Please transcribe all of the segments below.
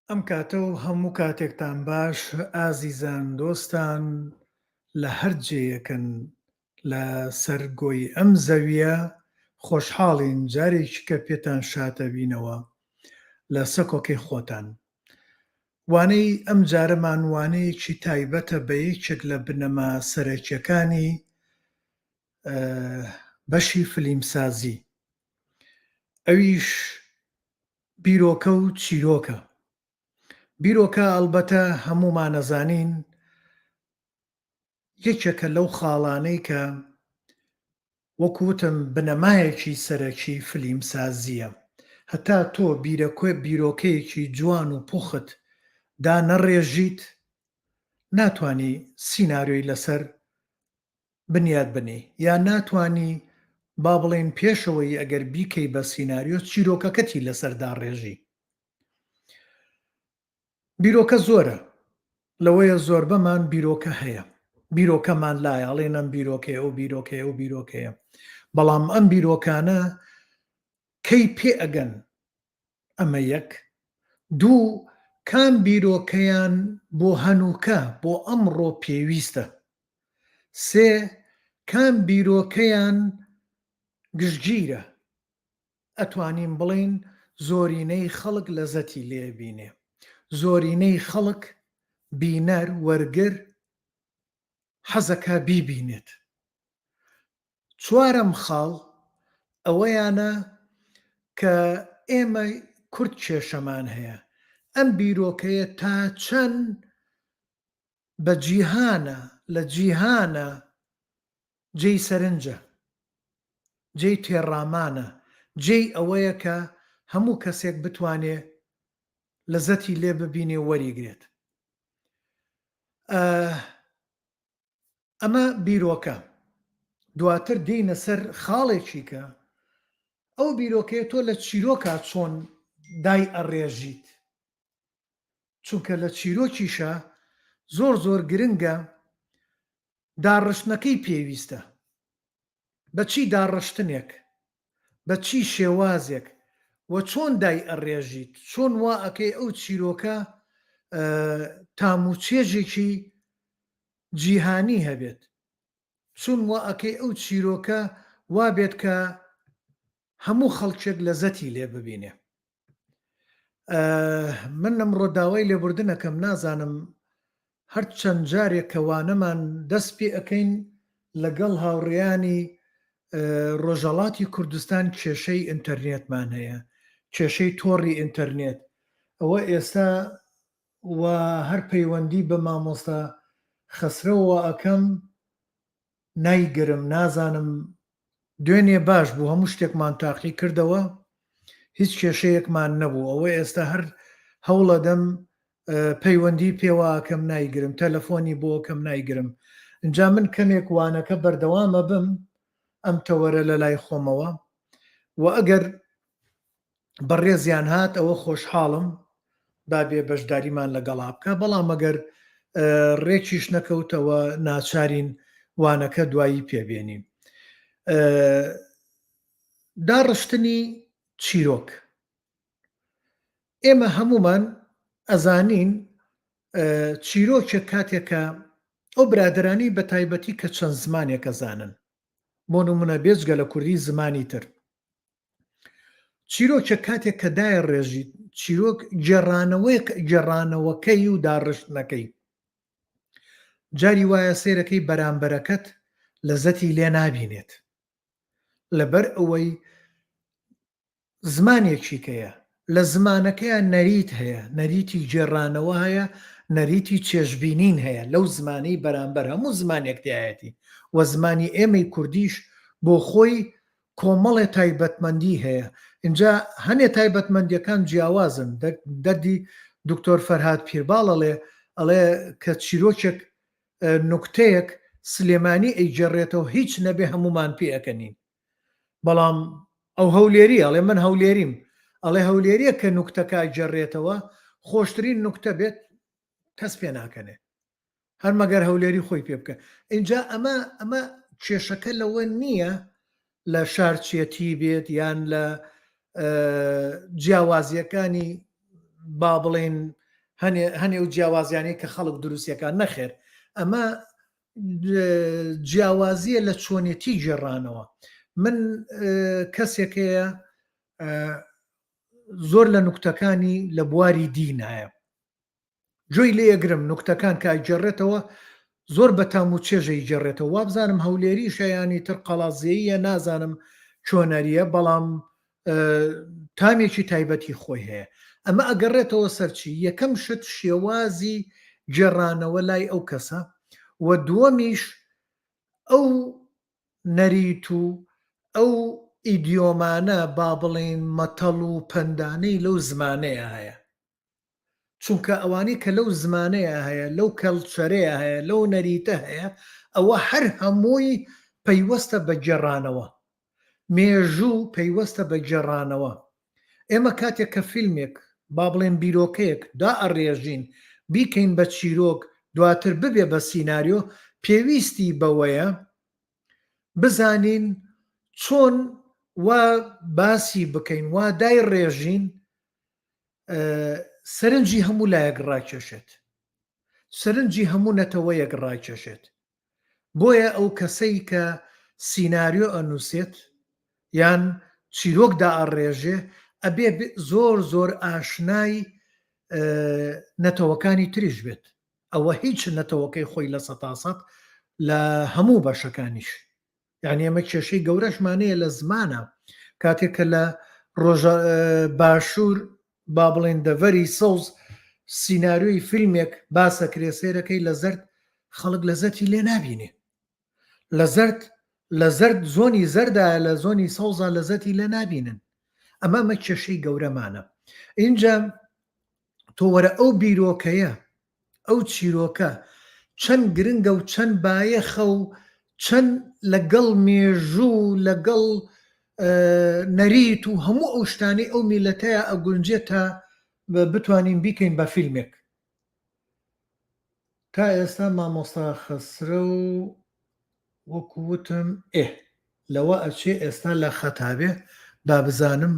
ئەم کاتە و هەموو کاتێکتان باش ئازیزان دۆستان لە هەر جێیەکن لە سەر گۆی ئەم زەویە خۆشحاڵین جارێکیکە پێتان شاتەبینەوە لە سەکۆکەی خۆتان وانەی ئەم جارەمان وانەیەکی تایبەتە بە یەکێک لە بنەما سەرەکیەکانی بەشی فلیمسازی ئەویش بیرۆکە و چیرۆکە. بیرۆکە ئەڵبەتە هەموومان ئەزانین یەکێکە لەو خاڵانەی کە وەکو وتم بنەمایەکی سەرەکی فلیمسازییە. هەتا تۆ بیرۆکەیەکی جوان و پوخت دانەڕێژیت ناتوانی سیناریۆی لەسەر بنیات بنێی یا ناتوانی با بڵێین پێشەوەی ئەگەر بیکەی بە سیناریۆ چیرۆکەکەتی لەسەر داڕێژی. بیرۆکە زۆرە لەوەیە زۆربەمان بیرۆکە هەیە بیرۆکەمان لایە ئەڵێن ئەم بیرۆکەیە ئەو بیرۆکەیە ئەو بیرۆکەیە بەڵام ئەم بیرۆکانە کەی پێ ئەگەن ئەمە یەک دوو کام بیرۆکەیان بۆ هەنووکە بۆ ئەمڕۆ پێویستە سێ، کام بیرۆکەیان گشتگیرە، ئەتوانین بڵێین زۆرینەی خەڵک لەزەتی لێ بینێ، زۆرینەی خەڵک، بینەر، وەرگر، حەزەکا بیبینێت. چوارەم خاڵ ئەوەیانە کە ئێمە کورد کێشەمان هەیە، ئەم بیرۆکەیە تا چەند بە جیهانە لە جیهانە جێی سەرنجە، جێی تێڕامانە، جێی ئەوەیە کە هەموو کەسێک بتوانێ لەزەتی لێ ببینێ و وەریگرێت. ئەمە بیرۆکە. دواتر دێینە سەر خاڵێکی کە ئەو بیرۆکەیە تۆ لە چیرۆکا چۆن دای ئەڕێژیت. چونکە لە چیرۆکیشا زۆر زۆر گرنگە داڕشتنەکەی پێویستە بە چی داڕشتنێک بە چی شێوازێک و چۆن دای ئەڕێژیت چۆن وا ئەکەی ئەو چیرۆکە تام و چێژێکی جیهانی هەبێت چون وا ئەکەی ئەو چیرۆکە وا بێت کە هەموو خەڵکێک لەزەتی لێ ببینێ. من ئەمڕۆ داوای لێبوردن ئەکەم نازانم هەر چەند جارێک کە وانەمان دەست پێ ئەکەین لەگەڵ هاوڕێیانی ڕۆژهەڵاتی کوردستان کێشەی ئینتەرنێتمان هەیە کێشەی تۆڕی ئینتەرنێت ئەوە ئێستا و هەر پەیوەندی بە مامۆستا خەسرەوە ئەکەم نایگرم نازانم دوێنێ باش بوو هەموو شتێکمان تاقی کردەوە هیچ کێشەیەکمان نەبوو ئەوە ئێستا هەر هەوڵەدەم پەیوەندی پێواکەم نایگرم تەلەفۆنی بۆکەم نایگرم اینجا من کەمێک وانەکە بەردەوامە بم ئەم تەوەرە لە لای خۆمەوە و ئەگەر بەڕێزیان هات ئەوە خۆشحاڵم با بێ بەشداریمان لەگەڵا بکە بەڵام ئەگەر ڕێکیش نەکەوتەوە ناچارین وانەکە دوایی پێبێنین داڕشتنی چیرۆک ئێمە هەمومان ئەزانین چیرۆکێک کاتێکە ئەو برادرانی بە تایبەتی کە چەند زمانێکە زانن بۆ نمونە بێجگە لە کوردی زمانی تر چیرۆکێک کاتێک کە دایە ڕێژیت چیرۆک گێڕانەوەیەک گێڕانەوەکەی و داڕشتنەکەی جاری وایە سێرەکەی بەرامبەرەکەت لەزەتی لێ نابینێت لەبەر ئەوەی زمانێکی کەیە لە زمانەکەیان نەریت هەیە نەریتی گێڕانەوە هەیە نەریتی چێژبینین هەیە لەو زمانەی بەرامبەر هەموو زمانێک تایەتی و زمانی ئێمەی کوردیش بۆ خۆی کۆمەڵێ تایبەتمەندی هەیە ئینجا هەنێ تایبەتمەندیەکان جیاوازن دەردی دکتۆر فەرهاد پیرباڵ ئەڵێ ئەڵێ کە چیرۆکێک نوکتەیەک سلێمانی ئەیگێڕێتەوە هیچ نەبێ هەمومان پێ ئەکەنین بەڵام ئەو هەولێری ئەڵێ من هەولێریم ئەڵێ هەولێریە کە نوکتەکە گێڕێتەوە خۆشترین نوکتە بێت کەس پێ ناکەنێ هەر مەگەر هەولێری خۆی پێ بکە ئینجا ئەمە ئەمە کێشەکە لەوە نییە لە شارچێتی بێت یان لە جیاوازیەکانی. با بڵێن هەنێ هەنێ و جیاوازیانەی کە خەڵک دروستیەکان نەخێر ئەمە جیاوازیە لە چۆنێتی گێڕانەوە من کەسێکەیە زۆر لە نوکتەکانی لە بواری دینایە گوێی لێ ئەگرم نوکتەکان کە ئەگێڕێتەوە زۆر بە تام و چێژ ئەیگێڕێتەوە وابزانم هەولێریشە یانی تر قەڵازێیە نازانم چۆنەریە بەڵام تامێکی تایبەتی خۆی هەیە ئەمە ئەگەڕێتەوە سەرچی یەکەم شت شێوازی گێڕانەوە لای ئەو کەسە و دووەمیش ئەو نەریت و ئەو ئیدیۆمانە با بڵێین مەتەڵ و پەندانەی لەو زمانەیە هەیە چونکە ئەوانەی کە لەو زمانەیا هەیە، لەو کەڵچەرەیا هەیە، لەو نەریتە هەیە، ئەوە هەر هەمووی پەیوەستە بە گێڕانەوە. مێژوو پەیوەستە بە گێڕانەوە. ئێمە کاتێک کە فیلمێک، با بڵێن بیرۆکەیەک دائەڕێژین، بیکەین بە چیرۆک، دواتر ببێ بە سیناریۆ، پێویستی بەوەیە بزانین چۆن وا باسی بکەین، وا دایڕێژین سەرنجی هەموو لایەک ڕاکێشێت، سەرنجی هەموو نەتەوەیەک ڕاکێشێت. بۆیە ئەو کەسەی کە سیناریۆ ئەنووسێت یان چیرۆک دائەڕێژێ ئەبێ زۆر زۆر ئاشنای نەتەوەکانی تریش بێت. ئەوە هیچ نەتەوەکەی خۆی لە سەتاسەد لە هەموو بەشەکانیش. یعنی ئێمە کێشەی گەورەشمان هەیە لە زمانە کاتێک کە لە ڕۆژە باشوور با بڵێن دەڤەری سەوز سیناریۆی فیلمێک باسەکرێ سێرەکەی لە زەرد خەڵک لە زەتی لێ نابینێ لە زەرد لە زەرد زۆنی زەردایە لە زۆنی سەوزا لە زەتی لێ نابینن ئەمە مە کێشەی گەورەمانە اینجا تۆ وەرە ئەو بیرۆکەیە ئەو چیرۆکە چەند گرنگە و چەند بایەخە و چەند لەگەڵ مێژوو و لەگەڵ نەریت و هەموو ئەو شتانەی ئەو میلەتەیە ئەگونجێت تا بتوانین بیکەین بە فیلمێک. تا ئێستا مامۆستا خەسرەو وەکو وتم ئێ لەوە ئەچێ ئێستا لە خەتا بێ با بزانم.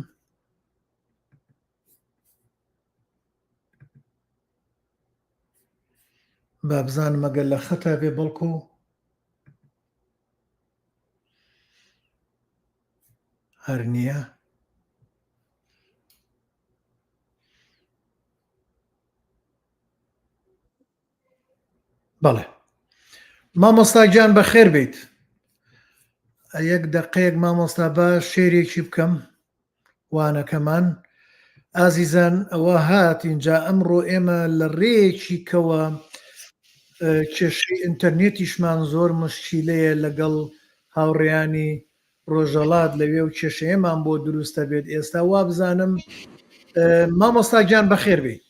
با بزانم ئەگەر لە خەتا بێ بەڵکو هەر نییە. بەڵێ مامۆستا گیان بەخێر بیت یەک دەقەیەک مامۆستا با شێرێکی بکەم وانەکەمان ئازیزان ئەوە هات اینجا ئەمڕۆ ئێمە لە ڕێیەکی کەوە کێشەی ئینتەرنێتیشمان زۆر مشکیلەیە لەگەڵ هاوڕێیانی ڕۆژەڵات لەوێ و کێشەیەمان بۆ دروستە بێت ئێستا وابزانم مامۆستا گیان بەخێر بێی.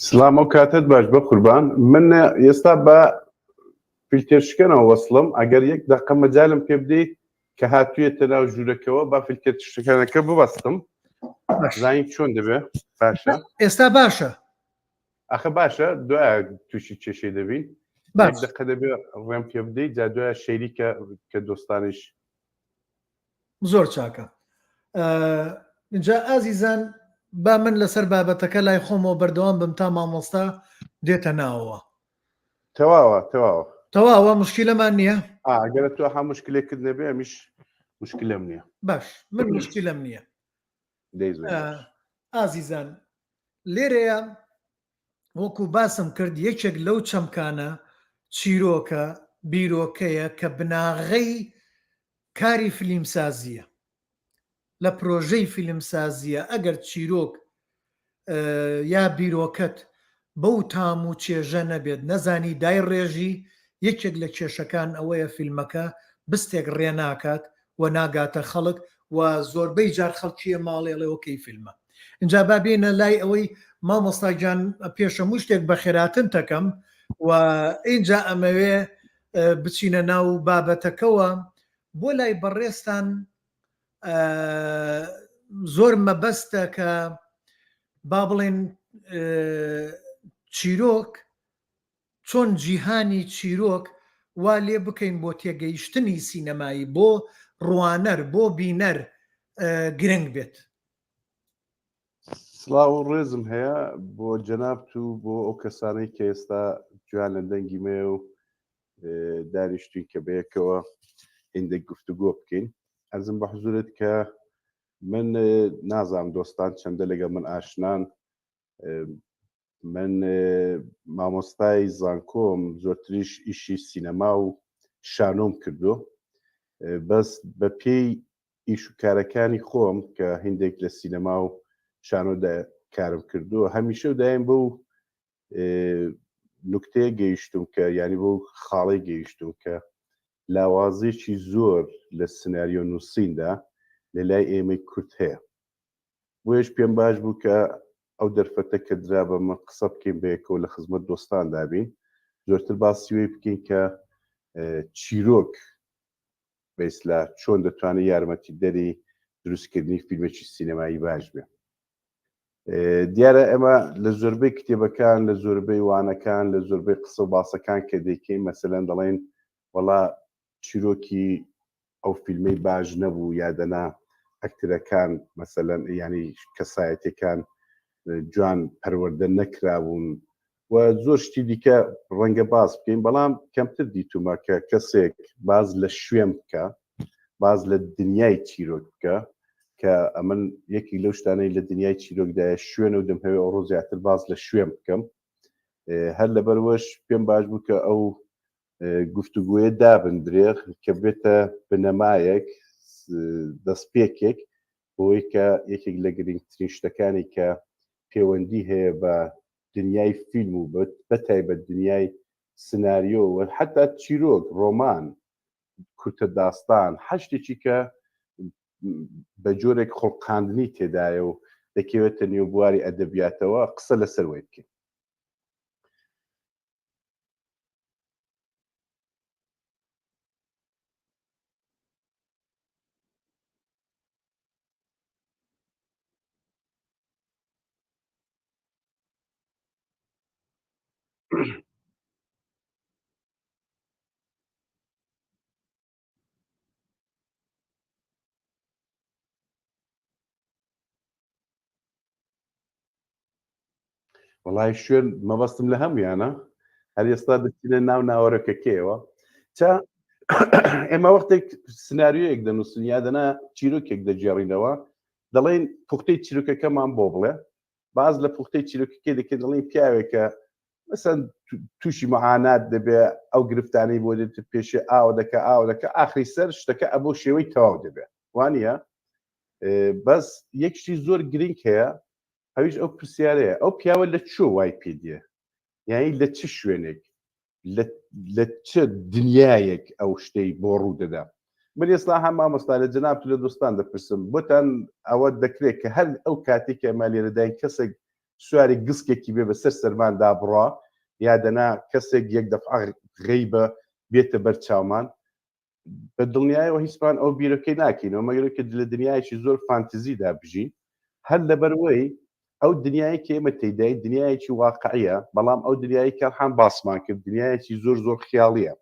سلام ئەو کاتت باش بە قوربان من ئێستا بە فیلتێر شکەنەوە وەسڵم ئەگەر یەک دەقە مەجالم پێ بدەیت کە هاتوویەتە ناو ژوورەکەوە با فیلتێر شکەنەکە ببەستم زانین چۆن دەبێ باشە ئێستا باشە ئەخە باشە دوای تووشی کێشەی دەبین باش دەقە دەبێ ڕێم پێ بدەیت جا دوای شەیری کە کە دۆستانیش زۆر چاکە جا ئازیزان با من لەسەر بابەتەکە لای خۆمەوە بەردەوام بم تا مامۆستا دێتە ناوەوە تەواوە تەواوە تەواوە مشکلەمان نییە ئەگەر تۆ ها مشکلێکت نەبێ ئەمیش مشکلم نییە باش من مشکلم نییە ئازیزان لێرەیە وەکو باسم کرد یەکێک لەو چەمکانە چیرۆکە، بیرۆکەیە کە بناغەی کاری فلیمسازییە. لە پرۆژەی فیلمسازییە ئەگەر چیرۆک یا بیرۆکەت بەو تام و چێژە نەبێت نەزانی دایڕێژی، یەکێک لە کێشەکان ئەوەیە فیلمەکە بستێک ڕێ ناکات و ناگاتە خەڵک و زۆربەی جار خەڵکی ماڵێ ئەڵێ وەکەی فیلمە ئینجا با بێینە لای ئەوەی مامۆستا گیان پێش هەموو شتێک بەخێراتن تەکەم و ئینجا ئەمەوێ بچینە ناو بابەتەکەوە بۆ لای بەڕێزتان زۆر مەبەستە کە با بڵێن چیرۆک چۆن جیهانی چیرۆک وا لێ بکەین بۆ تێگەیشتنی سینەمایی بۆ ڕوانەر، بۆ بینەر گرنگ بێت؟ سڵاو و ڕێزم هەیە بۆ جەنابت و بۆ ئەو کەسانەی کە ئێستا گوێیان لە دەنگی مەیە و دانیشتوین کە بەیەکەوە هیندێک گفتوگۆ بکەین. ئەرزم بە حزورت کە من نازانم دۆستان چەندە لەگەڵ من ئاشنان. من مامۆستای زانکۆم، زۆرتریش ئیشی سینەما و شانۆم کردو، بەس بە پێی ئیش و کارەکانی خۆم کە هندێک لە سینەما و شانۆدا کارم کردووە، هەمیشە و دایم بەو نوکتەیە گەیشتوم کە یانی بەو خاڵەی گەیشتوم کە لاوازێکی زۆر لە سناریۆ نووسیندا لە لای ئێمەی کورد هەیە. بۆیەش پێم باش بوو کە ئەو دەرفەتە کە درا بە من قسە بکەین بەیەکەوە لە خزمەت دۆستاندا بین، زۆرتر باسی وەی بکەین کە چیرۆک بەیسلا چۆن دەتوانێت یارمەتیدەری دروستکردنی فیلمێکی سینەمایی باش بێ. دیارە ئێمە لە زۆربەی کتێبەکان، لە زۆربەی وانەکان، لە زۆربەی قسە و باسەکان کە دەیکەین، مەسەلەن دەڵێن وەڵا چیرۆکی ئەو فیلمەی باش نەبوو، یا دەنا ئەکترەکان مەسەلەن یانی کەسایەتەکان جوان پەروەردە نەکرابوون و زۆر شتی دیکە ڕەنگە باس بکەین، بەڵام کەمتر دیتومە کە کەسێک باز لە شوێن بکە، باز لە دنیای چیرۆک بکە، کە ئەمن یەکی لەو شتانەی لە دنیای چیرۆکدایە شوێنە و دەمهەوێ ئەوڕۆ زیاتر باز لە شوێن بکەم. هەر لەبەروەش پێم باش بوو کە ئەو گفتوگۆیە دابندرێ کە بێتە بنەمایەک، دەستپێکێک بۆی کە یەکێک لە گرنگترین شتەکانی کە پەیوەندی هەیە بە دنیای فیلم و بە تایبەت دنیای سناریۆ و حتا چیرۆک، ڕۆمان، کورتە داستان، هەر شتێکی کە بە جۆرێک خوڵقاندنی تێدایە و دەکەوێتە نێو بواری ئەدەبیاتەوە، قسە لەسەر وەی بکەین. وەڵای شوێن مەبەستم لە هەمویانە، هەر ئێستا دەچینە ناو ناوەرەکەکەیەوە. چا ئێمە وەختێک سناریۆیەک دەنووسین یا دەنا چیرۆکێک دەگێڕینەوە، دەڵێن پوختەی چیرۆکەکەمان بۆ بڵێ. باز لە پوختەی چیرۆکەکەی دەکەین، دەڵێن پیاوێکە مەسەن تووشی معانات دەبێ، ئەو گرفتانەی بۆ دێت پێشێ، ئاوە دەکە ئاوە دەکە، ئاخری سەر شتەکە ئەبۆ شێوەی تەواو دەبێ، وانە؟ بەس یەک شتی زۆر گرنگ هەیە، ئەویش ئەو پرسیارەیە ئەو پیاوە لە چۆ وای پێ دێ، یانی لە چ شوێنێک، لە چ دنیایەک ئەو شتەی بۆ ڕوو دەدا. من ئێستا هەم مامۆستا لە جەنابت لە دۆستان دەپرسم، بۆتان ئەوە دەکرێت کە هەر ئەو کاتێک کە ئەمە لێرەداین کەسێک سواری گسکێکی بێ بەسەر سەرماندا بڕا، یا دەنا کەسێک یەک دەفعە غەیبە بێتە بەر چاومان، بە دڵنیایەوە هیچمان ئەو بیرەکەی ناکەینەوە، مەگەر کە لە دنیایەکی زۆر فانتزیدا بژین. هەر لەبەرەوەی ئەو دنیای کە ئێمە تێدای دنیایەکی واقعیە، بەڵام ئەو دنیای کەرحان باسمان کرد دنیایەکی زۆر زۆر خیاڵیە.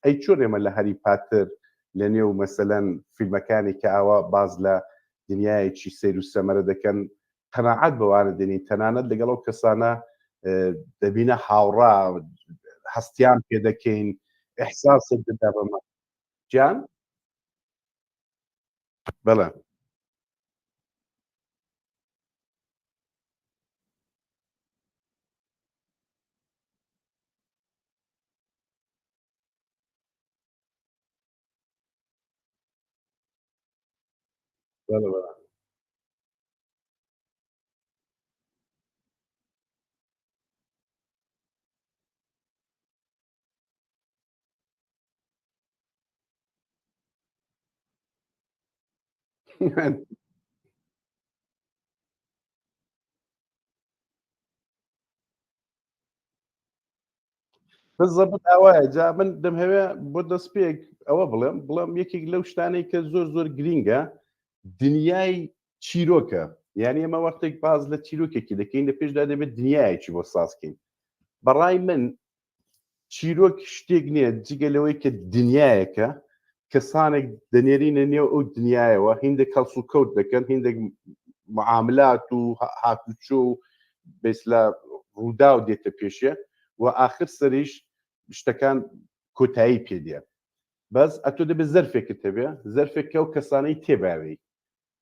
ئەی چۆن ئێمە لە هەری پاتر لە نێو مەسەلەن فیلمەکانی کە ئاوا باز لە دنیایەکی سەیر و سەمەرە دەکەن قەناعەت بەوانە دێنین، تەنانەت لەگەڵ ئەو کەسانە دەبینە هاوڕا، هەستیان پێ دەکەین، ئیحساسێک دەدا بەمە گیان؟ بەڵێ. بەڵێ بەڵێ. بالضبط ئاوایە. جا من دەمهەوێ بۆ دەستپێک ئەوە بڵێم، بڵێم یەکێک لەو شتانەی کە زۆر زۆر گرینگە دنیای چیرۆکە. یعنی ئێمە وەختێک باز لە چیرۆکێکی دەکەین لە پێشدا دەبێت دنیایەکی بۆ سازکەین. بەڕای من چیرۆک شتێک نییە جگە لەوەی کە دنیایەکە، کەسانێک دەنێرینە نێو ئەو دنیایەوە، هیندێک هەڵسوکەوت دەکەن، هیندێک. معاملات و هاتوچۆ و بەسلا ڕووداو دێتە پێشێ و ئاخر سەریش شتەکان کۆتایی پێدێ. بەس ئەتۆ دەبێت زەرفێکت هەبێ، زەرفێک کە ئەو کەسانەی تێباوێی،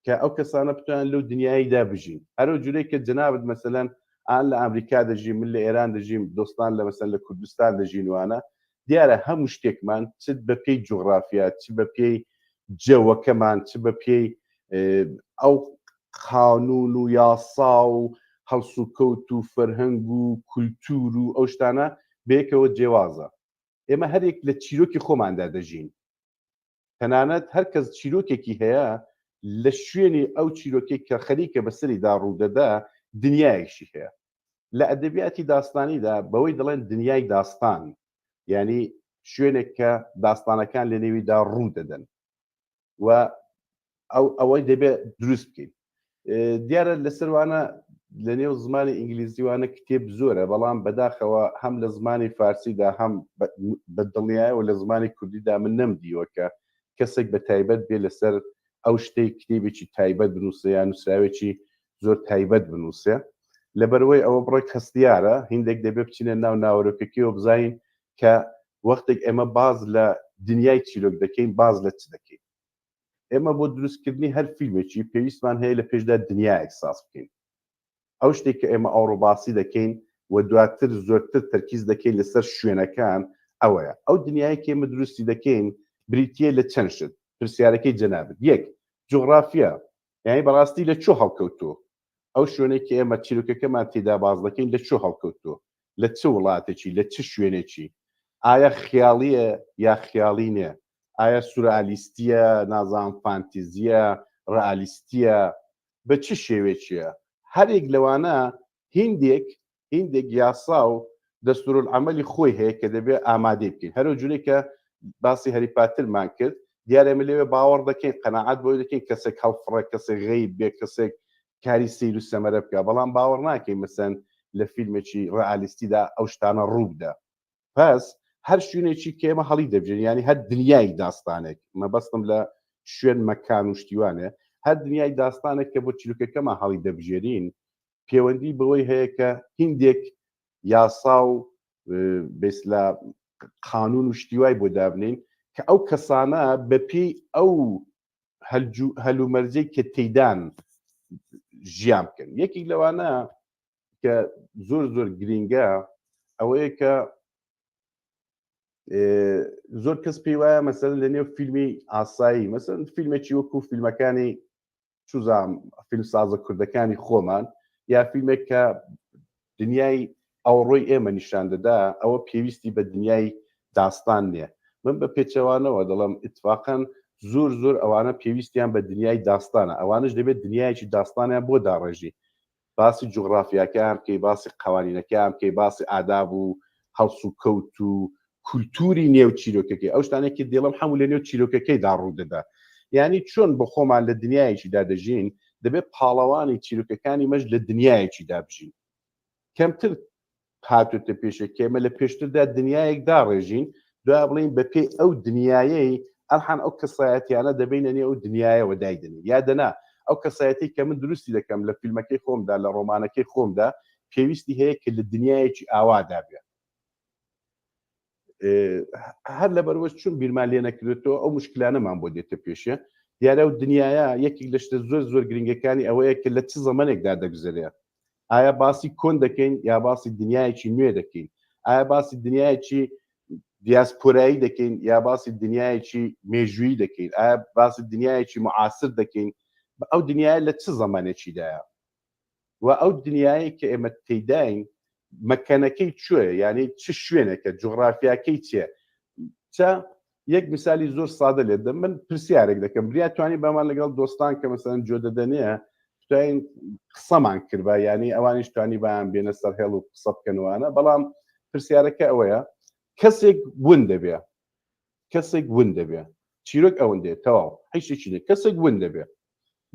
کە ئەو کەسانە بتوانن لەو دنیایدا بژین. هەرەو جورەی کە جەنابت مەسەلەن ئان لە ئامریکا دەژی، من لە ئێران دەژیم، دۆستان لە مەسەلەن لە کوردستان دەژین وانە، دیارە هەموو شتێکمان چ بە پێی جوغرافیا، چ بە پێی جەوەکەمان، چ بە پێی ئەو قانوون و یاسا و هەڵسوکەوت و فەرهەنگ و کولتوور و ئەو شتانە بەیەکەوە جێوازە. ئێمە هەرێک لە چیرۆکی خۆماندا دەژین. تەنانەت هەر کەس چیرۆکێکی هەیە لە شوێنی ئەو چیرۆکەی کە خەریکە بەسەریدا ڕوودەدا دنیایەکشی هەیە. لە ئەدەبیاتی داستانیدا بەوەی دەڵێن دنیای داستان، یانی شوێنێک کە داستانەکان لە نێویدا ڕوو دەدەن و ئەو ئەوەی دەبێت دروست بکەین. دیارە لەسەروانە لە نێو زمانی ئینگلیزیوانە کتێب زۆرە، بەڵام بەداخەوە هەم لە زمانی فارسیدا هەم بە دڵنیایەوە لە زمانی کوردیدا من نەمدیوە کە کەسێک بە تایبەت بێ لەسەر ئەو شتەی کتێبێکی تایبەت بنووسێ یان نووسراوێکی زۆر تایبەت بنووسێ. لەبەرئەوەی ئەوە بڕێک هەستیارە، هیندێک دەبێ بچینە ناو ناوەرۆکەکەیەوە بزانین کە وەختێک ئێمە باز لە دنیای چیرۆک دەکەین باز لە چ دەکەین. ئێمە بۆ دروستکردنی هەر فیلمێکی پێویستمان هەیە لە پێشدا دنیایەک ساز بکەین. ئەو شتێک کە ئێمە ئەوڕۆ باسی دەکەین و دواتر زۆرتر تەرکیز دەکەین لەسەر شوێنەکان ئەوەیە. ئەو دنیایە کە ئێمە دروستی دەکەین بریتییە لە چەند شت. پرسیارەکەی جەنابت، یەک، جوغرافیا، یانی بەڕاستی لە کوێ هەڵکەوتووە؟ ئەو شوێنەی کە ئێمە چیرۆکەکەمان تێدا باس دەکەین لە کوێ هەڵکەوتووە؟ لە چ وڵاتێکی؟ لە چ شوێنێکی؟ ئایا خیاڵییە یا خیاڵی نییە؟ ئایا سورئالیستییە، نازانم فانتیزییە، ڕئالیستییە، بە چ شێوێکیە؟ هەرێک لەوانە هیندێک هیندێک یاسا و دەستورالعەمەلی خۆی هەیە کە دەبێ ئامادەی بکەین. هەرو جورێک کە باسی هەری پاترمان کرد، دیارە ئێمە لەوێ باوەڕ دەکەین، قەناعەت بۆی دەکەین کەسێک هەڵفڕێ، کەسێک غەیب بێ، کەسێک کاری سەیر و سەمەرە بکا، بەڵام باوەڕ ناکەین مەسەن لە فیلمێکی ڕئالیستیدا ئەو شتانە ڕوو بدا. پس هەر شوێنێکی کە ئێمە هەڵی دەبژێرین، یانی هەر دنیای داستانێک، مەبەستم لە شوێن مەکان و شتیوانێ، هەر دنیای داستانێک کە بۆ چیرۆکەکەمان هەڵی دەبژێرین، پێوەندی بەوەی هەیە کە هیندێک یاسا و بێسلا قانون و شتیوای بۆ دابنین کە ئەو کەسانە بەپێی ئەو هەلومەرجەی کە تێدان ژیان بکەن. یەکێک لەوانە کە زۆر زۆر گرینگە ئەوەیە کە زۆر کەس پێی وایە مەسەن لە نێو فیلمی ئاسایی، مەسەن فیلمێکی وەکو فیلمەکانی چوزام فیلمسازە کوردەکانی خۆمان یا فیلمێک کە دنیای ئەوڕۆی ئێمە نیشان دەدا، ئەوە پێویستی بە دنیای داستان نییە. من بە پێچەوانەوە دەڵێم ئیتفاقەن زۆر زۆر ئەوانە پێویستیان بە دنیای داستانە، ئەوانش دەبێت دنیایەکی داستانیان بۆ داڕێژی، باسی جوغڕافیاکەیان بکەی، باسی قەوانینەکەیان بکەی، باسی ئاداب و هەڵسوکەوت و کولتوری نێو چیرۆکەکەی، ئەو شتانەی کە دێڵم هەموو لە نێو چیرۆکەکەیدا ڕوو دەدا. یانی چۆن بۆ خۆمان لە دنیایەکیدا دەژین، دەبێت پاڵەوانی چیرۆکەکانی مەش لە دنیایەکیدا بژین. کەمتر هاتووتە پێشێ کە ئێمە لە پێشتردا دنیایەک داڕێژین، دوای بڵێین بەپێی ئەو دنیایەی ئەلحان ئەو کەسایەتیانە دەبینە نێو ئەو دنیایەوە دایدەنێین، یا دەنا ئەو کەسایەتی کە من دروستی دەکەم لە فیلمەکەی خۆمدا، لە ڕۆمانەکەی خۆمدا، پێویستی هەیە کە لە دنیایەکی ئاوادا بێ. هەر لەبەروەش چون بیرمان لێ نەکردێتەوە ئەو مشکلانەمان بۆ دێتە پێشێ. دیارە ئەو دنیاە یەکێک لە شتە زۆر زۆر گرنگەکانی ئەوەیە کە لە چ زەمەنێکدا دەگوزەرێ. ئایا باسی کۆن دەکەین یا باسی دنیایەکی نوێ دەکەین؟ ئایا باسی دنیایەکی دیاسپۆرایی دەکەین یا باسی دنیایەکی مێژوویی دەکەین؟ ئایا باسی دنیایەکی معاصر دەکەین؟ ئەو دنیایە لە چ زەمانێکیدایە؟ و ئەو دنیایەی کە ئێمە تێیداین مەکەنەکەی کوێیە؟ یعنی چ شوێنێکە؟ جوغرافیاکەی چییە؟ چە یەک مثالی زۆر سادە لێت دەم، من پرسیارێک دەکەم، بریا توانی بامان لەگەڵ دۆستان کە مەسەلەن جۆ دەدەنێ توانین قسەمان کردبا، یعنی ئەوانیش توانی بایان بێنە سەر هێڵ و قسە بکەنوانە، بەڵام پرسیارەکە ئەوەیە کەسێک ون دەبێ، کەسێک ون دەبێ، چیرۆک ئەوەندەیە تەواو، هیچ نییە، کەسێک ون دەبێ،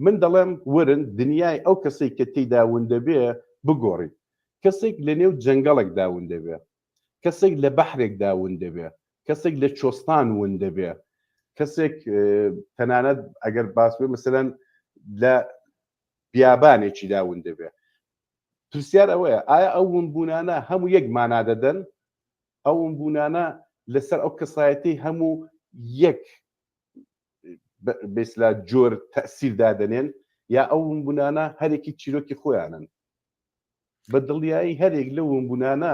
من دەڵێم ورن دنیای ئەو کەسەی کە تێیدا ون دەبێ بگۆڕین. کەسێک لە نێو جەنگەڵێکدا ون دەبێ، کەسێک لە بەحرێکدا ون دەبێ، کەسێک لە چۆستان ون دەبێ، کەسێک تەنانەت ئەگەر باس بێ مەسەلەن لە بیابانێکیدا ون دەبێ. پرسیار ئەوەیە ئایا ئەو ونبوونانە هەموو یەک مانا دەدەن؟ ئەو ونبوونانە لەسەر ئەو کەسایەتی هەموو یەک بێسلا جۆر تەسیر دادەنێن یا ئەو ونبوونانە هەرێکی چیرۆکی خۆیانن؟ بە دڵنیایی هەرێک لەو ونبوونانە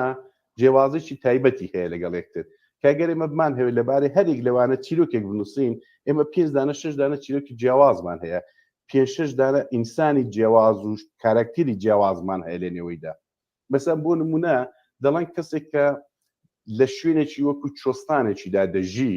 جیاوازێکی تایبەتی هەیە لەگەڵ یەکتر کە گەر ئێمە بمان هەوێت لەبارەی هەرێک لەوانە چیرۆکێک بنووسین ئێمە پێنج دانە شش دانە چیرۆکی جیاوازمان هەیە پێنج شش دانە ئینسانی جیاواز و کاراکتیری جیاوازمان هەیە لە نێوەیدا مەسەن بۆ نمونە دەڵێن کەسێک کە لە شوێنێکی وەکو چۆستانێکیدا دەژی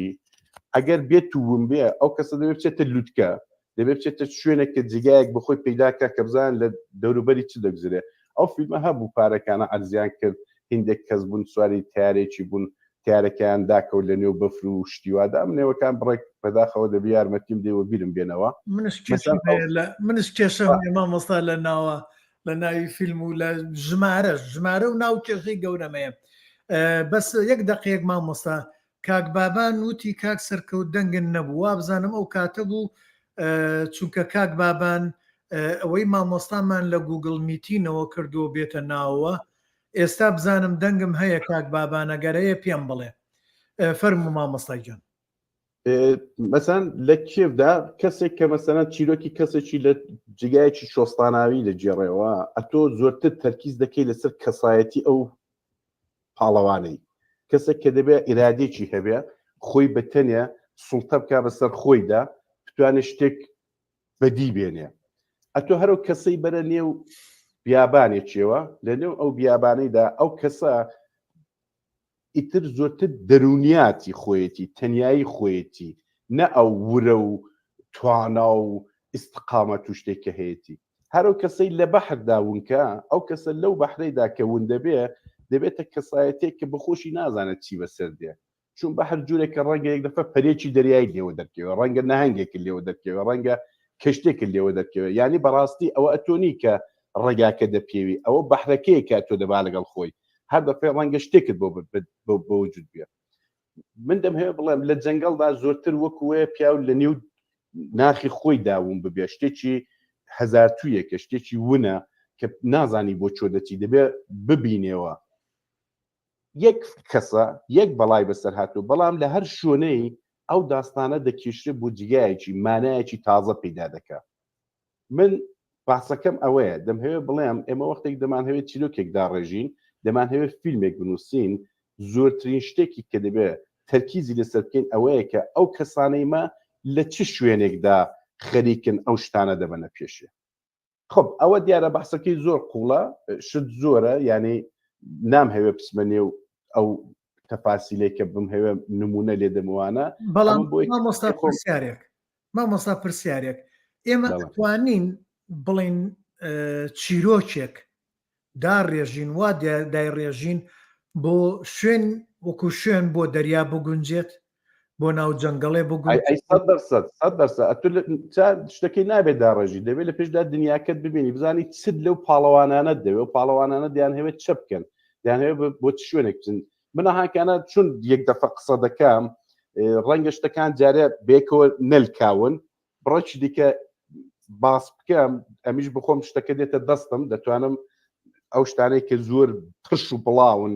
ئەگەر بێت و ون بێ ئەو کەسە دەبێت بچێتە لوتکە دەبێت بچێتە شوێنێک کە جێگایەک بەخۆی پەیداکە کە بزان لە دەوروبەری چ دەگوزرێ ئەو فیلمە هەبوو پارەکانە عەرزیان کرد هندێک کەس بوون سواری تارێکی بوون تارەکەیان داکەوت لە نێو بەفر و شتیوادا منێوەکان بڕێک بەداخەوە دەبی یارمەتیم دێ و بیرم بێنەوە منش کێشەم مامۆستا لە ناوە لە ناوی فیلم و لە ژمارەش ژمارە و ناو کێشەی گەورەمەیە بەس یەک دقەیەک مامۆستا کاک بابان وتی کاک سەرکەوت دەنگن نەبوو وابزانم ئەو کاتە بوو چونکە کاک بابان ئەوەی مامۆستامان لە گوگل میتینەوە کردووە بێتە ناوەوە ئێستا بزانم دەنگم هەیە کاک بابان ئەگەر هەیە پێم بڵێ فەرموو مامۆستا گیان. مەسەن لە کێفدا کەسێک کە مەسەلەن چیرۆکی کەسێکی لە جێگایەکی شۆستاناوی دەگێڕێەوە ئەتۆ زۆرتر تەرکیز دەکەی لەسەر کەسایەتی ئەو پاڵەوانەی کەسێک کە دەبێت ئیرادێکی هەبێ خۆی بە تەنێ سوڵتە بک بەسەر خۆیدا بتوانێت شتێک بەدی بێنێ ئەتۆ هەرو کەسەی بەرە نێو بیابانێکیەوە لە نێو ئەو بیابانەیدا ئەو کەسە ئیتر زۆرتر دەروونیاتی خۆیەتی، تەنیایی خۆیەتی، نە ئەو ورە و توانا و ئیستقامەت و شتێک کە هەیەتی. هەر ئەو کەسەی لە بەحردا ونکە، ئەو کەسە لەو بەحرەیدا کە ون دەبێ، دەبێتە کەسایەتییەک کە بەخۆشی نازانێت چی بەسەر دێ. چون بەحر جورێکە ڕەنگە یەک دەفە پەرێکی دەریایی لێوە دەرکەوێ، ڕەنگە نەهەنگێکت لێوە دەرکەوێ، ڕەنگە کەشتێکت لێوە دەرکەوێ. یانی بەڕاستی ئەوە ئەتۆ نی کە ڕێگاکە دەپێوی، ئەوە بەحرەکەیە کە ئەتۆ دەبا لەگەڵ خۆی. هەر دەفەی ڕەنگە شتێکت بۆ بۆ وجود بێ من دەمهەوێ بڵێم لە جەنگەڵدا زۆرتر وەکوەیە پیاو لە نێو ناخی خۆی داوم ببێ شتێکی هەزارتوویەکە شتێکی ونە کە نازانی بۆ چۆ دەچی دەبێ ببینێەوە یەک کەسە یەک بەڵای بەسەر هاتوو بەڵام لە هەر شوێنەی ئەو داستانە دەکێشرێ بۆ جگایەکی مانایەکی تازە پەیدا دەکا من باسەکەم ئەوەیە دەمهەوێت بڵێم ئێمە وەختێک دەمانهەوێت چیرۆکێک داڕێژین دەمانهەوێت فیلمێک بنووسین زۆرترین شتێکی کە دەبێت تەرکیزی لەسەر بکەین ئەوەیە کە ئەو کەسانەی مە لە چ شوێنێکدا خەریکن ئەو شتانە دەبەنە پێشێ خب ئەوە دیارە بەحسەکەی زۆر قوڵە شت زۆرە یعنی نامهەوێ بچمە نێو ئەو تەفاسیلێک کە بمهەوێ نمونە لێ دەموانە بەڵام بۆی مامۆستا پرسیارێک مامۆستا پرسیارێک ئێمە توانین بڵین چیرۆکێک داڕێژین وا دایڕێژین بۆ شوێن وەکو شوێن بۆ دەریا بگونجێت بۆ ناو جەنگەڵێ بگونجێت شتەکەی نابێت داڕێژی دەبێت لە پێشدا دنیاکەت ببینی بزانی چت لەو پاڵەوانانە دەوێت و پاڵەوانانە دیان هەوێت چ بکەن دیان هەوێت بۆ چ شوێنێک بچن من هاکانە چون یەک دەفە قسە دەکەم ڕەنگە شتەکان جارێ بێکەوە نەلکاون بڕێکی دیکە باس بکەم ئەمیش بخۆم شتەکە دێتە دەستم دەتوانم ئەو شتانەی کە زۆر پرش و بڵاون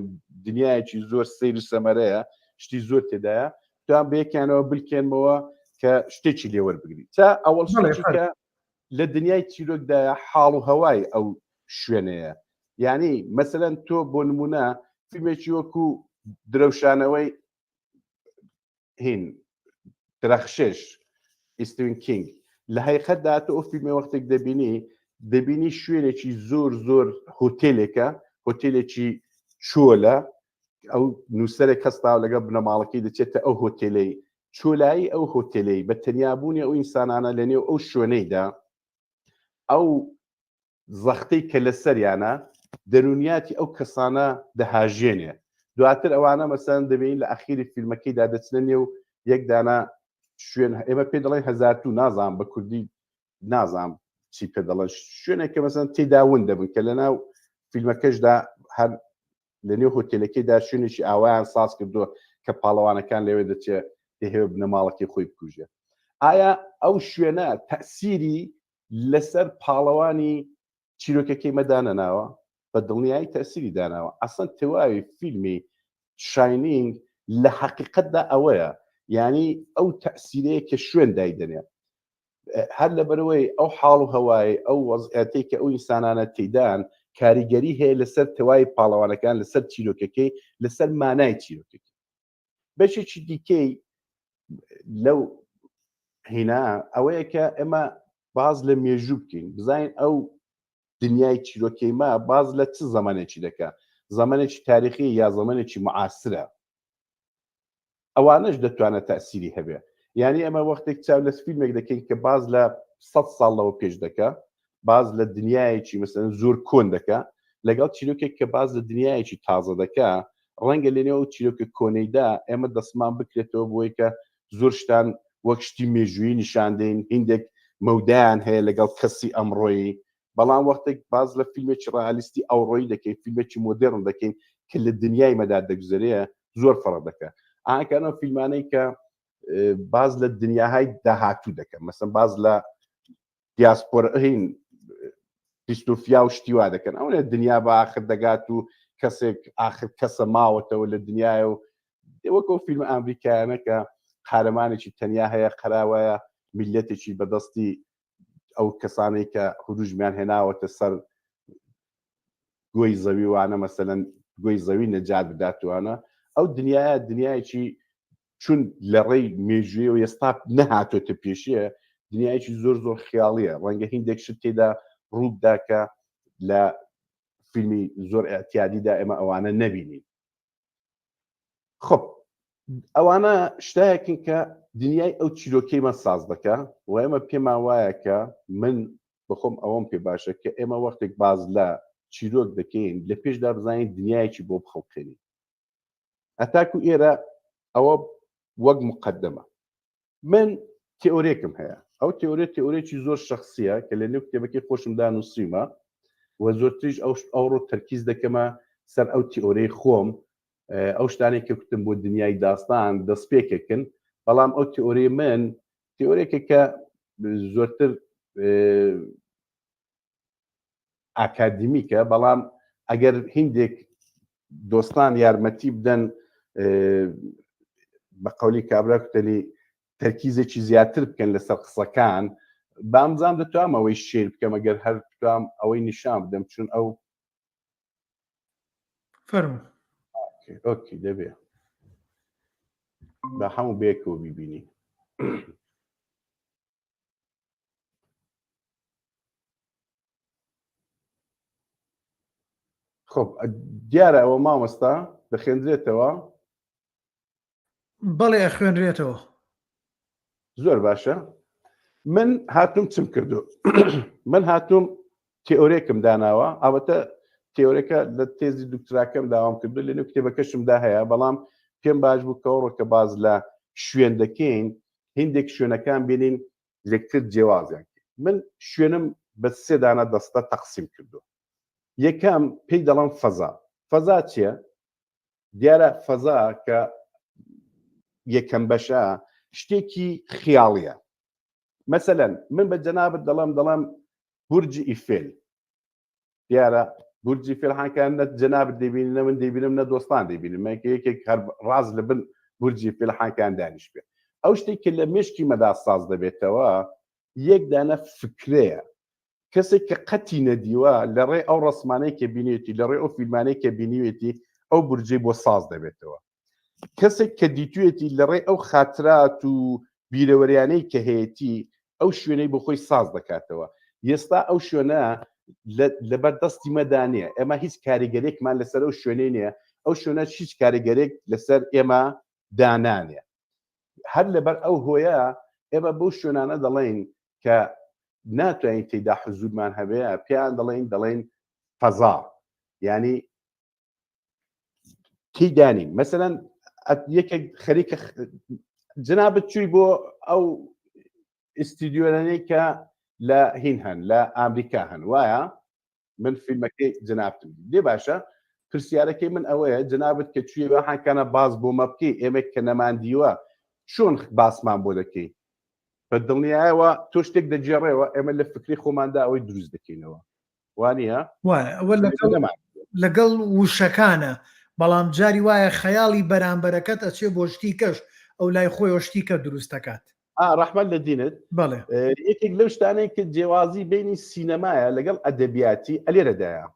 دنیایەکی زۆر سیر و سەمەرەیە شتی زۆر تێدایە توان بەیەکیانەوە بلکێنمەوە کە شتێکی لێوەربگری تا ئەوەڵ شتێکە لە دنیای چیرۆکدایە حاڵ و هەوای ئەو شوێنەیە یعنی مەسەلەن تۆ بۆ نمونە فیلمێکی وەکو درەوشانەوەی هین درەخشش ئیستوین کینگ لە هەیقەتدا تۆ ئەو فیلمە وەختێک دەبینی دەبینی شوێنێکی زۆر زۆر هۆتێلێکە هۆتێلێکی چۆلە ئەو نووسەرێک هەستاوە لەگەڵ بنەماڵەکەی دەچێتە ئەو هۆتێلەی چۆلایی ئەو هۆتێلەی بە تەنیابوونی ئەو ئینسانانە لە نێو ئەو شوێنەیدا ئەو زەختەی کە لەسەریانە دەرونیاتی ئەو کەسانە دەهاژێنێ دواتر ئەوانە مەسەن دەبین لە ئەخیری فیلمەکەیدا دەچنە نێو یەک دانە شوێن ئێمە پێ دەڵێن هەزارتوو نازانم بە کوردی نازانم چی پێ دەڵێن شوێنێک کە مەسەن تێدا ون دەبن کە لەناو فیلمەکەشدا هەر لە نێو هۆتێلەکەیدا شوێنێکی ئاوایان ساز کردووە کە پاڵەوانەکان لەوێ دەچێت دەهەوێت بنەماڵەکەی خۆی بکوژێ ئایا ئەو شوێنە تەسیری لەسەر پاڵەوانی چیرۆکەکەی مە دانەناوە؟ بە دڵنیایی تەسیری داناوە. ئەسڵەن تەواوی فیلمی شاینینگ لە حەقیقەتدا ئەوەیە، یانی ئەو تەسیرەیە کە شوێن دایدەنێ. هەر لەبەرەوەی ئەو حاڵ و هەوای ئەو وەزعەتەی کە ئەو ئینسانانە تێدان کاریگەری هەیە لەسەر تەواوی پاڵەوانەکان، لەسەر چیرۆکەکەی، لەسەر مانای چیرۆکەکەی. بەشێکی دیکەی لەو هینا ئەوەیە کە ئێمە باز لە مێژوو بکەین، بزانین ئەو دنیای چیرۆکەی ما باز لە چ زەمانێکی دەکا، زەمانێکی تاریخی یا زەمانێکی معاسرە. ئەوانەش دەتوانێت تەسیری هەبێ. یعنی ئەمە وەختێک چاو لە فیلمێک دەکەین کە باز لە 100 ساڵ لەوە پێش دەکا، باز لە دنیایەکی مەسەلەن زۆر کۆن دەکا، لەگەڵ چیرۆکێک کە باز لە دنیایەکی تازە دەکا، ڕەنگە لەنێو ئەو چیرۆکە کۆنەیدا ئێمە دەستمان بکرێتەوە بۆی کە زۆر شتان وەک شتی مێژوویی نیشان دەین، هیندێک مەودایان هەیە لەگەڵ کەسی ئەمڕۆیی. بەڵام وەختێک باز لە فیلمێکی ڕئالیستی ئەوڕۆیی دەکەین، فیلمێکی مۆدێرن دەکەین کە لە دنیای مەدا دەگوزەرێ، زۆر فەرق دەکا. ئاکان ئەو فیلمانەی کە باز لە دنیاهای داهاتوو دەکەن، مەسەن باز لە دیاسپۆرهین دیستۆفیا و شتی وا دەکەن، ئەوەیە دنیا بە ئاخر دەگات و کەسێک ئاخر کەسە ماوەتەوە لە دنیاە و وەکو فیلم ئەمریکایانە کە قارەمانێکی تەنیا هەیە، قەراوایە میلەتێکی بەدەستی ئەو کەسانەی کە هروژمیان هێناوەتە سەر گۆی زەوی وانە مەسەلەن گۆی زەوی نەجات بداتوانە. ئەو دنیاە دنیایەکی چون لە ڕێی مێژوویەوە ئێستا نەهاتۆتە پێشێ، دنیایەکی زۆر زۆر خیاڵیە. ڕەنگە هیندێک شت تێدا ڕووبدا کە لە فیلمی زۆر ئاعتیادیدا ئێمە ئەوانە نەبینین. خب ئەوانە شتایەکن کە دنیای ئەو چیرۆکەیمان ساز دەکا و ئێمە پێمان وایە کە من بەخۆم ئەوەم پێ باشە کە ئێمە وەختێک باز لە چیرۆک دەکەین لە پێشدا بزانین دنیایەکی بۆ بخڵقێنین. هەتاکو ئێرە ئەوە وەک مقدمە. من تئۆرێکم هەیە، ئەو تئۆرێ تئۆرێکی زۆر شخصیە کە لە نێو کتێبەکەی خۆشمدا نووسیمە و زۆرتریش ئەو ئەوڕۆ تەرکیز دەکەمە سەر ئەو تئۆرەی خۆم. ئەو شتانێک کە کوتم بۆ دنیای داستان دەستپێکێکن، بەڵام ئەو تئۆری من تئۆرێکە کە زۆرتر ئاکادمیکە، بەڵام ئەگەر هندێک دۆستان یارمەتی بدەن بە قەولی کابرا کوتەنی تەرکیزێکی زیاتر بکەن لەسەر قسەکان، بامزان دەتوام ئەوەی شێر بکەم ئەگەر هەر بتوام ئەوەی نیشان بدەم چون ئەو فەرموو. ئۆکی دەبێ بە هەموو بێکەوە بیبینی. خب دیارە ئەوە مامۆستا دەخێندرێتەوە؟ بەڵێ ئەخوێنرێتەوە. زۆر باشە. من هاتوم چم کردو؟ من هاتوم تئۆرێکم داناوە. ئەوەتە تئۆرەکە لە تێزی دکتراکەم داوام کردو لە نێو کتێبەکەشمدا هەیە، بەڵام پێم باش بوو کە ئەوڕۆ کە باز لە شوێن دەکەین هندێک شوێنەکان بینین لەکتر جیاوازیان. من شوێنم بە سێ دانە دەستە تەقسیم کردو. یەکەم پێی دەڵم فەزا. فەزا چییە؟ دیارە فەزا کە یەکەم بەشە شتێکی خیاڵیە. مەسەلەن من بە جەنابت دەڵم دەڵم بورجی ئیفێل. دیارە بورجی فێلحانکان نە جەنابت دەبینن نە من دەبینم نە دۆستان دەبینم، مەکە یەکێک هەر ڕاز لە بن بورجی فێلحانکان دانیش بێ. ئەو شتێک کە لە مێشکی مەدا ساز دەبێتەوە یەک دانە فکرەیە. کەسێک کە قەتی نەدیوە لە ڕێ ئەو ڕسمانەی کە بینێتی، لە ڕێ ئەو فیلمانەی کە بینیوێتی، ئەو بورجەی بۆ ساز دەبێتەوە. کەسێک کە دیتوێتی لە ڕێ ئەو خاترات و بیرەوەریانەی کە هەیەتی ئەو شوێنەی بۆ خۆی ساز دەکاتەوە. ئێستا ئەو شوێنە لەبەر دەستی مەدا نییە، ئێمە هیچ کاریگەرێکمان لەسەر ئەو شوێنەی نییە، ئەو شوێنە هیچ کاریگەرێک لەسەر ئێمە دانانێ. هەر لەبەر ئەو هۆیە ئێمە بەو شوێنانە دەڵێین کە ناتوانین تێدا حزورمان هەبێ، پێیان دەڵێین دەڵێن فەزا، یعنی تێدانین. مەسەلەن یەکێک خەریکە جنابت چووی بۆ ئەو ئیستیدیۆنەی کە لە هین هەن لە ئامریکا هەن، وایە؟ من فیلمەکەی جنابتم لێ باشە. پرسیارەکەی من ئەوەیە جنابت کە چووی حانکانە باز بۆ مە بکەی، ئێمە کە نەماندیوە چۆن باسمان بۆ دەکەی؟ بە دڵنیایەوە تۆ شتێک دەگێڕێەوە ئێمە لە فکری خۆماندا ئەوەی دروست دەکەینەوە وانە وایە ئەوە لەگەڵ وشەکانە بەڵام جاری وایە خەیاڵی بەرامبەرەکەت ئەچێ بۆ شتی کەش ئەو لای خۆی شتی کە دروست دەکات ڕەحمەت لە دینت بەڵێ یەکێک لەو شتانەی کە جیاوازی بینی سینەمایە لەگەڵ ئەدەبیاتی ئەلێرەدایە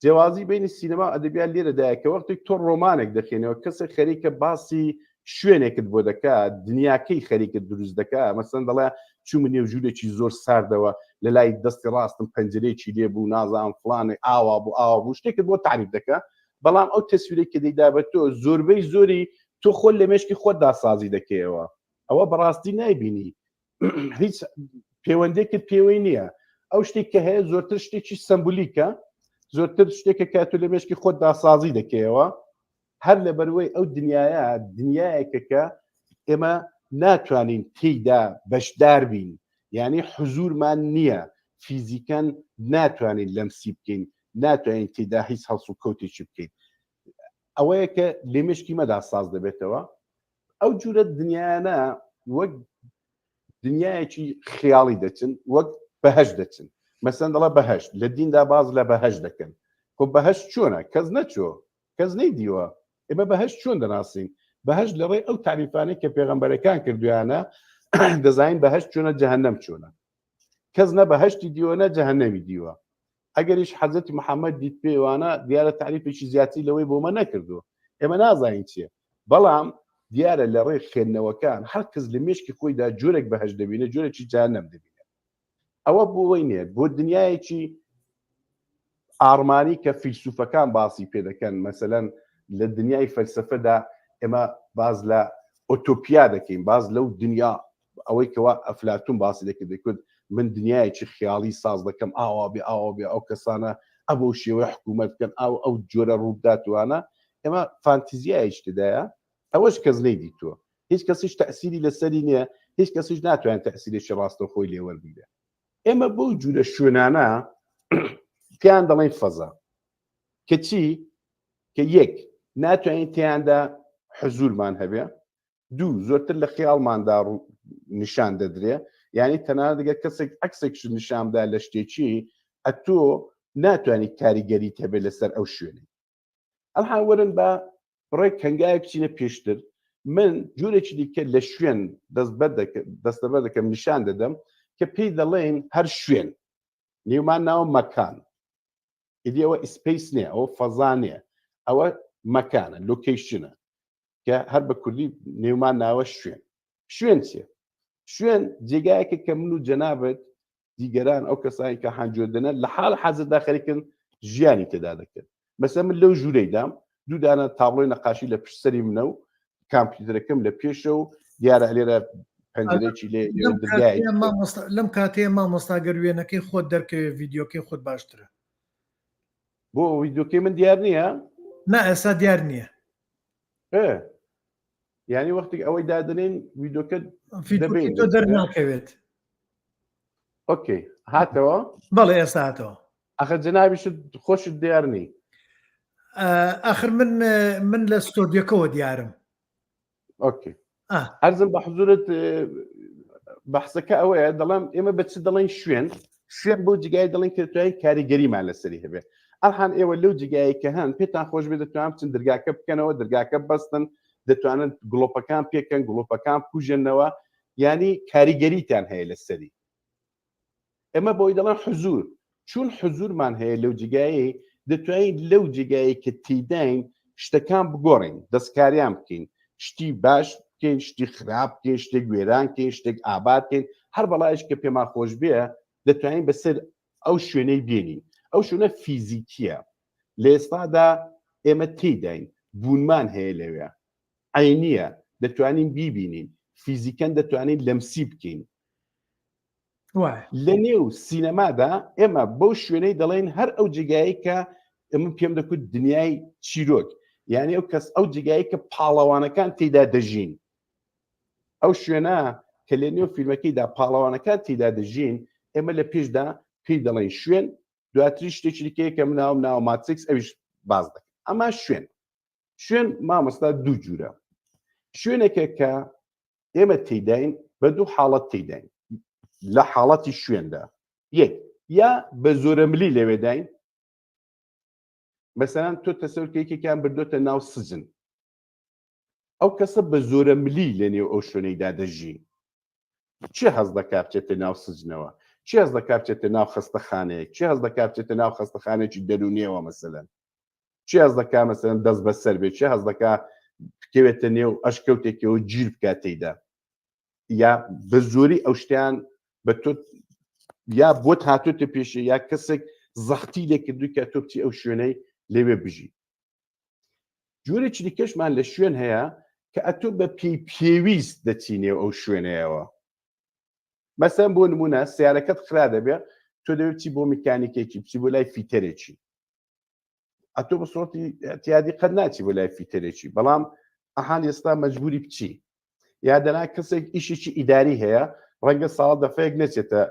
جیاوازی بینی سینەما و ئەدەبیات لێرەدایە کە وەختێک تۆ ڕۆمانێک دەخێنەوە کەسێک خەریکە باسی شوێنێکت بۆ دەکا دنیاکەی خەریکت دروست دەکا مەسەن دەڵێ چوومە نێو ژوورێکی زۆر ساردەوە لە لای دەستی ڕاستم پەنجەرەیەکی لێ بوو نازانم فڵانێ ئاوا بوو ئاوا بوو شتێکت بۆ تعریف دەکا بەڵام ئەو تەسویرەی کە دەیدا بە تۆ زۆربەی زۆری تۆ خۆت لە مێشکی خۆتدا سازی دەکەیەوە ئەوە بەڕاستی نایبینی هیچ پەیوەندێکت پێوەی نییە ئەو شتێک کە هەیە زۆرتر شتێکی سەمبولیکە زۆرتر شتێکە کە تۆ لە مێشکی خۆتدا سازی دەکەیەوە هەر لەبەروەی ئەو دنیاە دنیایەکە کە ئێمە ناتوانین تێیدا بەشدار بین یعنی حزورمان نییە فیزیکەن ناتوانین لەمسی بکەین ناتوانین تێدا هیچ هەڵس و کەوتێکی بکەین ئەوەیە کە لێمشکی مەدا ساز دەبێتەوە ئەو جورە دنیایانە وەک دنیایەکی خیاڵی دەچن وەک بەهەشت دەچن مەسەن دەڵە بەهەشت لە دیندا باز لە بەهەشت دەکەن خۆ بەهەشت چۆنە کەس نەچۆ کەس نەیدیوە ئێمە بەهەشت چۆن دەناسین بەهەشت لە ڕێی ئەو تاریفانەی کە پێغەمبەرەکان کردویانە دەزانین بەهەشت چۆنە جەهەنەم چۆنە کەس نە بەهەشتی دیوە نە جەهەنەمی دیوە ئەگەریش حەزرەتی محەممەد دیت پێوانە دیارە تاریفێکی زیاتری لەوەی بۆمە نەکردووە ئێمە نازانین چییە بەڵام دیارە لە ڕێی خوێندنەوەکان هەر کەس لە مێشکی خۆیدا جۆرێک بەهەشت دەبینێ جۆرێکی جەهەنەم دەبینێ ئەوە بۆی نییە بۆ دنیایەکی ئارمانی کە فیلسوفەکان باسی پێ دەکەن مەسەلەن لە دنیای فەلسەفەدا ئێمە باز لە ئۆتۆپیا دەکەین باز لەو دنیا ئەوەی کەوا ئەفلاتون باسی دەکرد دەکرد من دنیایەکی خیاڵی ساز دەکەم ئاوا بێ ئاوا بێ ئەو کەسانە ئەبەو شێوەی حکوومەت بکەن ئاو ئەو جۆرە ڕووبداتوانە ئێمە فانتیزیایش تێدایە ئەوەش کەس نەیدیتووە هیچ کەسیش تەسیری لەسەری نییە هیچ کەسیش ناتوانێت تەسیرێکی ڕاستەوخۆی لێوەربگرێ ئێمە بەو جورە شوێنانە پێیان دەڵێن فەزا کە چی کە یەک ناتوانین تیاندا حزورمان هەبێ دوو زۆرتر لە خیاڵماندا نیشان دەدرێ یعنی تەنانەت گەر کەسێک عکسێک نیشاندا لە شتێکی ئەتۆ ناتوانانی کاریگەری هەبێ لەسەر ئەو شوێنی ئەلحان وەرن بە بڕێک هەنگاوێک بچینە پێشتر من جورێکی دیکە لە شوێن دەستەبەر دەکەم نیشان دەدەم کە پێی دەڵێن هەر شوێن نێومان ناوە مەکان ئیدی ئەوە space نییە ئەوە فەزا نییە ئەوە مەکانە location ە کە هەر بە کوردی نێومان ناوە شوێن شوێن چیە شوێن جێگایەکە کە من و جەنابەت دیگەران ئەو کەسانی کە هەنجۆدەنە لە حاڵ حەزردا خەریکن ژیانی تێدا دەکەن مەسە من لەو ژوورەیدام دوو دانە تابڵۆی نەقاشی لە پشت سەری منە و کامپیوتەرەکەم لە پێشە و دیارە لێرە پەنجەرێکی لێ لەم کاتەیە مامۆستا گەر وێنەکەی خۆت دەرکەوێ ڤیدیۆکەی خۆت باشترە بۆ ڤیدیۆکەی من دیار نییە نا ئێستا دیار نییە یعنی وەختێک ئەوەی دادنین ڤیدیۆکە دەبین دەرناکەوێت okay هاتەوە بەڵێ ئێستا هاتەوە ئەخە جەنابیشت خۆشت دیار نی ئەخر من من لە ستۆدیۆکەوە دیارم okay ئەرزم بە حزورت بەحسەکە ئەوەیە دەڵێم ئێمە بە چ دەڵێن شوێن شوێن بۆ جگای دەڵێن کە توانین کاریگەریمان لەسەری هەبێ ئەلحان ئێوە لەو جگایە کە هەن پێتان خۆش بێت دەتوان بچن دەرگاکە بکەنەوە دەرگاکە بەستن دەتوانن گڵۆپەکان پێکەن گڵۆپەکان بکوژێنەوە یانی کاریگەریتان هەیە لەسەری ئێمە بۆی دەڵێن حزور چون حزورمان هەیە لەو جێگایەی دەتوانین لەو جێگایەی کە تێداین شتەکان بگۆڕین دەستکاریان بکەین شتی باش بکەین شتی خراپ بکەین شتێک وێران بکەین شتێک ئاباد بکەین هەر بەڵایش کە پێمان خۆش بێ دەتوانین بەسەر ئەو شوێنەی بێنین ئەو شوێنە فیزیکیە لە ئێستادا ئێمە تێداین بوونمان هەیە لەوێ عەینیە دەتوانین بیبینین فیزیکەن دەتوانین لەمسی بکەین لە نێو سینەمادا ئێمە بەو شوێنەی دەڵێن هەر ئەو جێگایەی کە من پێم دەکوت دنیای چیرۆک یعنی ئەو کەس ئەو جێگایە کە پاڵەوانەکان تێدا دەژین ئەو شوێنە کە لە نێو فیلمەکەیدا پاڵەوانەکان تێدا دەژین ئێمە لە پێشدا پێی دەڵێن شوێن دواتری شتێکی دیکەیە کە من ناوم ناوە ماتریکس ئەویش باز دەکەم ئەما شوێن شوێن مامۆستا دوو جورە شوێنێکە کە ئێمە تێداین بە دوو حاڵەت تێداین لە حاڵەتی شوێندا یەک یا بە زۆرەملی لەوێداین مەسەلەن تۆ تەسەور کە یەکێکیان بردۆتە ناو سجن ئەو کەسە بە زۆرە ملی لە نێو ئەو شوێنەیدا دەژی چێ هەز دەکا بچێتە ناو سجنەوە چێ هەز دەکا بچێتە ناو خەستەخانەیەک چێ هەز دەکا بچێتە ناو خەستەخانێکی دەروونیەوە مەسەلەن چێ هەز دەکا مەسەلەن دەست بەسەر بێ چێ هەز دەکا بکەوێتە نێو ئەشکەوتێکەوە گیر بکات تێیدا یا بە زۆری ئەو شتیان بە تۆ یا بۆت هاتوتە پێشێ یا کەسێک زەختی لێکردووی کە تۆ بچی ئەو شوێنەی لەوێ بژی جۆرێکی دیکەشمان لە شوێن هەیە کە ئەتۆ بە پێی پێویست دەچی نێو ئەو شوێنەیەوە مەسەن بۆ نمونە سیارەکەت خرا دەبێ تۆ دەبێت بچی بۆ میکانیکێکی بچی بۆ لای فیتەرێکی ئەتۆ بە سۆتی اعتیادی قەت ناچی بۆ لای فیتەرێکی بەڵام ئەهان ئێستا مەجبوری بچی یا دەنا کەسێک ئیشێکی ئیداری هەیە ڕەنگە ساڵ دەفەیەک نەچێتە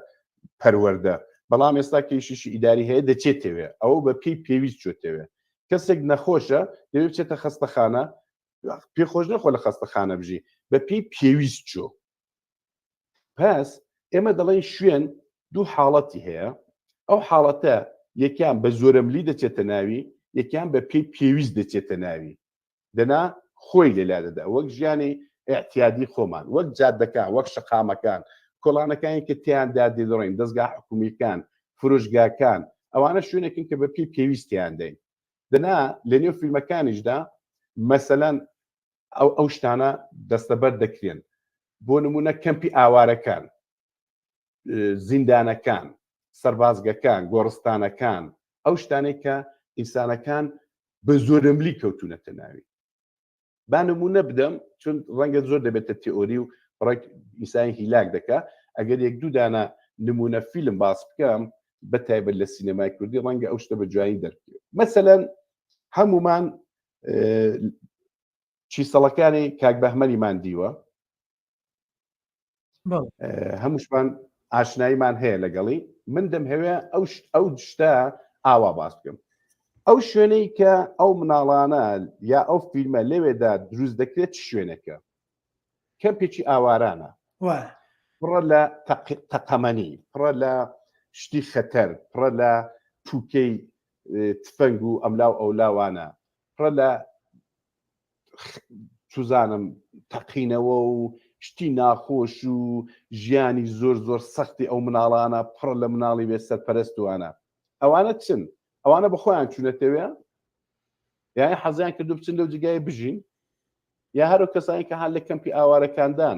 پەروەردە بەڵام ئێستا کە ئیشێکی ئیداری هەیە دەچێتەوێ ئەوە بە پێی پێویست چۆتەوێ کەسێک نەخۆشە دەبێت بچێتە خەستەخانە پێ خۆش نەخۆ لە خەستەخانە بژی بە پێی پێویست چۆ پس ئێمە دەڵێن شوێن دوو حاڵەتی هەیە ئەو حاڵەتە یەکیان بە زۆرەملی دەچێتە ناوی یەکیان بە پێی پێویست دەچێتە ناوی دەنا خۆی لێ لادەدا وەک ژیانی ئیعتیادی خۆمان وەک جادەکان وەک شەقامەکان کۆڵانەکانی کە تیاندا دەڕۆین دەزگا حکومیەکان فرۆشگاکان ئەوانە شوێنێکن کە بە پێی پێویستیان دەین دەنا لە نێو فیلمەکانیشدا مەسەلەن ئەو ئەو شتانە دەستەبەر دەکرێن بۆ نمونە کەمپی ئاوارەکان زیندانەکان سەربازگەکان گۆڕستانەکان ئەو شتانەی کە ئینسانەکان بە زۆرەملی کەوتونەتە ناوی با نمونە بدەم چون ڕەنگە زۆر دەبێتە تئۆری و ڕێک ئینسانی هیلاک دەکا ئەگەر یەک دوو دانە نمونە فیلم باس بکەم بە تایبەت لە سینەمای کوردی ڕەنگە ئەو شتە بە جوانی دەربکەوێت مەسەلەن هەمومان چیسەڵەکانی کاک بەهمەنیمان دیوە هەمووشمان ئاشناییمان هەیە لەگەڵی من دەمهەوێ ئەو ئەو شتە ئاوا باس بکەم ئەو شوێنەی کە ئەو مناڵانە یا ئەو فیلمە لەوێدا دروست دەکرێت چ شوێنێکە کەمپێکی ئاوارانە پڕە لە تەقەمەنی پڕە لە شتی خەتەر پڕە لە پوکەی تفەنگ و ئەملاو ئەولاوانە پڕە لە چزانم تەقینەوە و شتی ناخۆش و ژیانی زۆر زۆر سەختی ئەو مناڵانە پڕ لە مناڵی بێ سەرپەرستوانە ئەوانە چن ئەوانە بەخۆیان چوونەتەوێ یان حەزیان کردو بچن لەو جگای بژین یا هەرو کەسانی کە هەر لە کەمپی ئاوارەکاندان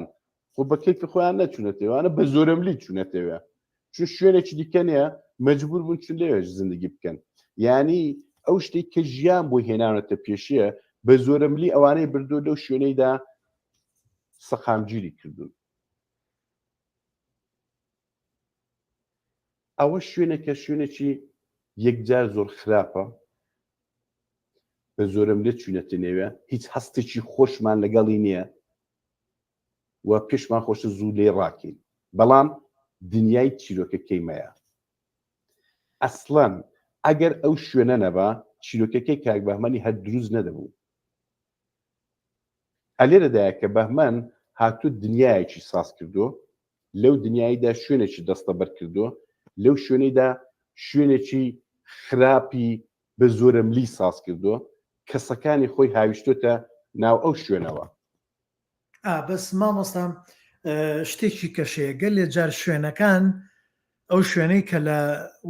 خۆ بە کەیفی خۆیان نەچوونەتەوانە بە زۆرەملی چوونەتەوێ چون شوێنێکی دیکە نییە مەجبور بوون چون لەوێش زندگی بکەن یعنی ئەو شتێک کە ژیان بۆ هێناونەتە پێشیە بە زۆرەملی ئەوانەی بردو لەو شوێنەیدا سەقامگیری کردوون ئەوە شوێنێکە شوێنێکی یەکجار زۆر خراپە بە زۆرەملێ چوینەتە نێوێ هیچ هەستێکی خۆشمان لەگەڵی نییە و پێشمان خۆشە زوو لێ ڕاکەین بەڵام دنیای چیرۆکەکەی مەیە ئەسڵەن ئەگەر ئەو شوێنە نەبا چیرۆکەکەی کاک بەهمەنی هەر دروست نەدەبوو ئەلێرەدایە کە بەهمەن هاتوو دنیایەکی ساز کردو لەو دنیاییدا شوێنێکی دەستەبەر کردو لەو شوێنەیدا شوێنێکی خراپی بە زۆرەملی ساز کردووە کەسەکانی خۆی هاویشتۆتە ناو ئەو شوێنەوە. ئا بەس مامۆستا شتێکی کەشەیە گەلێ جار شوێنەکان ئەو شوێنەی کە لە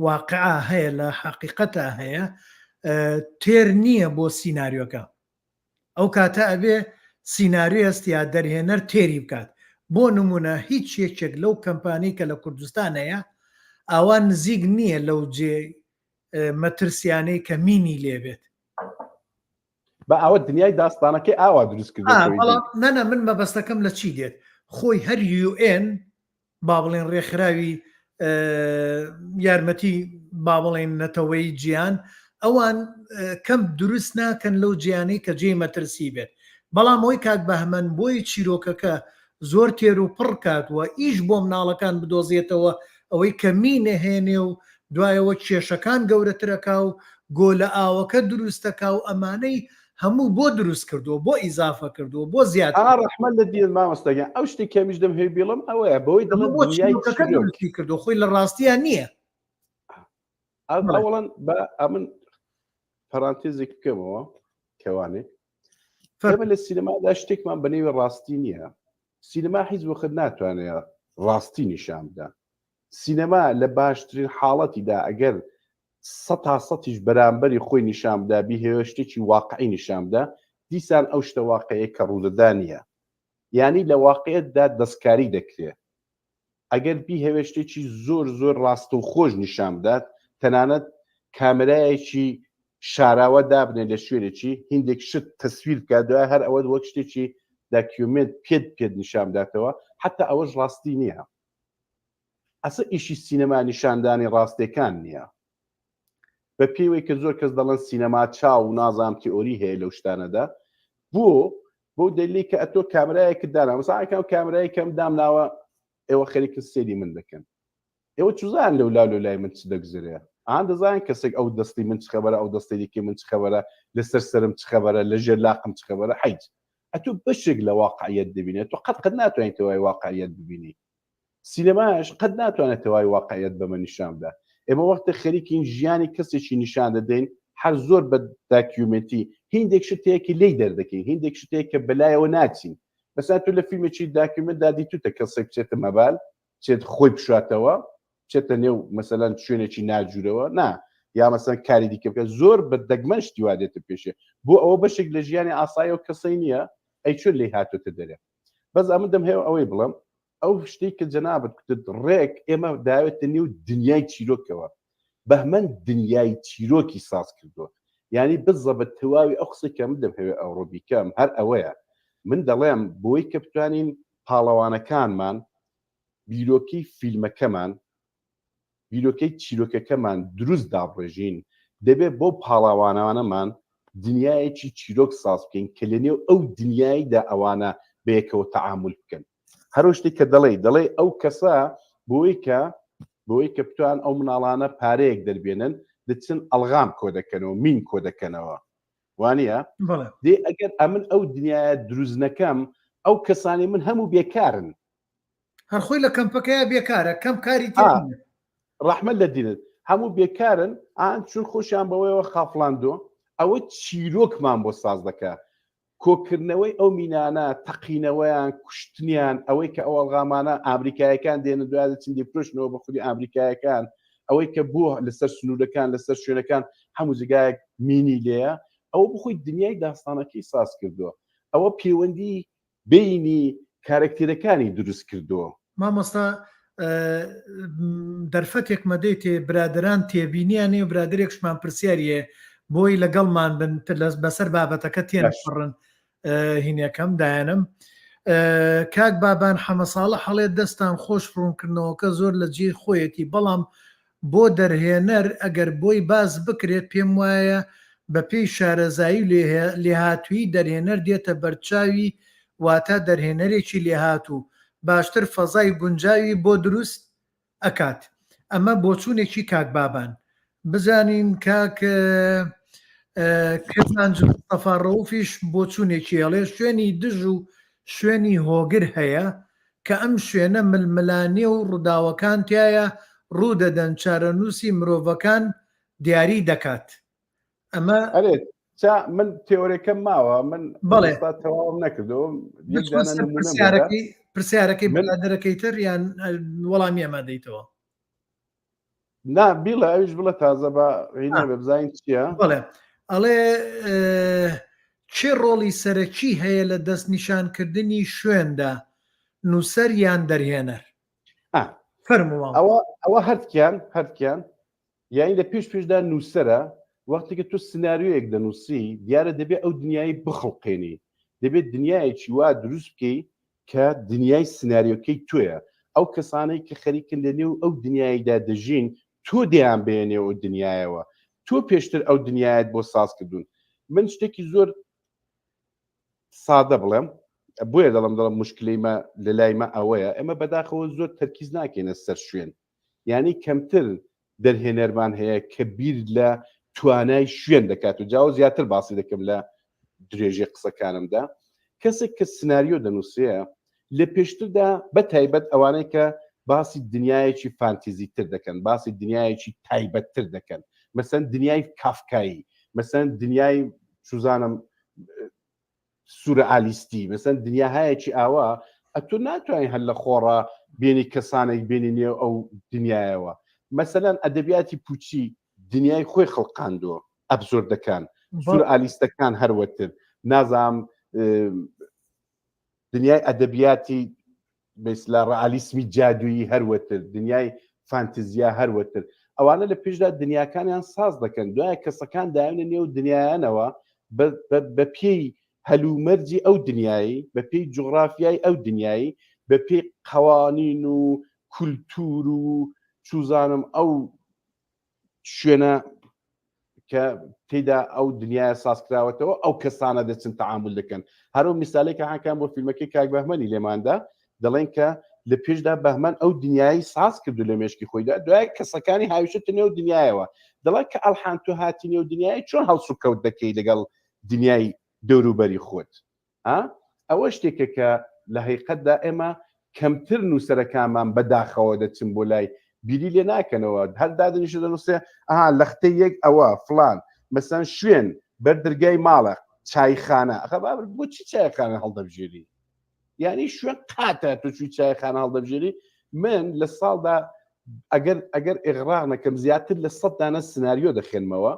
واقعا هەیە لە حەقیقەتا هەیە تێر نییە بۆ سیناریۆکە ئەو کاتە ئەبێ سیناریۆست یا دەرهێنەر تێری بکات بۆ نمونە هیچ یەکێک لەو کەمپانی کە لە کوردستان هەیە ئاوا نزیک نییە لەو جێ مەترسیانەی کە مینی لێبێت بە ئاوە دنیای داستانەکەی ئاوا دروست کرد نەنە من مەبەستەکەم لە چی دێت خۆی هەر یوئێن با بڵێن ڕێکخراوی یارمەتی با بڵێن نەتەوەی جیان ئەوان کەم دروست ناکەن لەو جیانەی کە جێی مەترسی بێت بەڵام ئەوی کاک بەهمەن بۆی چیرۆکەکە زۆر تێر و پڕ کات و ئیش بۆ مناڵەکان بدۆزێتەوە ئەوەی کە می نەهێنێ و دوایەوە کێشەکان گەورەترەکا و گۆلە ئاوەکە دروستەکا و ئەمانەی. هەموو بۆ دروست کردووە بۆ ئیزافە کردووە بۆ زیاد ئا ڕەحمە لە دین مامۆستا گیان ئەو شتێک کەمیش دەم هەیە بیڵم ئەوەیە بەوەی دەڵێن بۆ دنیای چیرۆکەکە چیرۆک دروستی کردووە خۆی لە ڕاستیان نییە بەڵێ. ئەوەڵەن بە ئەمن پەرانتێزێک بکەمەوە کەوانێک فەرموو. ئێمە لە سینەمادا شتێکمان بە نێوی ڕاستی نییە سینەما هیچ وەخت ناتوانێت ڕاستی نیشان بدا سینەما لە باشترین حاڵەتیدا ئەگەر سەتا سەتیش بەرامبەری خۆی نیشان بدا بیهەوێ شتێکی واقعی نیشان بدا دیسان ئەو شتە واقعیە کە ڕوودەدا نییە یانی لە واقعیەتدا دەستکاری دەکرێ ئەگەر بیهەوێ شتێکی زۆر زۆر ڕاستەوخۆش نیشان بدات تەنانەت کامێرایەکی شاراوە دابنێ لە شوێنێکی هیندێک شت تەسویر بکات دوای هەر ئەوەت وەک شتێکی داکیومێنت پێت پێت نیشان بداتەوە حتا ئەوەش ڕاستی نییە ئەسە ئیشی سینەما نیشاندانی ڕاستێکان نییە بە پێوەی کە زۆر کەس دەڵێن سینەما چاو و نازام تئۆری هەیە لەو شتانەدا بۆ بۆ دەلی کە ئەتۆ کامرایەکت دانا مەساکەم کامرای کەم دامناوە ئێوە خەریکن سێری من دەکەن ئێوە چزان لەو لا لەو لای من چ دەگوزرێ ئان دەزان کەسێک ئەو دەستی من چ خەبەرە ئەو دەستی دیکەی من چ خەبەرە لەسەر سەرم چ خەبەرە لە ژێر لاقم چ خەبەرە حیج ئەتۆ بەشێک لە واقعیت دەبینێت تۆ قەت قەت ناتوانیت تەوای واقعیت ببینی سینەماش قەت ناتوانێت تەواوی واقعیت بەمە نیشان بدا ئێمە وەختێ خەریکین ژیانی کەسێکی نیشان دەدەین هەر زۆر بە داکیومنتی هیندێک شتەیەکی لی دەردەکەین هیندێک شتەیە کە بەلایەوە ناچین مەسەلەن تۆ لە فیلمێکی داکیومنتدا دیتوتە کەسێک بچێتە مەبال بچێت خۆی بشاتەوە بچێتە نێو مەسەلەن شوێنێکی ناجوورەوە نا یا مەسەن کاری دیکە بکە زۆر بە دەگمەن شتی وا دێتە پێشێ بۆ ئەوە بەشێک لە ژیانی ئاسایی و کەسەی نییە ئەی چۆن لێی هاتۆتە دەرێ بەس ئەمن دەمهەوێ ئەوەی بڵێم ئەو شتەی کە جەنابت کوتت ڕێک ئێمە داوێتە نێو دنیای چیرۆکەوە بەهمەن دنیای چیرۆکی ساز کردووە یعنی بزەبت تەواوی ئەو قسەی کە من دەمهەوێ ئەوڕۆ بیکەم هەر ئەوەیە من دەڵێم بۆی کە بتوانین پاڵەوانەکانمان بیرۆکەی فیلمەکەمان بیرۆکەی چیرۆکەکەمان دروست دابڕێژین، دەبێت بۆ پاڵاوانانەمان دنیایەکی چیرۆک ساز بکەین کە لەنێو ئەو دنیایدا ئەوانە بەیەکەوە تەعامول بکەن. هەرو شتێک کە دەڵێی، دەڵێی ئەو کەسە بۆی کە بۆی کە بتوان ئەو مناڵانە پارەیەک دەربێنن، دەچن ئەڵغام کۆدەکەنەوە، مین کۆدەکەنەوە. وانە؟ دێ ئەگەر ئەمن ئەو دنیایە دروست نەکەم، ئەو کەسانی من هەموو بێکارن. هەر خۆی لە کەمپەکەیا بێکارە کەم کاری تێ نییە. ڕەحمەت لە دینت هەموو بێکارن ئان چون خۆشیان بەوەیەوە خافڵاندووە ئەوە چیرۆکمان بۆ ساز دەکا کۆکردنەوەی ئەو مینانە تەقینەوەیان کوشتنیان ئەوەی کە ئەو ئەڵغامانە ئامریکایەکان دێنن دوای دەچن دەیفرۆشنەوە بە خودی ئامریکایەکان ئەوەی کە بۆ لەسەر سنوورەکان لەسەر شوێنەکان هەموو جێگایەک مینی لێیە ئەوە بخۆی دنیای داستانەکەی ساز کردووە ئەوە پەیوەندی بەینی کارەکتێرەکانی دروست کردووە. مامۆستا دەرفەتێک مەدەیتێ برادەران تێبینیان هەیە و برادەرێکشمان پرسیاری هەیە بۆی لەگەڵمان بن بەسەر بابەتەکە تێنەپەڕن هینەکەم دایانم کاک بابان حەمەساڵح هەڵێ دەستان خۆش ڕوونکردنەوەکە زۆر لە جێی خۆیەتی بەڵام بۆ دەرهێنەر ئەگەر بۆی باس بکرێت پێم وایە بەپێی شارەزایی و لێهاتوویی دەرهێنەر دێتە بەرچاوی واتە دەرهێنەرێکی لێهاتوو باشتر فەزای گونجاوی بۆ دروست ئەکات ئەمە بۆچوونێکی کاک بابان بزانین کاک کرمانج مستەفا ڕەوفیش بۆچوونێکی ئەڵێ شوێنی دژ و شوێنی هۆگر هەیە کە ئەم شوێنە ململانێ و ڕووداوەکان تیایا ڕوودەدەن چارەنووسی مرۆڤەکان دیاری دەکات. ئەمە. ئەرێ چا من تێۆرێکەم ماوە من بەڵێ ئێستا تەواوم نەکردەوە یەک بچمە دانە سەر نموونەم بدە. پرسیارەکەی پرسیارەکەی من برادەرەکەی تر یان وەڵامی ئەمە دەیتەوە؟ نا بیڵێ ئەویش بڵێ تازە بە هینە بێ بزانین چییە. بەڵێ ئەڵێ کێ ڕۆڵی سەرەکی هەیە لە دەستنیشانکردنی شوێندا نووسەر یان دەرهێنەر؟ فەرموو مامۆستا. ئەوە ئەوە هەردکیان هەردکیان یانی لە پێش پێشدا نووسەرە وەختێک تۆ سناریۆیەک دەنووسی دیارە دەبێ ئەو دنیای بخڵقێنی دەبێت دنیایەکی وا دروست بکەی کە دنیای سناریۆکەی تۆیە ئەو کەسانەی کە خەریکن لە نێو ئەو دنیایدا دەژین تۆ دەیان بێنێ ئەو دنیایەوە تۆ پێشتر ئەو دنیایەت بۆ ساز کردوون من شتێکی زۆر سادە بڵێم بۆیە دەڵم دەڵم مشکلەی مە لە لای مە ئەوەیە ئێمە بەداخەوە زۆر تەرکیز ناکەینە سەر شوێن یعنی کەمتر دەرهێنەرمان هەیە کە بیر لە توانای شوێن دەکات و جاوە زیاتر باسی دەکەم لە درێژی قسەکانمدا کەسێک کە سناریۆ دەنووسێ لە پێشتردا بە تایبەت ئەوانەی کە باسی دنیایەکی فانتیزی تر دەکەن باسی دنیایەکی تایبەتتر دەکەن مەسەن دنیای کافکایی مەسەن دنیای چوزانم سورئالیستی مەسەن دنیاهایەکی ئاوا ئەتۆ ناتوانین هەر لە خۆڕا بێنی کەسانێک بێنی نێو ئەو دنیایەوە مەسەلەن ئەدەبیاتی پوچی دنیای خۆی خڵقاندووە ئەبزۆردەکان سورئالیستەکان هەروەتر نازام دنیای ئەدەبیاتی بەیسلا ڕئالیسمی جادوویی هەروەتر دنیای فانتزیا هەروەتر ئەوانە لە پێشدا دنیاکانیان ساز دەکەن دوای کەسەکان داوێنە نێو دنیایانەوە بە پێی هەلومەرجی ئەو دنیایی بە پێی جوغرافیای ئەو دنیایی بە پێی قوانین و کولتور و چوزانم ئەو شوێنە کە تێدا ئەو دنیاە سازکراوەتەوە ئەو کەسانە دەچن تعامل دەکەن هەرو میسالێکە هاکان بۆ فیلمەکەی کاک بەهمەنی لێماندا دەڵێن کە لە پێشدا بەهمەن ئەو دنیایی ساز کردو لە مێشکی خۆیدا دوای کەسەکانی هاویشتە نێو دنیایەوە دەڵێن کە ئەلحان تو هاتی نێو دنیای چۆن هەڵسوکەوت دەکەی لەگەڵ دنیای دەوروبەری خۆت ئا ئەوە شتێکە کە لە هەیقەتدا ئێمە کەمتر نووسەرەکانمان بەداخەوە دەچن بۆ لای بیری لێ ناکەنەوە هەر دادنیشە دەنووسێ ئەها لەختەی یەک ئەوە فلان مەسەن شوێن بەر دەرگای ماڵە چایخانە ئەخە بابر بۆچی چایخانە هەڵدەبژێری یعنی شوێن قاتە تۆ چوی چایخانە هەڵدەبژێری من لە ساڵدا ئەگەر ئەگەر ئێغراق نەکەم زیاتر لە سە دانە سناریۆ دەخێنمەوە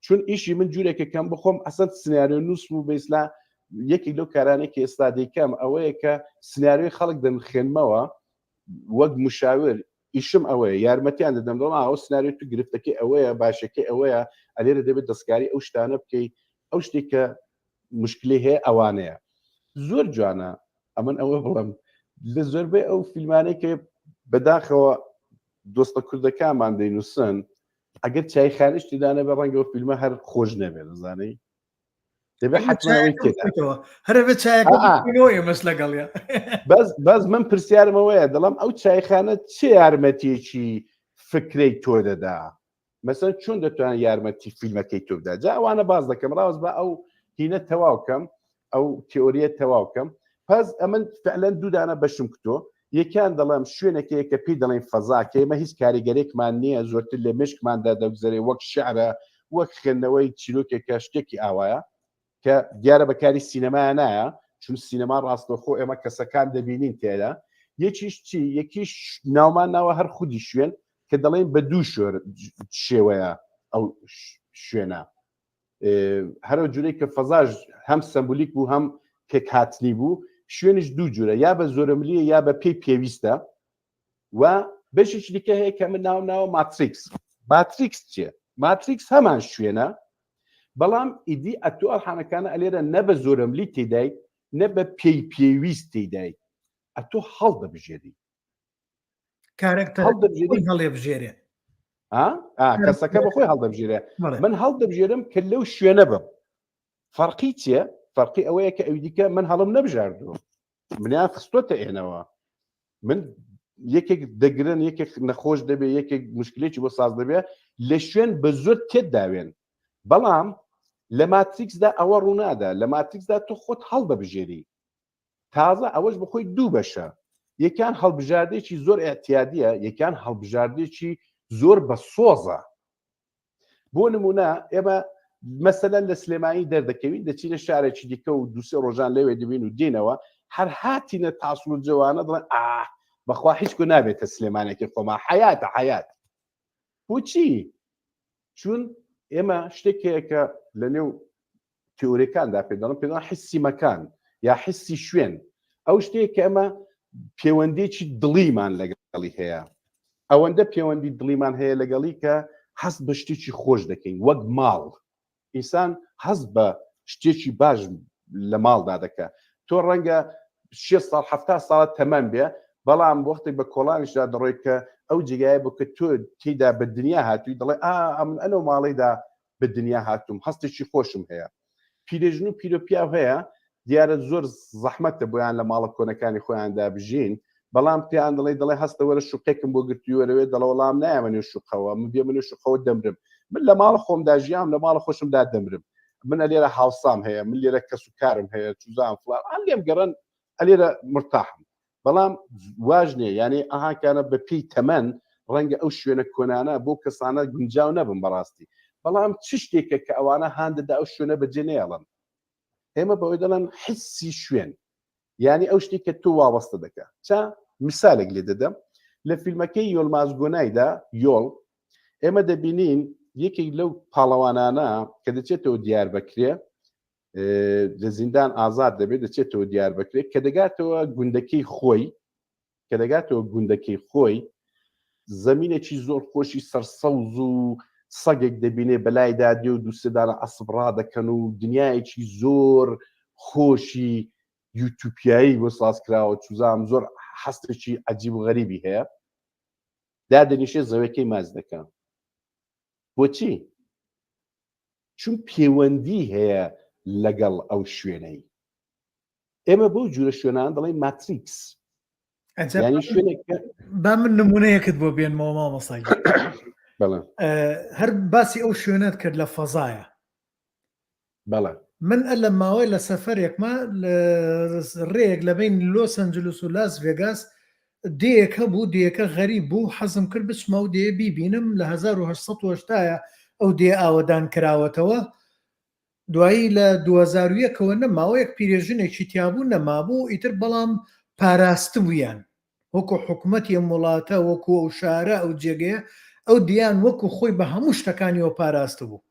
چون ئیشی من جوورێکە کەم بخۆم ئەسەن سناریۆ نووس و بەیسلا یەکێک لەو کارانێک کە ئێستا دەیکەم ئەوەیە کە سناریۆی خەڵک دەنخێنمەوە وەک مشاور ئیشم ئەوەیە یارمەتیان دەدەم دەڵێم ئەو سناریۆ تو گرفتەکەی ئەوەیە باشەکەی ئەوەیە ئەلێرە دەبێت دەستکاری ئەو شتانە بکەی ئەو شتێک کە مشکلی هەیە ئەوانەیە زۆر جوانە ئەمن ئەوە بڵم لە زۆربەی ئەو فیلمانەی کە بەداخەوە دۆستە کوردەکانمان دەینووسن ئەگەر چایخانەش تێدا نەبێ ڕەنگە ئەو فیلمە هەر خۆش نەبێ دەزانی دەبێ حتمەوەی تێدا هەرە بە چایەکە ئێمەش لەگەڵە بەس بەس من پرسیارمەوەیە دەڵم ئەو چایخانە چه یارمەتیەکی فکرەی تۆ دەدا مەسەن چۆن دەتوان یارمەتی فیلمەکەی تۆ بدا جا ئەوانە باز دەکەم ڕاست بە ئەو هینە تەواو کەم ئەو تئۆریە تەواو کەم پس ئەمن فعلەن دوودانە بەشم کتۆ یەکیان دەڵێم شوێنێکەیە کە پێی دەڵێن فەزا کە ئێمە هیچ کاریگەرێکمان نییە زۆرتر لە مشکماندا دەگوزەرێ وەک شعرە وەک خوێندنەوەی چیرۆکێکە شتێکی ئاوایە کە دیارە بەکاری سینەمایە نایە چون سینەما ڕاستەوخۆ ئێمە کەسەکان دەبینین تێدا یەکیش چی یەکیش ناومان ناوە هەر خودی شوێن کە دەڵێن بە دوو شۆر شێوەیە ئەو شوێنە هەرو جورێک کە فەزاش هەم سەمبولیک بوو هەم پێکهاتنی بوو شوێنش دوو جورە یا بە زۆرەملیە یا بە پێی پێویستە و بەشێکی دیکە هەیە کە من ناو ناوە ماتریکس ماتریکس چیە ماتریکس هەمان شوێنە بەڵام ئیدی ئەتۆ ئەلحانەکانە ئەلێرە نە بە زۆرەملی تێدای نە بە پێی پێویست تێدای ئەتۆ هەڵدەبژێری کارەکتەر هەڵێبژێرێ کەسەکە بەخۆی هەڵدەبژێرێ من هەڵدەبژێرم کە لەو شوێنە بم فەرقی چییە فەرقی ئەوەیە کە ئەوی دیکە من هەڵم نەبژاردووە منیان خستۆتە ئێنەوە من یەکێک دەگرن یەکێک نەخۆش دەبێ یەکێک مشکلێکی بۆ ساز دەبێ لە شوێن بە زۆر تێت داوێن بەڵام لە ماتریکسدا ئەوە ڕوونادا لە ماتریکسدا تۆ خۆت هەڵدەبژێری تازە ئەوەش بەخۆی دوو بەشە یەکیان هەڵبژاردێکی زۆر ئەتیادیە یەکیان هەڵبژاردێکی زۆر بە سۆزە بۆ نمونە ئێمە مەسەلەن لە سلێمانی دەردەکەوین دەچینە شارێکی دیکە و دوسێ ڕۆژان لەوێ دەبین و دێنەوە هەر هاتینە تاسڵ و جوانە دڵێن ئا بەخوا هیچ کو نابێتە سلێمانێکی خۆما حیاتە حیات بۆچی چون ئێمە شتێک هەیە کە لە نێو تیۆریەکاندا پێ دەڵێن پێ دەڵێن حسی مەکان یا حسی شوێن ئەو شتەیە کە ئەمە پەیوەندێکی دڵیمان لەگەڵی هەیە ئەوەندە پەیوەندی دڵیمان هەیە لەگەڵی کە هەست بە شتێکی خۆش دەکەین وەک ماڵ ئینسان هەست بە شتێکی باش لە ماڵدا دەکە تۆ ڕەنگە شێ ساڵ ه ساڵە تەمەن بێ بەڵام وەختێک بە کۆڵانیشدا دەڕۆی کە ئەو جێگایە بۆ کە تۆ تێدا بە دنیا هاتووی دەڵێ ئا ئەمن ئەنەو ماڵیدا بە دنیا هاتووم هەستێکی خۆشم هەیە پیرێژن و پیرۆ پیاو هەیە دیارە زۆر زەحمەتە بۆیان لە ماڵە کۆنەکانی خۆیاندا بژین بەڵام پێیان دەڵێ دەڵێ هەستە وەرە شوقێکم بۆ گرتووی وەرەوێ دەڵێ وەڵام نایەمە نێو شوقەوە من بێمە نێو شوقەوە دەمرم من لە ماڵە خۆمدا ژیام لە ماڵە خۆشمدا دەمرم. من لێرە هاوسام هەیە من لێرە کەس و کارم هەیە چوزان فلان ئەم لێم گەڕن ئەلێرە مرتاحم بەڵام واژ نییە یعنی ئەهاکانە بە پێی تەمەن ڕەنگە ئەو شوێنە کۆنانە بۆ کەسانە گونجاو نەبن بەڕاستی بەڵام چ شتێکە کە ئەوانە هاندەدا ئەو شوێنە بەجێ نێڵن ئێمە بەوەی دەڵێن حسی شوێن یعنی ئەو شتێک کە تۆ واوەستە دەکە چا مثالێک لێ دەدەم لە فیلمەکەی یۆلماز گۆنایدا یۆڵ ئێمە دەبینین یەکێک لەو پاڵەوانانە کە دەچێتەوە دیار بەکرێ لە زیندان ئازاد دەبێت دەچێتەوە دیار بکرێت کە دەگاتەوە گوندەکەی خۆی کە دەگاتەوە گوندەکەی خۆی زمینێکی زۆر خۆشی سەرسەوز و سەگێک دەبینێ بەلایدا دێ و دووسێدانە ئەسب ڕادەکەن و دنیایەکی زۆر خۆشی یوتوپیایی بۆ ساز کراوە چوزام زۆر حەستێکی عجیب و غەریبی هەیە دادەنیشێ زەوەکەی ماز دەکە بۆچی چون پەیوەندی هەیە لەگەڵ ئەو شوێنەی ئێمە بەو جورە شوێنان دەڵێن ماتریکس ینی شوێنێک با من نمونەیەکت بۆ بێنمەوە مامۆسای هەر باسی ئەو شوێنەت کرد لە فەزایە بەڵێ من ئە لە ماوەی لە سەفەرێکما ڕێیەک لە بین لۆس ئەنجلس و لاس ڤێگاس دێیەک هەبوو دێیەکە غەریب بوو حەزم کرد بچمە ئەو دێیە بیبینم لە 1880 ئەو دێ ئاوەدان کراوەتەوە دوایی لە 2001 ەوە نەماوە یەک پیرێژنێکی تیابوو نەمابوو ئیتر بەڵام پاراستبوویان وەکو حکومەتی ئەم وڵاتە وەکو ئەو شارە ئەو جێگەیە ئەو دیان وەکو خۆی بە هەموو شتەکانیەوە پاراستبوو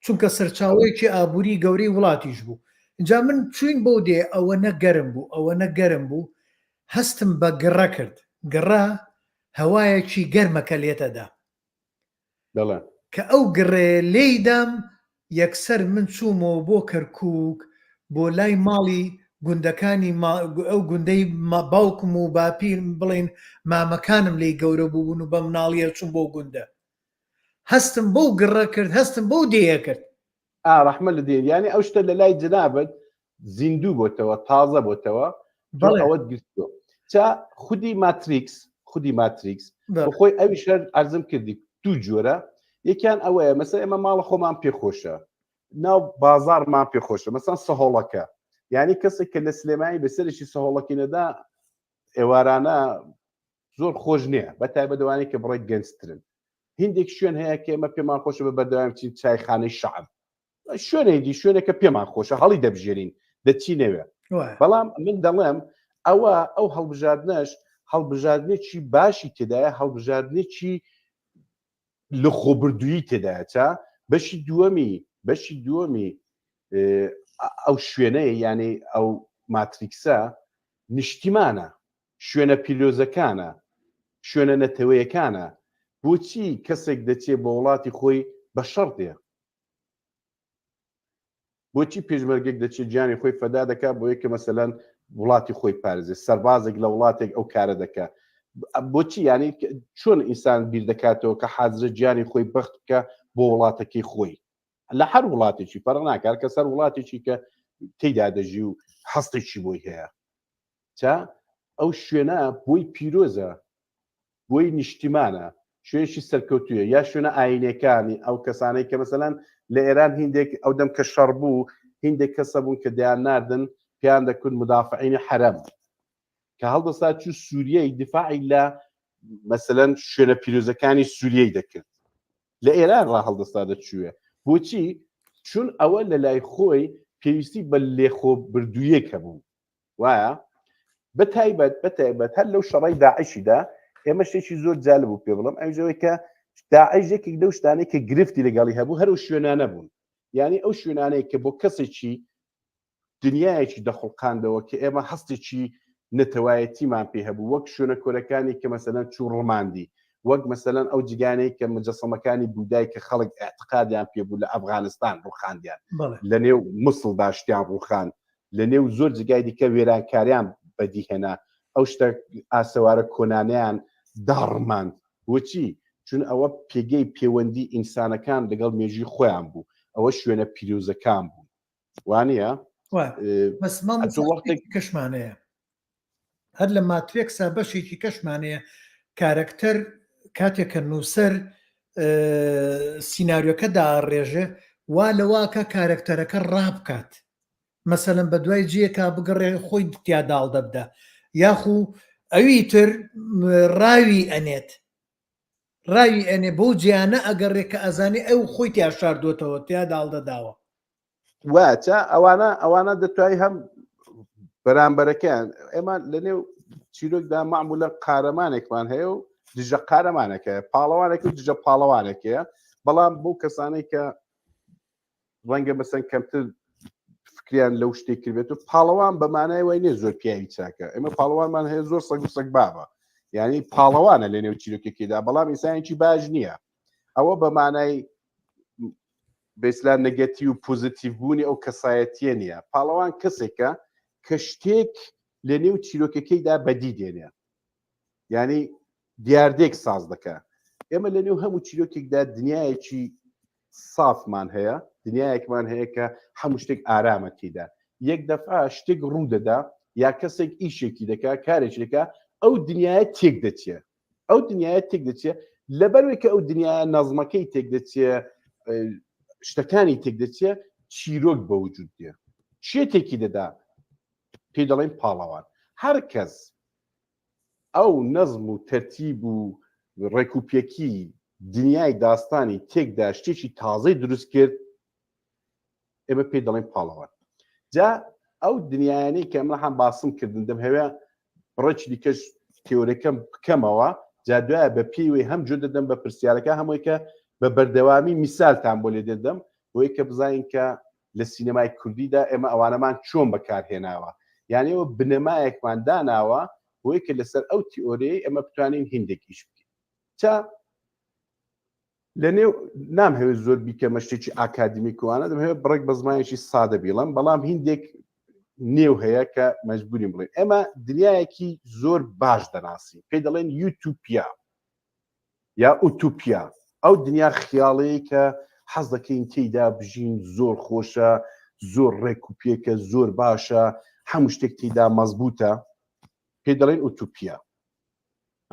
چونکە سەرچاوەیەکی ئابووری گەورەی وڵاتیش بوو اینجا من چوین بەو دێ ئەوە نە گەرم بوو ئەوە نە گەرم بوو هەستم بە گڕە کرد گڕە هەوایەکی گەرمە کە لێتەدا بەڵێ. کە ئەو گڕەیە لێی دام یەکسەر من چوومەوە بۆ کەرکووک بۆ لای ماڵی گوندەکانی ئەو گوندەی باوکم و باپیرم بڵێین مامەکانم لێی گەورە بووبوون و بە مناڵییە چووم بۆ گوندە هەستم بەو گڕە کرد هەستم بەو دێیە کرد. ئا ڕەحمە لە دێ یانی ئەو شتە لە لای جەنابت زیندوو بۆتەوە تازە بۆتەوە تۆ ئەوەت گرتووە چا خودی ماتریکس خودی ماتریکس خۆی ئەوی شەر ئەرزم کردی دوو جۆرە یەکیان ئەوەیە مەسە ئێمە ماڵە خۆمان پێخۆشە ناو بازارمان پێخۆشە مەسان سەهۆڵەکە یعنی کەسێک کە لە سلێمانی بەسەرشی سەهۆڵەکی نەدا ئێوارانە زۆر خۆش نییە بە تایبەت ئەوانەی کە بڕێک گەنجترن هندێک شوێن هەیە کە ئێمە پێمان خۆشە بە بەردەوام چین چایخانەی شەعب شوێنێکی شوێنێکە پێمان خۆشە هەڵی دەبژێرین دەچینەوێ بەڵام من دەڵێم ئەوە ئەو هەڵبژاردنەش هەڵبژاردنێکی باشی تێدایە هەڵبژاردنێکی لە خۆبردووی تێدایە چا بەشی دووەمی بەشی دووەمی ئەو شوێنەیە یعنی ئەو ماتریکسە نیشتیمانە شوێنە پیرۆزەکانە، شوێنە نەتەوەیەکانە، بۆچی کەسێک دەچێ بۆ وڵاتی خۆی بە شەڕ دێ؟ بۆچی پێشمەرگێک دەچێت گیانی خۆی فەدا دەکا بۆیە کە مەسەلەن وڵاتی خۆی پارێزێ سەربازێک لە وڵاتێک ئەو کارە دەکا بۆچی یعنی چۆن ئینسان بیر دەکاتەوە کە حازرە گیانی خۆی بەخت بکە بۆ وڵاتەکەی خۆی لە هەر وڵاتێکی فەرق ناکات کە سەر وڵاتێکی کە تێدا دەژی و هەستێکی بۆی هەیە چا ئەو شوێنە بۆی پیرۆزە بۆی نیشتیمانە شوێنێکی سەرکەوتوویە یا شوێنە ئاینەکانی ئەو کەسانەی کە مەسەلەن لە ئێران هیندێک ئەو دەم کە شەڕ بوو هیندێک کەسە بوون کە دەیان ناردن پێیان دەکرد مدافعینی حەرەم کە هەڵدەسا چوو سووریەی دیفاعی لە مەسەلەن شوێنە پیرۆزەکانی سووریەی دەکرد لە ئێران ڕا هەڵدەستا دەچووێ بۆچی چون ئەوە لە لای خۆی پێویستی بە لێخۆبردوویەک هەبوو وایە بەتایبەت بەتایبەت هەر لەو شەڕی داعشیدا ئێمە شتێکی زۆر جالب بوو پێ بڵم ئەوجەوەی کە داعش یەکێک لەو شتانەی کە گرفتی لەگەڵی هەبوو هەر و شوێنانە بوون یعنی ئەو شوێنانەی کە بۆ کەسێکی دنیایەکی دەخڵقاندەوە کە ئێمە هەستێکی نەتەوایەتیمان پێ هەبوو وەک شوێنە کۆرەکانی کە مەسەلەن چوو ڕماندی وەک مەسەلەن ئەو جگانەی کە مجەسەمەکانی بودای کە خەڵک اعتقادیان پێ بوو لە ئەفغانستان ڕوخاندیان لە نێو مسڵ داشتیان ڕوخان لە نێو زۆر جگای دیکە وێرانکاریان بەدیهێنا ئەو شتە ئاسەوارە کۆنانەیان داڕماند بۆچی چون ئەوە پێگەی پێوەندی ئینسانەکان لەگەڵ مێژووی خۆیان بوو ئەوە شوێنە پیرۆزەکان بوون وانە بەس وەختێک کەشمانەیە هەر لە ماترێکسا بەشێکی کەشمانەیە کارەکتەر کاتێک کە نووسەر سیناریۆکە داڕێژێ وا لەواکە کارەکتەرەکە ڕابکات مەسەلەن بەدوای جێکا بگەڕێ خۆی تیا داڵدە بدە یاخو ئەوی تر ڕاوی ئەنێت ڕاوی ئەنێ بەو جیانە ئەگەڕێ کە ئەزانێ ئەو خۆی تیا شاردۆتەوە تیا داڵدە داوە. واتە ئەوانە ئەوانە دەتوای هەم بەرامبەرەکەیان ئێمە لەنێو چیرۆکدا معمولە قارەمانێکمان هەیە و دژە قارەمانەکە پاڵەوانێک و دژە پاڵەوانێکەیە بەڵام بۆ کەسانێک کە ڕەنگە بەسەن کەمتر فکریان لەو شتێک کردبێت و پاڵەوان بە مانای وای نیە زۆر پیاوی چاکە ئێمە پاڵەوانمان هەیە زۆر سەگ و سەگ بابە یعنی پاڵەوانە لە نێو چیرۆکێکیدا بەڵام ئینسانێکی باش نییە ئەوە بە مانای بەسلا نەگەتی و پوزیتیڤ بوونی ئەو کەسایەتیە نییە پاڵەوان کەسێکە کە شتێک لە نێو چیرۆکەکەیدا بەدی دێنێ یعنی دیاردێک ساز دەکا ئێمە لە نێو هەموو چیرۆکێکدا دنیایەکی سافمان هەیە دنیایەکمان هەیە کە هەموو شتێک ئارامە تێدا یەک دەفعە شتێک ڕوو دەدا یا کەسێک ئیشێکی دەکا کارێکی دەکا ئەو دنیاە تێک دەچێ ئەو دنیاە تێک دەچێ لەبەروی کە ئەو دنیا نەزمەکەی تێک دەچێ شتەکانی تێک دەچێ چیرۆک بە وجود دێ چێ تێکی دەدا پێی دەڵێن پاڵەوان هەر کەس ئەو نەزم و تەرتیب و ڕێکوپێکی دنیای داستانی تێکدا شتێکی تازەی دروست کرد ئێمە پێی دەڵێن پاڵەوان جا ئەو دنیایانەی کە ئەمە هەم باسم کردن دەمهەوێ بڕێکی دیکەش تێۆرەکەم بکەمەوە جا دوایە بە پێوەی هەم جۆ دەدەم بە پرسیارەکە هەمووی کە بە بەردەوامی میسالتان بۆ لێ دەدەم بۆی کە بزانین کە لە سینەمای کوردیدا ئێمە ئەوانەمان چۆن بەکارهێناوە یعنی ئەوە بنەمایەکمان داناوە بۆی کە لەسەر ئەو تیۆریەی ئێمە بتوانین هیندێک ئیش بکەین چا لە نێو نامهەوێت زۆر بیکەمە شتێکی ئاکادمیکوانە دەمهەوێت بڕێک بە زمانێکی سادە بیڵم بەڵام هیندێک نێو هەیە کە مەجبورین بڵێن ئێمە دنیایەکی زۆر باش دەناسین پێی دەڵێن یوتوپیا یا ئوتوپیا ئەو دنیا خیاڵەیە کە حەز دەکەین تێیدا بژین زۆر خۆشە زۆر ڕێک و پێکە زۆر باشە هەموو شتێک تێیدا مەزبوتە پێی دەڵێن ئوتوپیا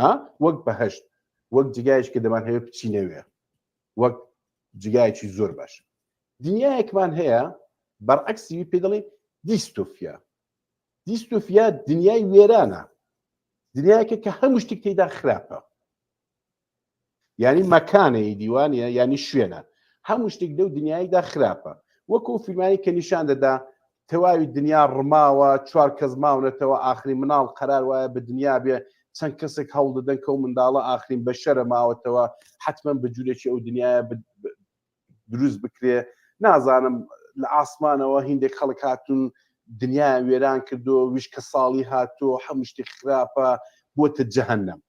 ها وەک بەهشت وەک جگایش کە دەمان هەیە بچینەوێ وەک جگایەکی زۆر باش دنیایەکمان هەیە بەرعکسی پێ دەڵێن دیستۆفیا دیستۆفیا دنیای وێرانە دنیایەکە کە هەموو شتێک تێدا خراپە یعنی مەکانەی دیوانە ینی شوێنە هەموو شتێک لەو دنیایدا خراپە وەکو فیلمانی کە نیشان دەدا تەواوی دنیا ڕماوە چوار کەس ماونەتەوە ئاخری مناڵ قەرار وایە بە دنیا بێ چەند کەسێک هەوڵ دەدەن کە و منداڵە ئاخرین بەشەرە ماوەتەوە حتمما بە جوورێکی ئەو دنیاە دروست بکرێ نازانم لە ئاسمانەوە هیندێک خەڵک هاتوون دنیایان وێران کردو ویشکە ساڵی هاتوو هەموو شتێک خراپە بۆتە جەهەنەم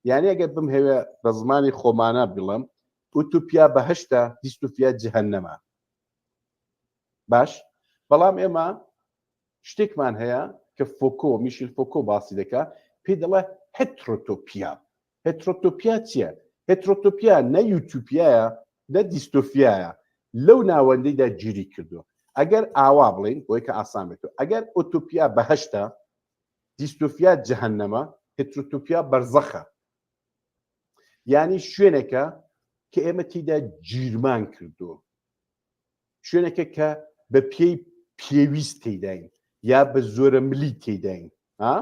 یعنی ئەگەر بمهەوێ بە زمانی خۆمانە بڵم ئوتوپیا بەهشتە دیستوفیا جەهەنەمە باش بەڵام ئێمە شتێکمان هەیە کە فۆکۆ میشیل فۆکۆ باسی دەکا پێی دەڵێ هێترۆتۆپیا هێترۆتۆپیا چییە؟ هێترۆتۆپیا نە یوتوپیایە نە دیستۆفیایە لەو ناوەندەیدا گیری کردووە ئەگەر ئاوا بڵین بۆی کە ئاسان بێت ئەگەر ئۆتۆپیا بەهشتە دیستۆفیا جەهەنەمە هێترۆتۆپیا بەرزەخە یعنی شوێنێکە کە ئێمە تیدا گیرمان کردووە شوێنێکە کە بە پێی پێویست تێداین یا بە زۆرە ملی تێداین ها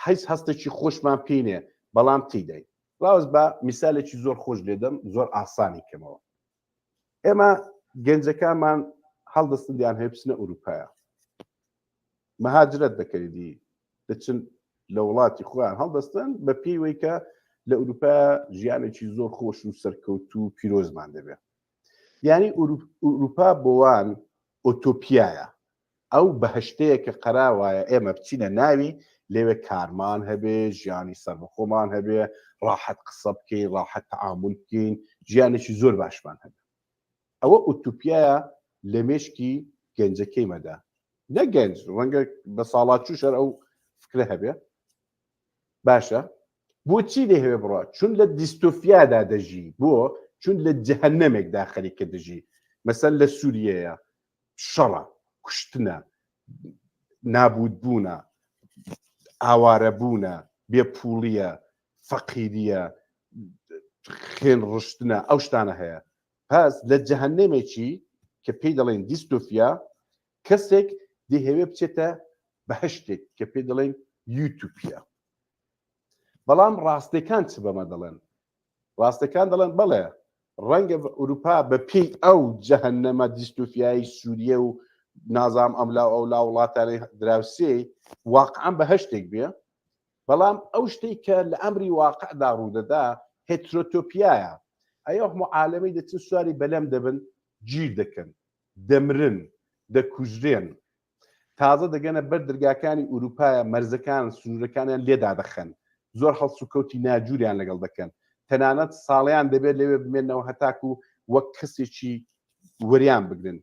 حیز هەستێکی خۆشمان پێینێ بەڵام تێداین ڕاوز بە میسالێکی زۆر خۆش لێدەم زۆر ئاسانی کەمەوە ئێمە گەنجەکانمان هەڵدەستن دیان هەیە بچنە ئەوروپایە مەهاجرەت دەکەیدی دەچن لە وڵاتی خۆیان هەڵدەستن بە پێی کە لە ئەوروپا ژیانێکی زۆر خۆش و سەرکەوتو و پیرۆزمان دەبێت یانی ئوروپا بۆوان ئۆتۆپیایە ئەو بەهشتەیە کە قەرا وایە ئێمە بچینە ناوی لەوێ کارمان هەبێ ژیانی سەربەخۆمان هەبێ ڕاحەت قسە بکەین ڕاحەت تەعامول بکەین ژیانێکی زۆر باشمان هەبێ ئەوە ئۆتۆپیایە لە مێشکی گەنجەکەی مەدا نە گەنج ڕەنگە بە ساڵاچوو شەر ئەو فکرە هەبێ باشە بۆچی دەیهەوێ بڕوا چون لە دیستۆفیادا دەژی بۆ چون لە جەهەنەمێکدا خەریکە دەژی مەسەن لە سووریەیە شەڕە کوشتنە نابوت بوونە ئاوارە بوونە بێپوڵیە فەقیریە خوێن ڕشتنە ئەو شتانە هەیە پس لە جەهەنەمێکی. کە پێی دەڵێن دیستۆفیا، کەسێک دەیهەوێ بچێتە بەهەشتێک کە پێی دەڵێن یوتوپیا. بەڵام ڕاستەکان چ بەمە دەڵێن؟ ڕاستەکان دەڵێن بەڵێ ڕەنگە ئەوروپا بە پێی ئەو جەهەنەمە دیستۆفیایی سووریە و نازام ئەملا و ئەولا وڵاتانی دراوسێی واقعا بەهەشتێک بێ، بەڵام ئەو شتەی کە لە ئەمری واقعدا ڕوودەدا هێترۆتۆپیایە. ئەی ئەو هەموو عالەمەی دەچن سواری بەلەم دەبن گیر دەکەن، دەمرن، دەکوژرێن، تازە دەگەنە بەر درگاکانی ئوروپایە مەرزەکان سنوورەکانیان لێ دادەخەن، زۆر هەڵسوکەوتی ناجوریان لەگەڵ دەکەن، تەنانەت ساڵیان دەبێت لەوێ بمێنەوە هەتاکو وەک کەسێکی وەریان بگرن.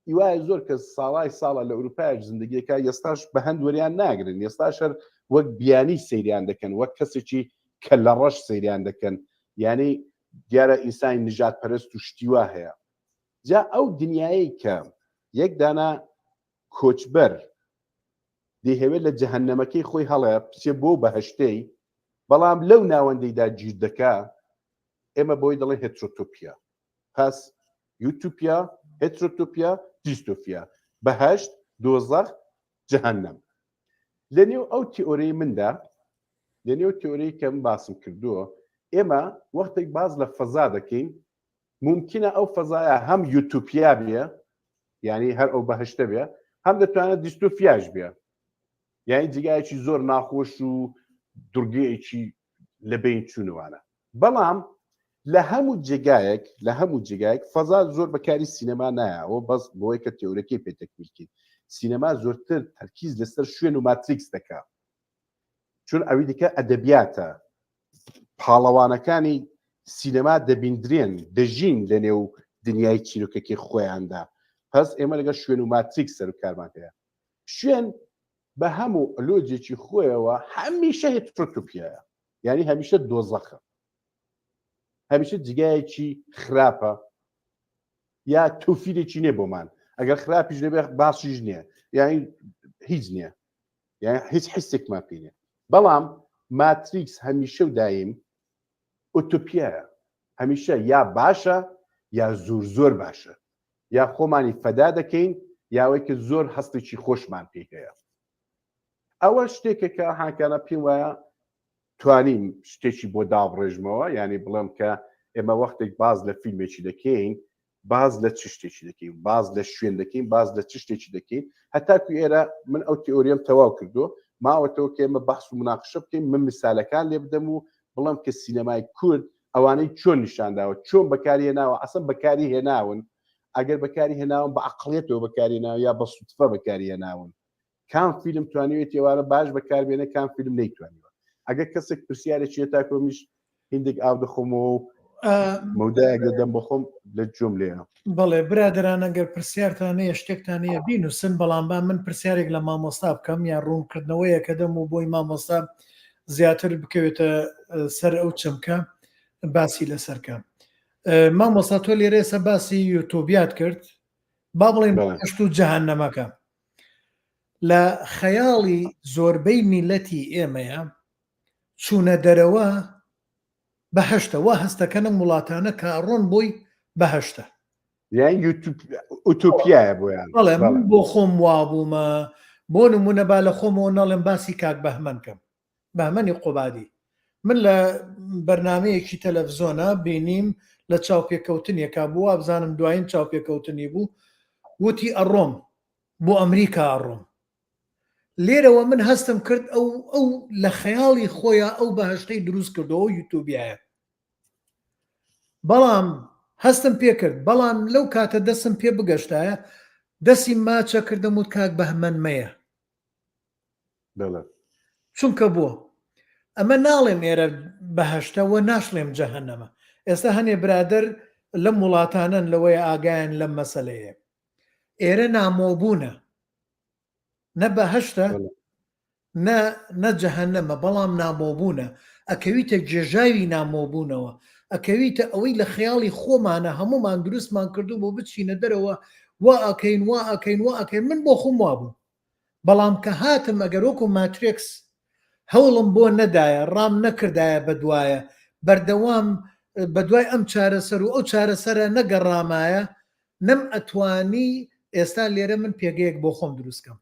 هیوایە زۆر کەس ساڵای ساڵە لە ئوروپایش زندگیەکە ئێستاش بە هەند وەریان ناگرن، ئێستاش هەر وەک بیانی سەیریان دەکەن، وەک کەسێکی کەللەڕەش سەیریان دەکەن، یانی دیارە ئینسانی نژاد پەرست و شتی وا هەیە. جا ئەو دنیایەی کە یەک دانە کۆچبەر دەیهەوێت لە جەهەنەمەکەی خۆی هەڵێ بچێ بۆ بەهەشتەی، بەڵام لەو ناوەندەیدا گیر دەکا، ئێمە بۆی دەڵێن هێترۆتۆپیا. پس یوتوپیا، هێترۆتۆپیا، دیستۆفیا، بەهەشت، دۆزەخ، جەهەنەم. لە نێو ئەو تیئۆرەی مندا، لە نێو تیئۆرەی کە من باسم کردووە، ئێمە وەختێک باس لە فەزا دەکەین، مومکینە ئەو فەزایە هەم یوتوپیا بێ، یانی هەر ئەو بەهەشتە بێ، هەم دەتوانێت دیستۆفیاش بێ، یانی جێگایەکی زۆر ناخۆش و دڕگەیەکی لە بەین چوونەوانە. بەڵام لە هەموو جێگایەک لە هەموو جێگایەک فەزا زۆر بەکاری سینەما نایە ئەوە بەس بۆی کە تێورەکەی پێ تەکمیلکەین سینەما زۆرتر تەرکیز لەسەر شوێن و ماتریکس دەکا چون ئەوی دیکە ئەدەبیاتە پاڵەوانەکانی سینەما دەبیندرێن دەژین لە نێو دنیای چیرۆکەکەی خۆیاندا پس ئێمە لەگەڵ شوێن و ماتریکس سەرکارمان هەیە شوێن بە هەموو لۆجێکی خۆیەوە هەمیشە هێترۆتۆپیایە یعنی هەمیشە دۆزەخە هەمیشە جگایەکی خراپە یا توفیرێکی نییە بۆمان ئەگەر خراپیش نەبێ باشیش نییە یعنی هیچ نییە یعنی هیچ حسێکمان پێ نییە بەڵام ماتریکس هەمیشە و دایم ئۆتۆپیایە هەمیشە یا باشە یا زۆر زۆر باشە یا خۆمانی فەدا دەکەین یاوەی کە زۆر هەستێکی خۆشمان پێی هەیە ئەوە شتێکە کە هاکانە پێم وایە توانیم شتێکی بۆ دابڕێژمەوە یعنی بڵێم کە ئێمە وەختێک باز لە فیلمێکی دەکەین باز لە چ شتێکی دەکەین باز لە شوێن دەکەین باز لە چ شتێکی دەکەین هەتاکو ئێرە من ئەو تئۆریەم تەواو کردو ماوەتەوە کە ئێمە بەحس و مناقشە بکەین من مثالەکان لێ بدەم و بڵێم کە سینەمای کورد ئەوانەی چۆن نیشانداوە چۆن بەکاری هێناوە ئەسڵ بەکاری هێناون ئەگەر بەکاری هێناون بە عقلیەتەوە بەکاری هێناوە یا بە سوتفە بەکاری هێناون کام فیلم توانیوێتی ئەوانە باش بەکاربێنێ کام فیلم نەیتوانیوە ئەگەر کەسێک پرسیارێکی هەیە تاکۆمیش هیندێک ئاو دەخۆمەوە و مەودایەک دەدەم بە خۆم لە جۆم لێیە. بەڵێ برادەران ئەگەر پرسیارتان هەیە شتێکتان هەیە بینوسن بەڵام با من پرسیارێک لە مامۆستا بکەم یان ڕوونکردنەوەیەکە دەم و بۆی مامۆستا زیاتر بکەوێتە سەر ئەو چەمکە باسی لەسەرکە مامۆستا تۆ لێرە ئێستا باسی یوتۆبیات کرد با بڵێن بەهەشت و جەهەنەمەکە لە خەیاڵی زۆربەی میلەتی ئێمەیە چوونە دەرەوە بەهەشتە وا هەستەکەن ئەم وڵاتانە کە ئەڕۆن بۆی بەهەشتە. یان ئوتۆپیایە بۆیان. بەڵێ من بۆ خۆم وابوومە بۆ نمونە با لە خۆمەوە نەڵێم باسی کاک بەهمەن کەم بەهمەنی قوبادی من لە بەرنامەیەکی تەلەفزۆنا بینیم لە چاوپێکەوتنێکا بوو وابزانم دوایین چاوپێکەوتنی بوو وتی ئەڕۆم بۆ ئەمریکا ئەڕۆم لێرەوە من هەستم کرد ئەو ئەو لە خەیاڵی خۆیان ئەو بەهشتەی دروست کردەوە ئەو یوتوبیایە بەڵام هەستم پێ کرد بەڵام لەو کاتە دەستم پێ بگەشتایە دەستی ماچە کردم وت کاک بەهمەن مەیە چونکە بۆ ئەمە ناڵێم ئێرە بەهشتە وە ناشڵێم جەهەنەمە ئێستا هەنێ برادەر لەم وڵاتانەن لەوەیە ئاگایان لەم مەسەلەیە ئێرە نامۆبوونە نە بەهەشتە نە نە جەهەنەمە بەڵام نامۆبوونە ئەکەویتە گێژاوی نامۆبوونەوە ئەکەویتە ئەوەی لە خەیاڵی خۆمانە هەموومان دروستمان کردو بۆ بچینە دەرەوە وا ئەکەین وا ئەکەین وا ئەکەین من بۆ خۆم وابوو بەڵام کە هاتم ئەگەر وەکو ماترێکس هەوڵم بۆ نەدایە ڕام نەکردایە بەدوایە بەردەوام بەدوای ئەم چارەسەر و ئەو چارەسەرە نەگەڕامایە. نەم ئەتوانی ئێستا لێرە من پێگەیەک بۆ خۆم دروست کەم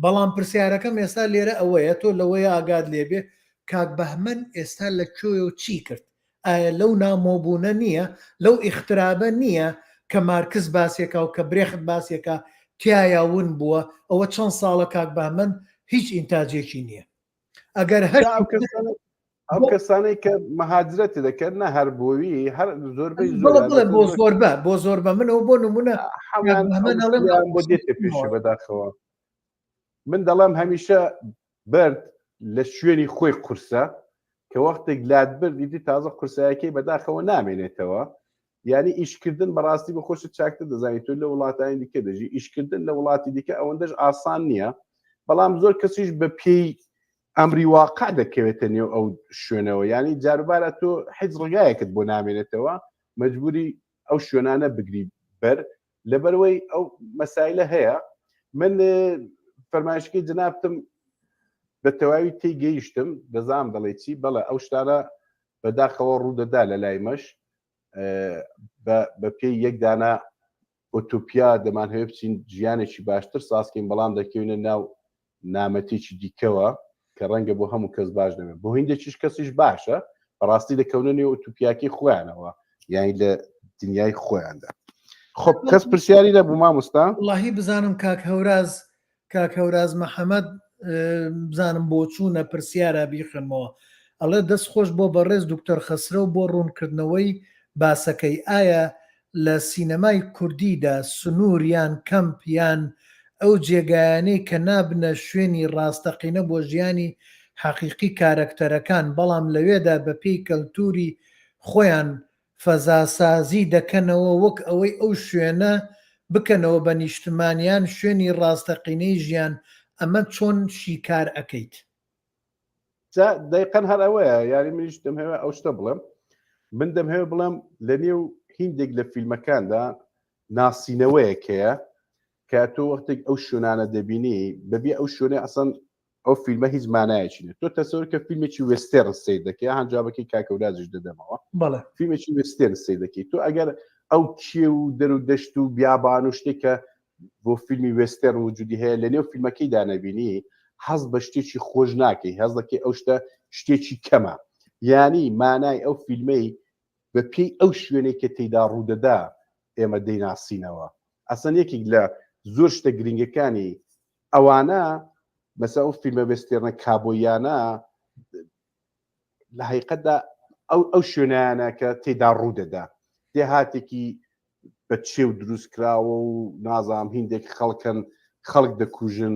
بەڵام پرسیارەکەم ئێستا لێرە ئەوەیە تۆ لەوەیە ئاگات لێبێ کاک بەهمەن ئێستا لە کوێ و چی کرد ئایا لەو نامۆبوونە نییە لەو ئیغترابە نییە کە مارکس باسێکا و کە برێخت باسێکا تیایا ون بووە ئەوە چەند ساڵە کاک بەهمەن هیچ ئینتاجێکی نییە ئەگەر هەر ئەو کەسانە ئەو کەسانەی کە مەهاجرەتی دەکەن نە هەر بۆوی هەر زۆربەی زۆر بۆ زۆربە بۆ زۆربە منەوە بۆ نمونە بۆ دێتە پێش بەداخەوە من دەڵێم هەمیشە بەرد لە شوێنی خۆی قورسە کە وەختێک لات برد ئیدی تازە قورسایەکەی بەداخەوە نامێنێتەوە یعنی ئیشکردن بەڕاستی بە خۆشت چاکتر دەزانیت تۆ لە وڵاتانی دیکە دەژی ئیشکردن لە وڵاتی دیکە ئەوەندەش ئاسان نییە بەڵام زۆر کەسیش بە پێی ئەمری واقع دەکەوێتە نێو ئەو شوێنەوە یعنی جاروبارە تۆ حیز ڕگایەکت بۆ نامێنێتەوە مجبوری ئەو شوێنانە بگری بەر لەبەرەوەی ئەو مەسایلە هەیە من فەرمایشکی جنابتم بە تەواوی تێی گەیشتم دەزانام دەڵێ چی بەڵێ ئەو شتانە بەداخەوە ڕوودەدا لە لای مەش بە پێی یەکدانە ئۆتۆپیا دەمانهەوێ بچین ژیانێکی باشتر سازکەین بەڵام دەکەوینە ناو نامەتێکی دیکەوە کە ڕەنگە بۆ هەموو کەس باش نەبێت بۆ هیندێکیش کەسیش باشە بەڕاستی دەکەونە نێو ئۆتۆپیاکەی خۆیانەوە یانی لە دنیای خۆیاندا خۆ کەس پرسیاری نەبوو مامۆستا وڵاهی بزانم کاک هەوراز کاک هەوراز محەمەد بزانم بۆچوونە پرسیارە بیخوێنمەوە ئەڵێ دەست خۆش بۆ بەڕێز دکتۆر خەسرەو بۆ ڕوونکردنەوەی باسەکەی ئایا لە سینەمای کوردیدا سنوور یان کەمپ یان ئەو جێگایانەی کە نابنە شوێنی ڕاستەقینە بۆ ژیانی حەقیقی کارەکتەرەکان بەڵام لەوێدا بەپێی کەلتووری خۆیان فەزاسازی دەکەنەوە وەک ئەوەی ئەو شوێنە بکەنەوە بە نیشتمان یان شوێنی ڕاستەقینەی ژیان ئەمە چۆن شیکار ئەکەیت؟ جا دەیقەن هەر ئەوەیە یاری منیش دەمهەوێ ئەو شتە بڵێم من دەمهەوێ بڵێم لە نێو هیندێک لە فیلمەکاندا ناسینەوەیەک هەیە کە تۆ وەختێک ئەو شوێنانە دەبینی بەبێ ئەو شوێنە ئەسەن ئەو فیلمە هیچ مانایەکی نیە تۆ تەسەور کە فیلمێکی western سەیر دەکەی هەنجابەکەی کاکەورازیش دەدەمەوە بەڵێ فیلمێکی western سەیر دەکەی تۆ ئەگەر ئەو کێو و دەر و دەشت و بیابان و شتێک کە بۆ فیلمی western وجودی هەیە لە نێو فیلمەکەیدا نەبینی حەز بە شتێکی خۆش ناکەی هەز دەکەی ئەو شتە شتێکی کەمە یانی مانای ئەو فیلمەی بە پێی ئەو شوێنەی کە تێیدا ڕوودەدا ئێمە دەیناسینەوە ئەسەن یەکێک لە زۆر شتە گرنگەکانی ئەوانە مەسە ئەو فیلمە western ە کابۆیانە لە حقیقەتدا ئەو ئەو شوێنیانە کە تێدا ڕوودەدا دێهاتێکی بە چێو دروست کراوە و نازام هیندێک خەڵکن خەڵک دەکوژن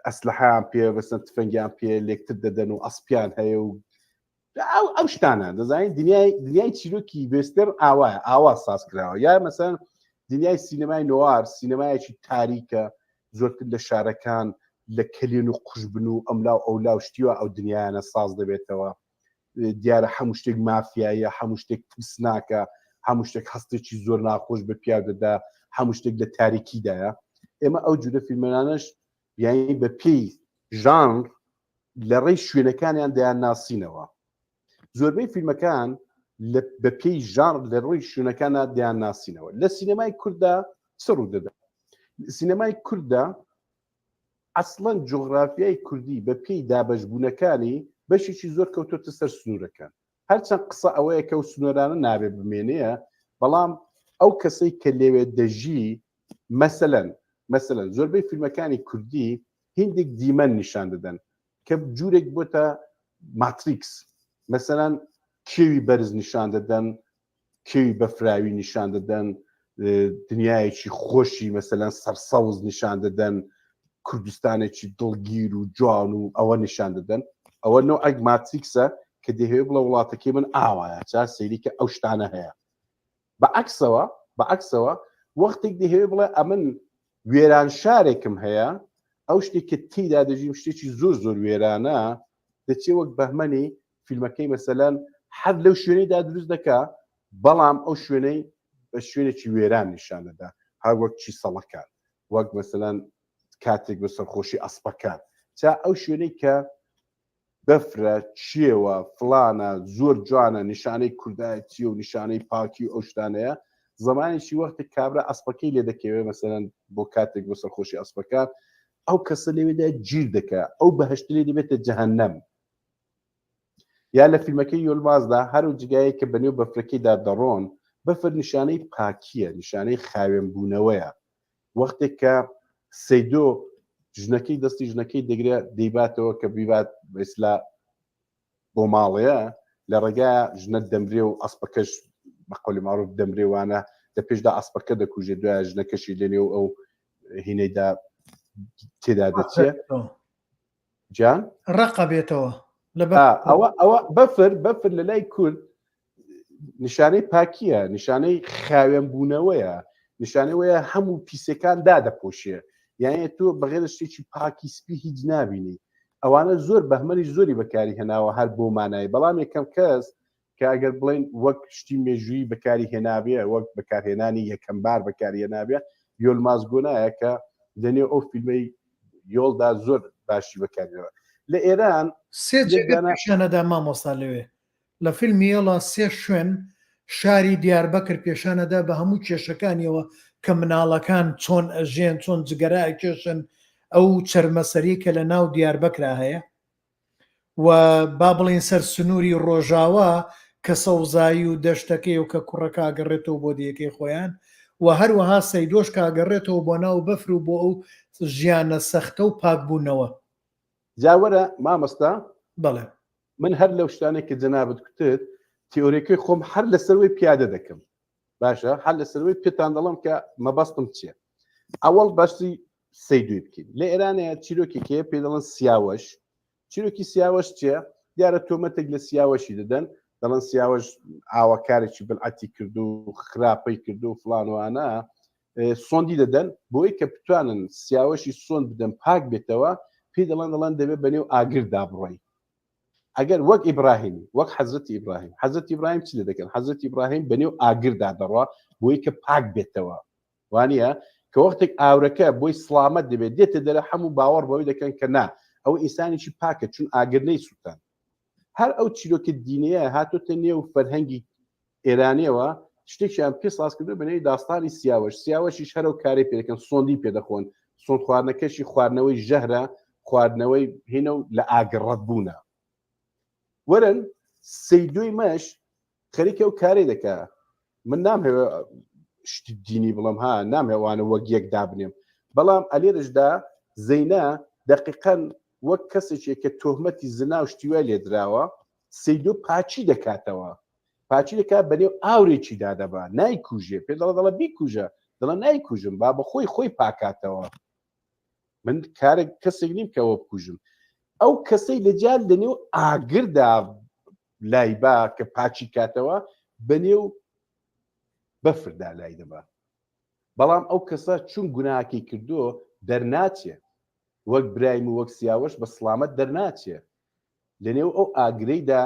ئەسلحیان پێ بەسەر تفەنگیان پێ لێکتر دەدەن و ئەسپیان هەیە و ئەو ئەو شتانە دەزانین دنیای دنیای چیرۆکی western ئاوایە ئاوا ساز کراوە یا مەسەن دنیای سینەمای noir سینەمایەکی تاریکە زۆرتر لە شارەکان لە کەلێن و قوژبن و ئەملا و ئەولا و شتیوە ئەو دنیایانە ساز دەبێتەوە دیارە هەموو شتێک مافیاییە هەموو شتێک ترسناکە هەموو شتێک هەستێکی زۆر ناخۆش بە پیاو دەدا هەموو شتێک لە تاریکیدایە ئێمە ئەو جورە فیلمەنانەش یانی بە پێی ژانر لە ڕێی شوێنەکانیان دەیان ناسینەوە زۆربەی فیلمەکان بە پێی ژانر لە ڕووی شوێنەکانە دەیان ناسینەوە لە سینەمای کورددا چ ڕوو دەدا سینەمای کورددا ئەسڵەن جوغرافیای کوردی بە پێی دابەشبوونەکانی بەشێکی زۆر کەوتۆتە سەر سنوورەکان هەرچەند قسە ئەوەیە کە ئەو سنوورانە نابێ بمێنەیە بەڵام ئەو کەسەی کە لەوێ دەژی مەسەلەن مەسەلەن زۆربەی فیلمەکانی کوردی هیندێک دیمەن نیشان دەدەن کە جوورێک بۆتە ماتریکس مەسەلەن کێوی بەرز نیشان دەدەن کێوی بەفراوی نیشان دەدەن دنیایەکی خۆشی مەسەلەن سەرسەوز نیشان دەدەن کوردستانێکی دڵگیر و جوان و ئەوە نیشان دەدەن ئەوە نەوعێک ماتریکسە کە دەهەوێ بڵێ وڵاتەکەی من ئاوایە چا سەیری کە ئەو شتانە هەیە بە عەکسەوە بە عەکسەوە وەختێک دەهەوێ بڵێ ئەمن وێران شارێکم هەیە ئەو شتێک کە تێیدا دەژیم شتێکی زۆر زۆر وێرانە دەچێ وەک بەهمەنی فیلمەکەی مەسەلەن هەر لەو شوێنەیدا دروست دەکا بەڵام ئەو شوێنەی بە شوێنێکی وێران نیشان دەدا هەر وەک چیسەڵەکان وەک مەسەلەن کاتێک بە سەرخۆشی ئەسپەکان چا ئەو شوێنەی کە بەفرە چێوە فلانە زۆر جوانە نیشانەی کوردایەتی و نیشانەی پاکی و ئەو شتانەیە. زمانێکی وەختی کابرا ئەسپەکەی لێ دەکەوێ مەسەرەن بۆ کاتێک بۆ سەرخۆشی ئەسپەکان ئەو کەسە لەوێدا گیر دەکا ئەو بەهشت لێ دەبێتە جەهەنەم یا لە فیلمەکەی یۆلمازدا هەر و جگایە کە بەنێو بەفرەکەیدا دەڕۆن بەفر نیشانەی پاکییە نیشانەی خاوێن بوونەوەیە وەختێک کە سەیدۆ ژنەکەی دەستی ژنەکەی دەگرێت دەیباتەوە کە بیبات بەسلا بۆ ماڵەیە لە ڕێگا ژنە دەمرێ و ئەسپەکەش بە قەولی معروف دەمرێ وانە لە پێشدا ئەسپەکە دەکوژێ دوای ژنەکەشی لەنێو ئەو هینەیدا تێدا دەچێت جان ڕقە بێتەوە ئەوە ئەوە بەفر بەفر لە لای کورد نیشانەی پاکیە نیشانەی خاوێن بوونەوەیە نیشانەوەیە هەموو پیسەکان دادەپۆشێ یانە تۆ بەغێرە شتێکی پاکی سپی هیچ نابینی ئەوانە زۆر بەهمەنی زۆری بەکاری هێناوە هەر بۆ مانای بەڵام یەکەم کەس کە ئەگەر بڵین وەک شتی مێژووی بەکاری هێنابێ وەک بەکارهێنانی یەکەم بار بەکاری هێنابێ یۆلماز گۆنایە کە لەنێو ئەو فیلمەی یۆڵدا زۆر باشی بەکارهێناوە لە ئێران سێ جێگە پیشانەدا مامۆستا لەوێ لە فیلمی یۆڵا سێ شوێن شاری دیاربەکر پێشانەدا بە هەموو کێشەکانیەوە کە مناڵەکان چۆن ئەژێن چۆن جگەرە ئەکێشن ئەو چەرمەسەری کە لە ناو دیاربەکرا هەیە و با بڵێین سەر سنووری ڕۆژاوا کە سەوزایی و دەشتەکەی و کە کوڕەکە ئەگەڕێتەوە بۆ دێیەکەی خۆیان و هەروەها سەیدۆش کە ئەگەڕێتەوە بۆ ناو بەفر و بۆ ئەو ژیانە سەختە و پاکبوونەوە. جا وەرە مامۆستا. بەڵێ. من هەر لەو شتانەی کە جەنابت کوتت تیۆریەکەی خۆم هەر لەسەروەی پیادە دەکەم باشە هەر لەسەروەی پێتان دەڵم کە مەبەستم چییە ئەوەڵ باسی سەیدوی بکەین لە ئێرانەیە چیرۆکێک هەیە پێ دەڵێن سیاوەش چیرۆکی سیاوەش چییە دیارە تۆمەتێک لە سیاوەشی دەدەن دەڵێن سیاوەش ئاواکارێکی بلعەتی کرد و خراپەی کرد و فلانوانە سۆندی دەدەن بۆی کە بتوانن سیاوەشی سۆند بدەن پاک بێتەوە پێی دەڵێن دەڵێن دەبێت بەنێو ئاگردا بڕۆی ئەگەر وەک ئیبراهیمی وەک حەزرەتی ئیبراهیم حەزرەتی ئیبراهیم چی دەکەن حەزرەتی ئیبراهیم بەنێو ئاگردا دەڕوا بۆی کە پاک بێتەوە وانە کە وەختێک ئاورەکە بۆی سڵامەت دەبێت دێتە دەرە هەموو باوەڕ بەوەی دەکەن کە نا ئەو ئینسانێکی پاکە چون ئاگر نەی سووتان هەر ئەو چیرۆکە دینەیە هاتۆتە نێو فەرهەنگی ئێرانیەوە شتێکیان پێ ساز کردو بەنێوی داستانی سیاوەش سیاوەشیش هەرو کارەی پێ دەکەن سۆندی پێ دەخۆن سۆند خواردنەکەشی خواردنەوەی ژەهرە خواردنەوەی هینە و لە ئاگر ڕەت بوونە وەرن سەیدۆی مەش خەریکە و کارێ دەکا من نامهەوێ شتی دینی بڵم ها نامهەوانە وەک یەک دابنێم بەڵام ئەلێرشدا زەینا دقیقەن وەک کەسێکێک کە تۆهمەتی زنا و شتی وای لێدراوە سەیدۆ پاچی دەکاتەوە پاچی دەکات بەنێو ئاورێکی دادەبا نایکوژێ پێ دەڵە دەڵە بیکوژە دەڵە نایکوژم با بەخۆی خۆی پاکاتەوە من کارێک کەسێک نیم کەەوە بکوژم ئەو کەسەی لە جار لەنێو ئاگردا لای با کە پاچی کاتەوە بەنێو بەفردا لای دەبا بەڵام ئەو کەسە چون گوناکی کردو دەرناچێ وەک برایم و وەک سیاوەش بە سڵامەت دەرناچێ لەنێو ئەو ئاگرەیدا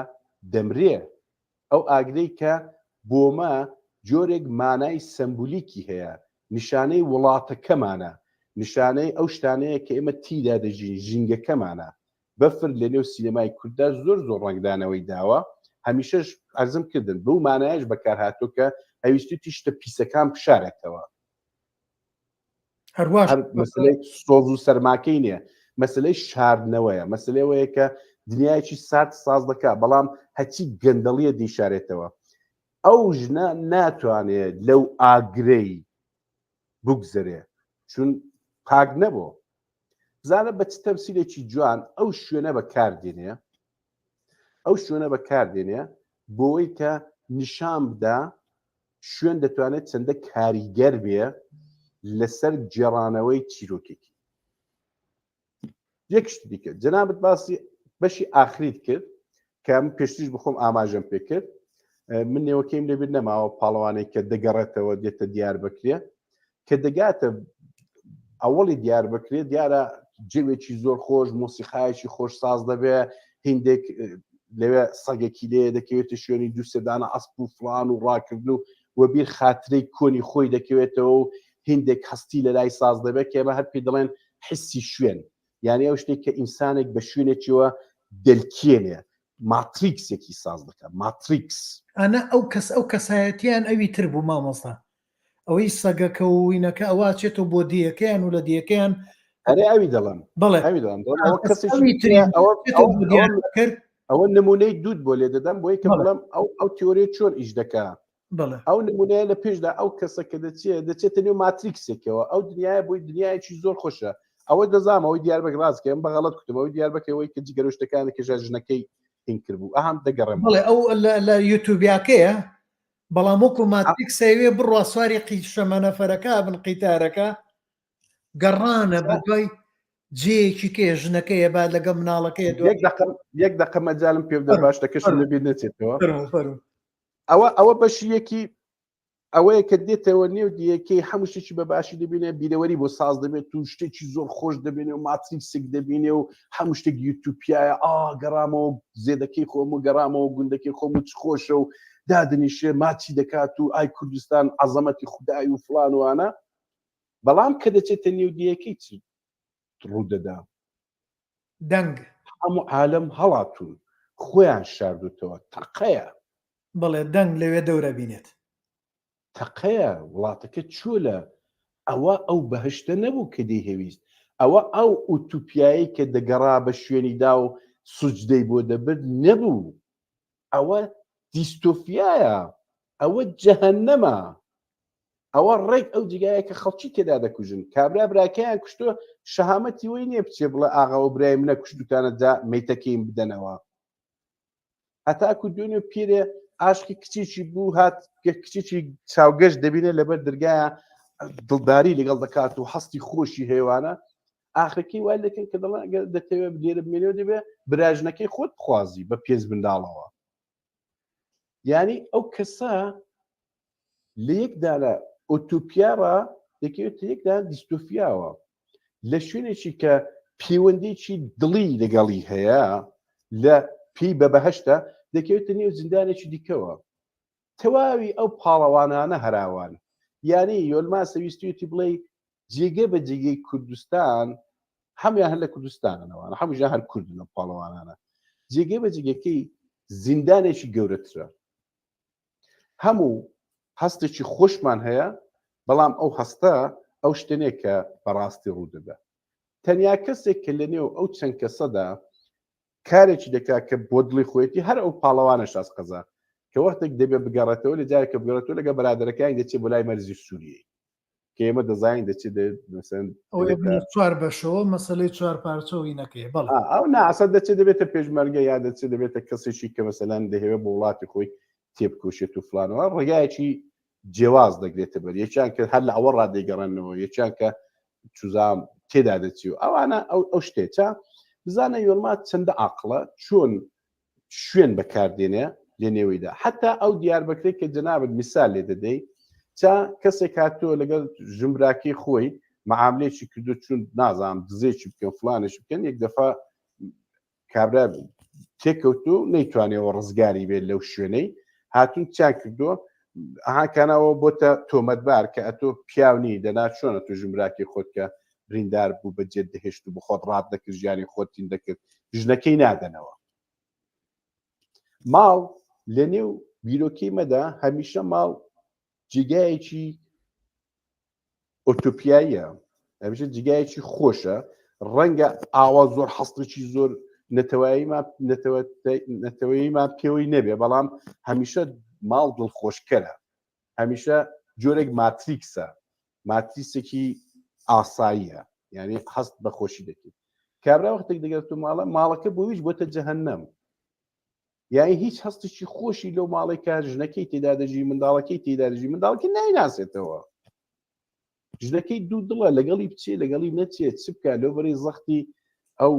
دەمرێ، ئەو ئاگرەی کە بۆمە جۆرێک مانای سەمبولیکی هەیە، نیشانەی وڵاتەکەمانە، نیشانەی ئەو شتانەیە کە ئێمە تییدا دەژین، ژینگەکەمانە. بەفر لەنێو سینەمای کورددا زۆر زۆر ڕەنگدانەوەی داوە، هەمیشەش عەرزم کردن بەو مانایەش بەکارهاتووە کە هەویستوویەتی شتە پیسەکان بشارێتەوە. هەرواش هەر مەسلەی سۆز و سەرماکەی نییە مەسلەی شاردنەوەیە مەسلەوەیە کە دنیایەکی سارد ساز دەکا بەڵام هەچی گەندەڵیە دیشارێتەوە ئەو ژنە ناتوانێت لەو ئاگرەی بگوزەرێ چون پاک نەبوو بزانە بە چ تەمسیلێکی جوان ئەو شوێنە بەکار دێنێ ئەو شوێنە بەکار دێنێ بۆی کە نیشان بدا شوێن دەتوانێت چەندە کاریگەر بێ لەسەر گێڕانەوەی چیرۆکێکی یەک شتی دیکە جەنابت باسی بەشی ئاخریت کرد کە من پێشتریش بخۆم ئاماژەم پێ کرد من نێوەکەیم لەبیر نەماوە پاڵەوانێک کە دەگەڕێتەوە دێتە دیار بکرێ کە دەگاتە ئەوەڵی دیار بکرێ دیارە جێوێکی زۆر خۆش مۆسیقایەکی خۆش ساز دەبێ هندێک لەوێ سەگێکی لێ دەکەوێتە شوێنی دوو سێدانە ئەسپ و فلان و ڕاکردن و وەبیر خاترەی کۆنی خۆی دەکەوێتەوە و هندێک هەستی لە لای ساز دەبێت کە ئێمە هەر پێی دەڵێن حسی شوێن یعنی ئەو شتێک کە ئینسانێک بە شوێنێکیەوە دەلکێنێ ماتریکسێکی ساز دەکات ماتریکس ئەە ئەو کەس ئەو کەسایەتیان ئەوی تر بوو مامۆستا. ئەوەی سەگەکە و وینەکە ئەوە چێتەوە بۆ دێیەکەیان و لە دێیەکەیان ئەرێ ئەوی دەڵێم بەڵێ ئەوی دەڵێم دەڵێم ئەوە کەسێکی ئەوی ترە تری ئەوە چێتەوە ئەوە بۆ ئەوە دیاربەکر ئەوە نمونەی دووت بۆ لێ دەدەم بۆی کە بەڵێ بڵێم ئەو ئەو تیۆریە چۆن ئیش دەکا بەڵێ ئەو نمونەیە لە پێشدا ئەو کەسە کە دەچێت دەچێتە نێو ماتریکسێکەوە ئەو دنیاە بۆی دنیایەکی زۆر خۆشە ئەوە دەزانم ئەوەی دیاربەکر ڕاست کە ئەم بە غەڵەت کوتم ئەوەی دیاربەکر ئەوەی کە جگەرە و شتەکانی کێشا ژنەکەی هین کردبوو ئەهام دەگەڕێمەوە بەڵێ ئەو لە یوتوبیاکەیە بەڵام وەکو ماتریکس ئەیەوێ بڕوا سواری قی شەمەنەفەرەکە بن قیتارەکە گەڕانە بە دوای جێیەکی کێ ژنەکەیە با لەگەڵ مناڵەکەی دوای یەک دەقە یەک دەقە مەجالم پێ بدە فەرموو، باش دەکەشم فەرموو. لەبیر نەچێتەوە فەرموو فەرموو ئەوە ئەوە بەشی یەکی ئەوەیە کە دێتەوە نێو دیەکەی هەموو شتێکی بە باشی دەبینێ بیرەوەری بۆ ساز دەبێت و شتێکی زۆر خۆش دەبینێ و ماتریکسێک دەبینێ و هەموو شتێک یوتوپیایە ئا گەڕامەوە زێدەکەی خۆم و گەڕامەوە گوندەکەی خۆم و چ خۆشە و دادنیشێ ماچی دەکات و ئای کوردستان عەزەمەتی خودای و فڵان وانە بەڵام کە دەچێتە نێو دیەکەی چ ڕوودەدا؟ دەنگ. هەموو عالەم هەڵاتوون خۆیان شاردوتەوە تەقەیە. بەڵێ دەنگ لەوێ دەورە بینێت. تەقەیە وڵاتەکە چۆلە ئەوە ئەو بەهەشتە نەبوو کە دەیهەویست ئەوە ئەو ئوتوپیایەی کە دەگەڕا بە شوێنیدا و سوجدەی بۆ دەبرد نەبوو ئەوە دیستۆفیایە ئەوە جەهەنەمە ئەوە ڕێک ئەو جێگایە کە خەڵکی تێدا دەکوژن کابرا براکەیان کوشتووە شەهامەتی وەی نییە بچێ بڵێ ئاغاوە برای منە کوشتوتانە جا مەیتەکەیم بدەنەوە هەتاکو دوێنێ پیرێ عاشقی کچێکی بوو هات کچێکی چاوگەش دەبینێ لەبەر دەرگایە دڵداری لەگەڵ دەکات و هەستی خۆشی هەیوانە ئاخرەکەی وای دەکەن کە دەڵێن ئەگەر دەتەوێت لێرە بمێنەوە دەبێ براژنەکەی خۆت بخوازی بە پێنج منداڵەوە یعنی ئەو کەسە لە یەکدا لە ئۆتۆپیاڕا دەکەوێتە یەکدا دیستۆفیاوە لە شوێنێکی کە پەیوەندێکی دڵی لەگەڵی هەیە لە پێی بە بەهشتە دەکەوێتە نێو زیندانێکی دیکەوە تەواوی ئەو پاڵەوانانە هەراوان یانی یۆلماسە ویستویەتی بڵێ جێگە بە جێگەی کوردستان هەمویان هەر لە کوردستانەوە هەموویان هەر کوردن ئەو پاڵەوانانە جێگە بە جێگەکەی زیندانێکی گەورەترە هەموو هەستێکی خۆشمان هەیە بەڵام ئەو هەستە ئەو شتێنێ کە بەڕاستی ڕوودەدا تەنیا کەسێک کە لەنێو ئەو چەند کەسەدا کارێکی دەکات کە بۆ دڵی خۆیەتی هەر ئەو پاڵەوانە شاز قەزا کە وەختێک دەبێت بگەڕێتەوە لە جارێک کە بگەڕێتەوە لەگە برادەرەکانی دەچێت بۆ لای مەرزی سووریە کە ئێمە دەزانین دەچێت مەسەن چوار بەشەوە مەسلەی چوار پارچەوەی نەکەی بەڵێ ئەو ناسە دەچێت دەبێتە پێشمەرگە یا دەچێت دەبێتە کەسێکی کە مەسەلەن دەهەوێت بۆ وڵاتی خۆی تێبکۆشێت و فلانەوە ڕێگایەکی جیواز دەگرێتە بەر یەکیان کە هەر لە ئەوە ڕادەیگەڕێنەوە یەکیان کە چوزام تێدا دەچی و ئەوانە ئەو ئەو شتێچە بزانە یۆلما چەندە عاقڵە چۆن شوێن بەکاردێنێ لە نێویدا حتا ئەو دیاربەکرێک کە جەنابت میسال لێ دەدەی چا کەسێک هاتووە لەگەڵ ژمراکەی خۆی معاملێکی کردو چون نازانم دزێکی بکەن فلانێکی بکەن یەک دەفا کابرا تێکەوت و نەیتوانێەوە ڕزگاری بێت لەو شوێنەی هاتون چیان کردووە ئاهاکانەوە بۆتە تۆمەتبار کە ئەتۆ پیاونی دەنا چۆنە تو ژمراکی خۆت کە بریندار بوو بەجێت دەهێشت و بخۆت ڕات دەکرد ژیانی خۆتین دەکرد ژنەکەی نادەنەوە ماڵ لەنێو بیرۆکەی مەدا هەمیشە ماڵ جێگایەکی ئۆتۆپیاییە هەمیشە جێگایەکی خۆشە ڕەنگە ئاوا زۆر هەستێکی زۆر نەتەوەییمان پێوەی نەبێ بەڵام هەمیشە ماڵ دڵخۆشکەرە هەمیشە جۆرێک ماتریکسە ماتریسێکی ئاساییە یعنی هەست بە خۆشی دەکەیت کابرا وەختێک دەگەرێت و ماڵە ماڵەکە بۆ هیچ بۆتە جەهەنەم یعنی هیچ هەستێکی خۆشی لەو ماڵێک کە ژنەکەی تێدا دەژی منداڵەکەی تێدا دەژی منداڵەکەی نایناسێتەوە ژنەکەی دوو دڵە لەگەڵی بچێ لەگەڵی نەچێت چ بکە لەو بەرەی زەختی ئەو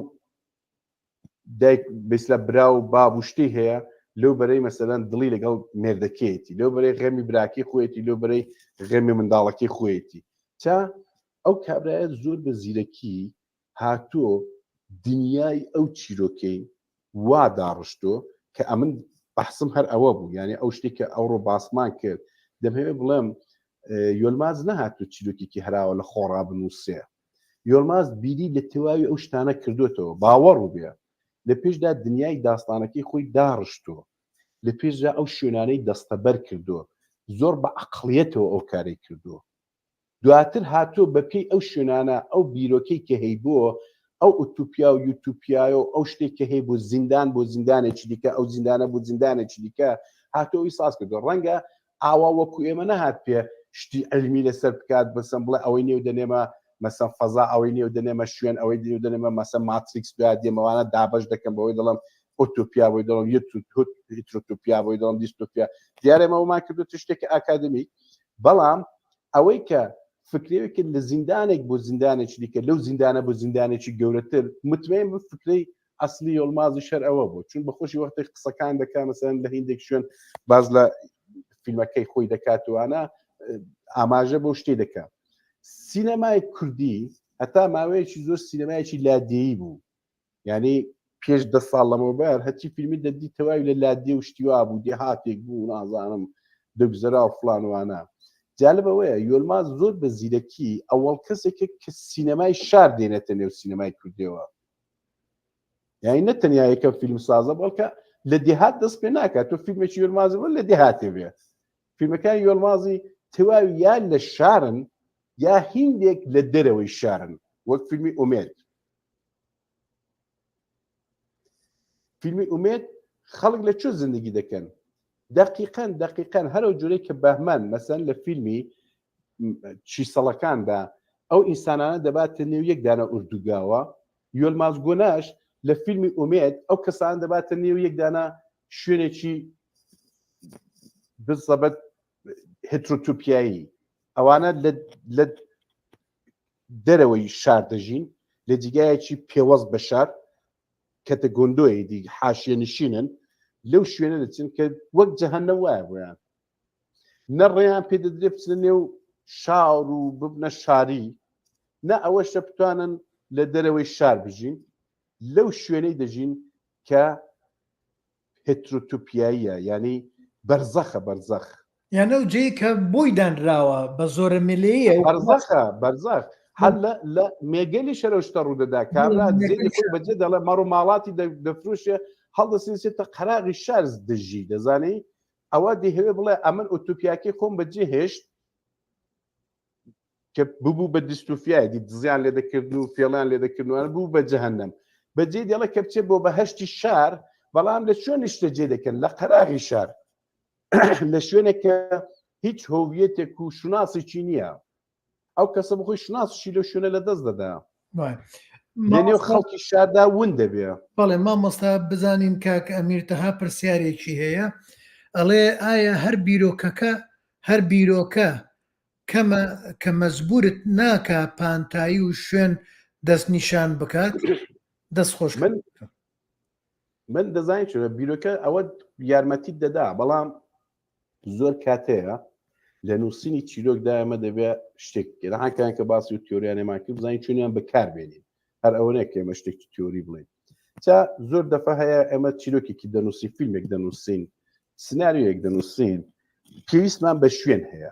دایک بەسلە برا و باب و شتی هەیە لەو بەرەی مەسەلەن دڵی لەگەڵ مێردەکەیەتی لەو بەرەی غەمی براکەی خۆیەتی لەو بەرەی غەمی منداڵەکەی خۆیەتی تا ئەو کابرایە زۆر بە زیرەکی هاتۆ دنیای ئەو چیرۆکەی وا داڕشتۆ کە ئەمن بەحسم هەر ئەوە بوو یعنی ئەو شتێک کە ئەوڕۆ باسمان کرد دەمهەوێ بڵێم یۆلماز نەهاتوو چیرۆکێکی هەراوە لە خۆڕا بنووسێ یۆلماز بیری لە تەواوی ئەو شتانە کردوێتەوە باوەڕ و بێ لە پێشدا دنیای داستانەکەی خۆی داڕشتووە لە پێشدا ئەو شوێنانەی دەستەبەر کردووە. زۆر بە عەقڵیەتەوە ئەو کارەی کردووە. دواتر هاتووە بە پێی ئەو شوێنانە ئەو بیرۆکەی کە هەیبووە ئەو ئوتوپیا و یوتوپیایە و ئەو شتێک کە هەیبوو زیندان بۆ زیندانێکی دیکە ئەو زیندانە بۆ زیندانێکی دیکە هاتووە ئەوی ساز کردووە ڕەنگە ئاوا وەکو ئێمە نەهات پێ شتی علمی لەسەر بکات بەسەم بڵێ ئەوەی نێو دەنێمە مەسەن فەزا ئەوەی نێو دەنێمە شوێن ئەوەی نێو دەنێمە مەسە ماتریکس دوای دێمەوانە دابەش دەکەم بەوەی دەڵم ئۆتۆپیا بۆی دەڵم هیترۆتۆپیا بۆی دەڵم دیستۆپیا دیارە ئێمە ئەومان کردو شتێکی ئاکادمی بەڵام ئەوەی کە فکرەیەک کرد لە زیندانێک بۆ زیندانێکی دیکە لەو زیندانە بۆ زیندانێکی گەورەتر متمەین بە فکرەی ئەسلی یۆڵمازی شەر ئەوە بوو چون بەخۆشی وەختێک قسەکان دەکا مەسەن لە هیندێک شوێن باز لە فیلمەکەی خۆی دەکاتوانە ئاماژە بۆ شتێ دەکات سینەمای کوردی هەتا ماوەیەکی زۆر سینەمایەکی لادێی بوو یعنی پێش دە ساڵ لەمەوبەر هەرچی فیلمی دەدی تەواوی لە لادێ و شتی وا بوو دێهاتێک بوو نازانم دەگوزەرا و فلان وانە جالب ئەوەیە یۆلماز زۆر بە زیرەکی ئەوەڵ کەسێکە کە سینەمای شار دێنێتە نێو سینەمای کوردیەوە یعنی نە تەنیا یەکەم فیلم سازە بەڵکە لە دێهات دەست پێ ناکات تۆ فیلمێکی یۆلمازی بۆ لە دێهاتێ بێ فیلمەکانی یۆلمازی تەواوی یا لە شارن یا هیندێک لە دەرەوەی شارن وەک فیلمی ئومێد فیلمی ئومێد خەڵک لە چۆ زندگی دەکەن دقیقەن دقیقەن هەرو جورەی کە بەهمەن مەسەن لە فیلمی چیسەڵەکاندا ئەو ئینسانانە دەباتە نێو یەک دانە ئوردوگاوە یۆلماز گۆناش لە فیلمی ئومێد ئەو کەسان دەباتە نێو یەک دانە شوێنێکی بزەبت هترۆتوپیایی ئەوانە لە دەرەوەی شار دەژین، لە جیگایەکی پێوەست بە شار، کەتە گۆندۆیە دی حاشیە نشینن، لەو شوێنە دەچن کە وەک جەهەنەم وایە بۆیان. نە ڕێیان پێ دەدرێ بچنە نێو شار و ببنە شاری، نە ئەوەشە بتوانن لە دەرەوەی شار بژین، لەو شوێنەی دەژین کە هێترۆتۆپیاییە یانی بەرزەخە بەرزەخ. یان ئەو جێی کە بۆی دانراوە بە زۆرە ملێیە و بەرزەخە بەرزەخ هەر لە لە مێگەلی شەرە شتە ڕوو دەدا کابرا زێدی خۆی بەجێ دەڵێ مەڕ و ماڵاتی دەفروشێ هەڵدەسێتە قەراغی شار دژی دەزانی ئەوە دەیهەوێ بڵێ ئەمن ئۆتۆپیاکەی خۆم بەجێ هێشت کە ببوو بە دیستوفیای دی دزیان لێ دەکردن و فێڵیان لێ دەکردن بوو بە جەهەنەم بەجێ دێڵە کە بچێت بۆ بەهشتی شار بەڵام لە چۆن نیشتەجێ دەکەن لە قەراغی شار لە شوێنێک کە هیچ هۆویەتێک و شوناسێکی نییە ئەو کەسە بخۆی شوناسشی لەو شوێنە لە دەست دەدا لەنێو خەڵکی شاردا ون دەبێ. بەڵێ مامۆستا بزانین کاک ئەمیر تەها پرسیارێکی هەیە ئەڵێ ئایا هەر بیرۆکەکە هەر بیرۆکە کەمە کە مەجبورت ناکا پانتایی و شوێن دەستنیشان بکات؟ دەست خۆش من من دەزانین چۆنە بیرۆکە ئەوە یارمەتیت دەدا بەڵام زۆر کاتەیە لە نووسینی چیرۆکدا ئێمە دەبێ شتێک بکەین هاکان کە باسی و تیۆریانێمان کرد بزانین چۆنیان بەکار بێنین هەر ئەوە نییە کە ئێمە شتێکی تیۆری بڵێین چا زۆر دەفە هەیە ئێمە چیرۆکێکی دەنووسین فیلمێک دەنووسین سناریۆیەک دەنووسین پێویستمان بە شوێن هەیە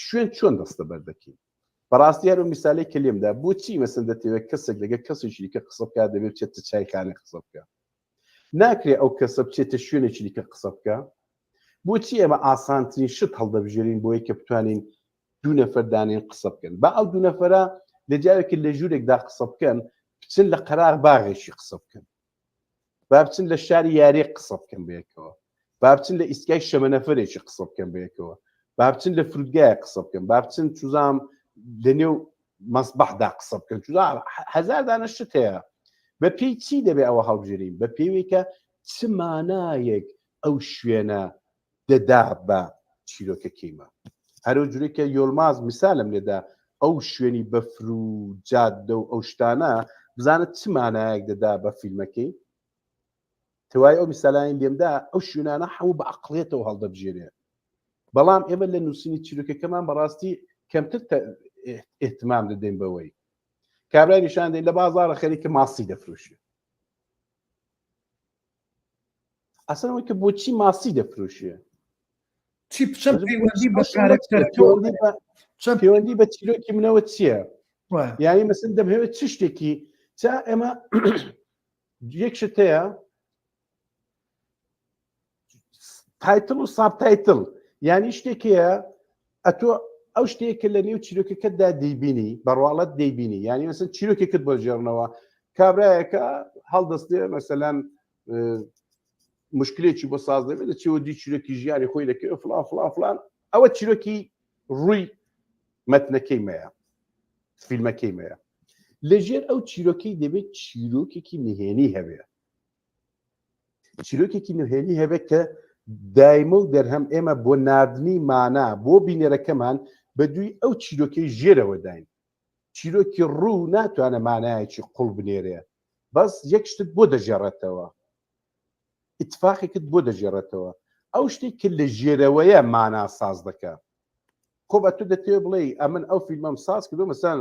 شوێن چۆن دەستەبەر دەکەین بەڕاستی هەر میسالێک کە لێمدا بۆچی مەسن دەتەوێت کەسێک لەگە کەسێکی دیکە قسە بکات دەبێت بچێتە چایخانە قسە بکە ناکرێ ئەو کەسە بچێتە شوێنێکی دیکە قسە بکە بۆچی ئێمە ئاسانترین شت هەڵدەبژێرین بۆی کە بتوانین دوو نەفەر دانێن قسە بکەن با ئەو دوو نەفەرە لە جاوێکی لە ژوورێکدا قسە بکەن بچن لە قەراغ باغێکی قسە بکەن با بچن لە شاری یاری قسە بکەن بەیەکەوە با بچن لە ئیسکای شەمەنەفەرێکی قسە بکەن بەیەکەوە با بچن لە فرودگای قسە بکەن با بچن چوزام لە نێو مەسبەحدا قسە بکەن چوزام هەزار دانە شت هەیە بە پێی چی دەبێ ئەوە هەڵبژێرین بە پێوەی کە چ مانایەک ئەو شوێنە دەدا بە چیرۆکەکەیمە هەرو جورێک کە یۆلماز مثالم لێدا ئەو شوێنی بەفر و جادە و ئەو شتانە بزانە چ مانایەک دەدا بە فیلمەکەی تەوای ئەو میسالانی لێمدا ئەو شوێنانە هەموو بە عقلێتەوە هەڵدەبژێرێ بەڵام ئێمە لە نووسینی چیرۆکەکەمان بەڕاستی کەمتر احتمام دەدەین بەوەی کابرای نیشان دەین لە بازاڕە خەریکە ماسی دەفرۆشێ ئەسەن ئەوەی کە بۆچی ماسی دەفرۆشێ چی چەند پەیوەندی بە کارەکتەرەکەوە چەند پەیوەندی بە چیرۆکی منەوە چییە یعنی مەسن دەمهەوێت چ شتێکی چا ئێمە یەک شت هەیە title و subtitle. یانی شتێک هەیە ئەتۆ ئەو شتەیە کە لە نێو چیرۆکەکەتدا دەیبینی بەڕواڵەت دەیبینی یانی مەسەن چیرۆکێکت بۆ ژێڕنەوە کابرایەکە هەڵدەستێ مەسەلەن مشکلێکی بۆ ساز دەبێت دەچێەوە دی چیرۆکی ژیانی خۆی دەکەوێت فلان فلان فلان ئەوە چیرۆکی ڕووی مەتنەکەی مەیە فیلمەکەی مەیە لەژێر ئەو چیرۆکەی دەبێت چیرۆکێکی نهێنی هەبێ چیرۆکێکی نهێنی هەبێت کە دایمە و دەرهەم ئێمە بۆ ناردنی مانا بۆ بینەرەکەمان بە دووی ئەو چیرۆکەی ژێرەوە داین چیرۆکی ڕوو ناتوانە مانایەکی قوڵ بنێرێ بەس یەک شتت بۆ دەگێڕێتەوە ئیتفاقێکت بۆ دەگێڕێتەوە ئەو شتێک کە لە ژێرەوەیە مانا ساز دەکە خۆ بە تو دەتەوێ بڵێ ئەمن ئەو فیلمەم ساز کردو مەسەن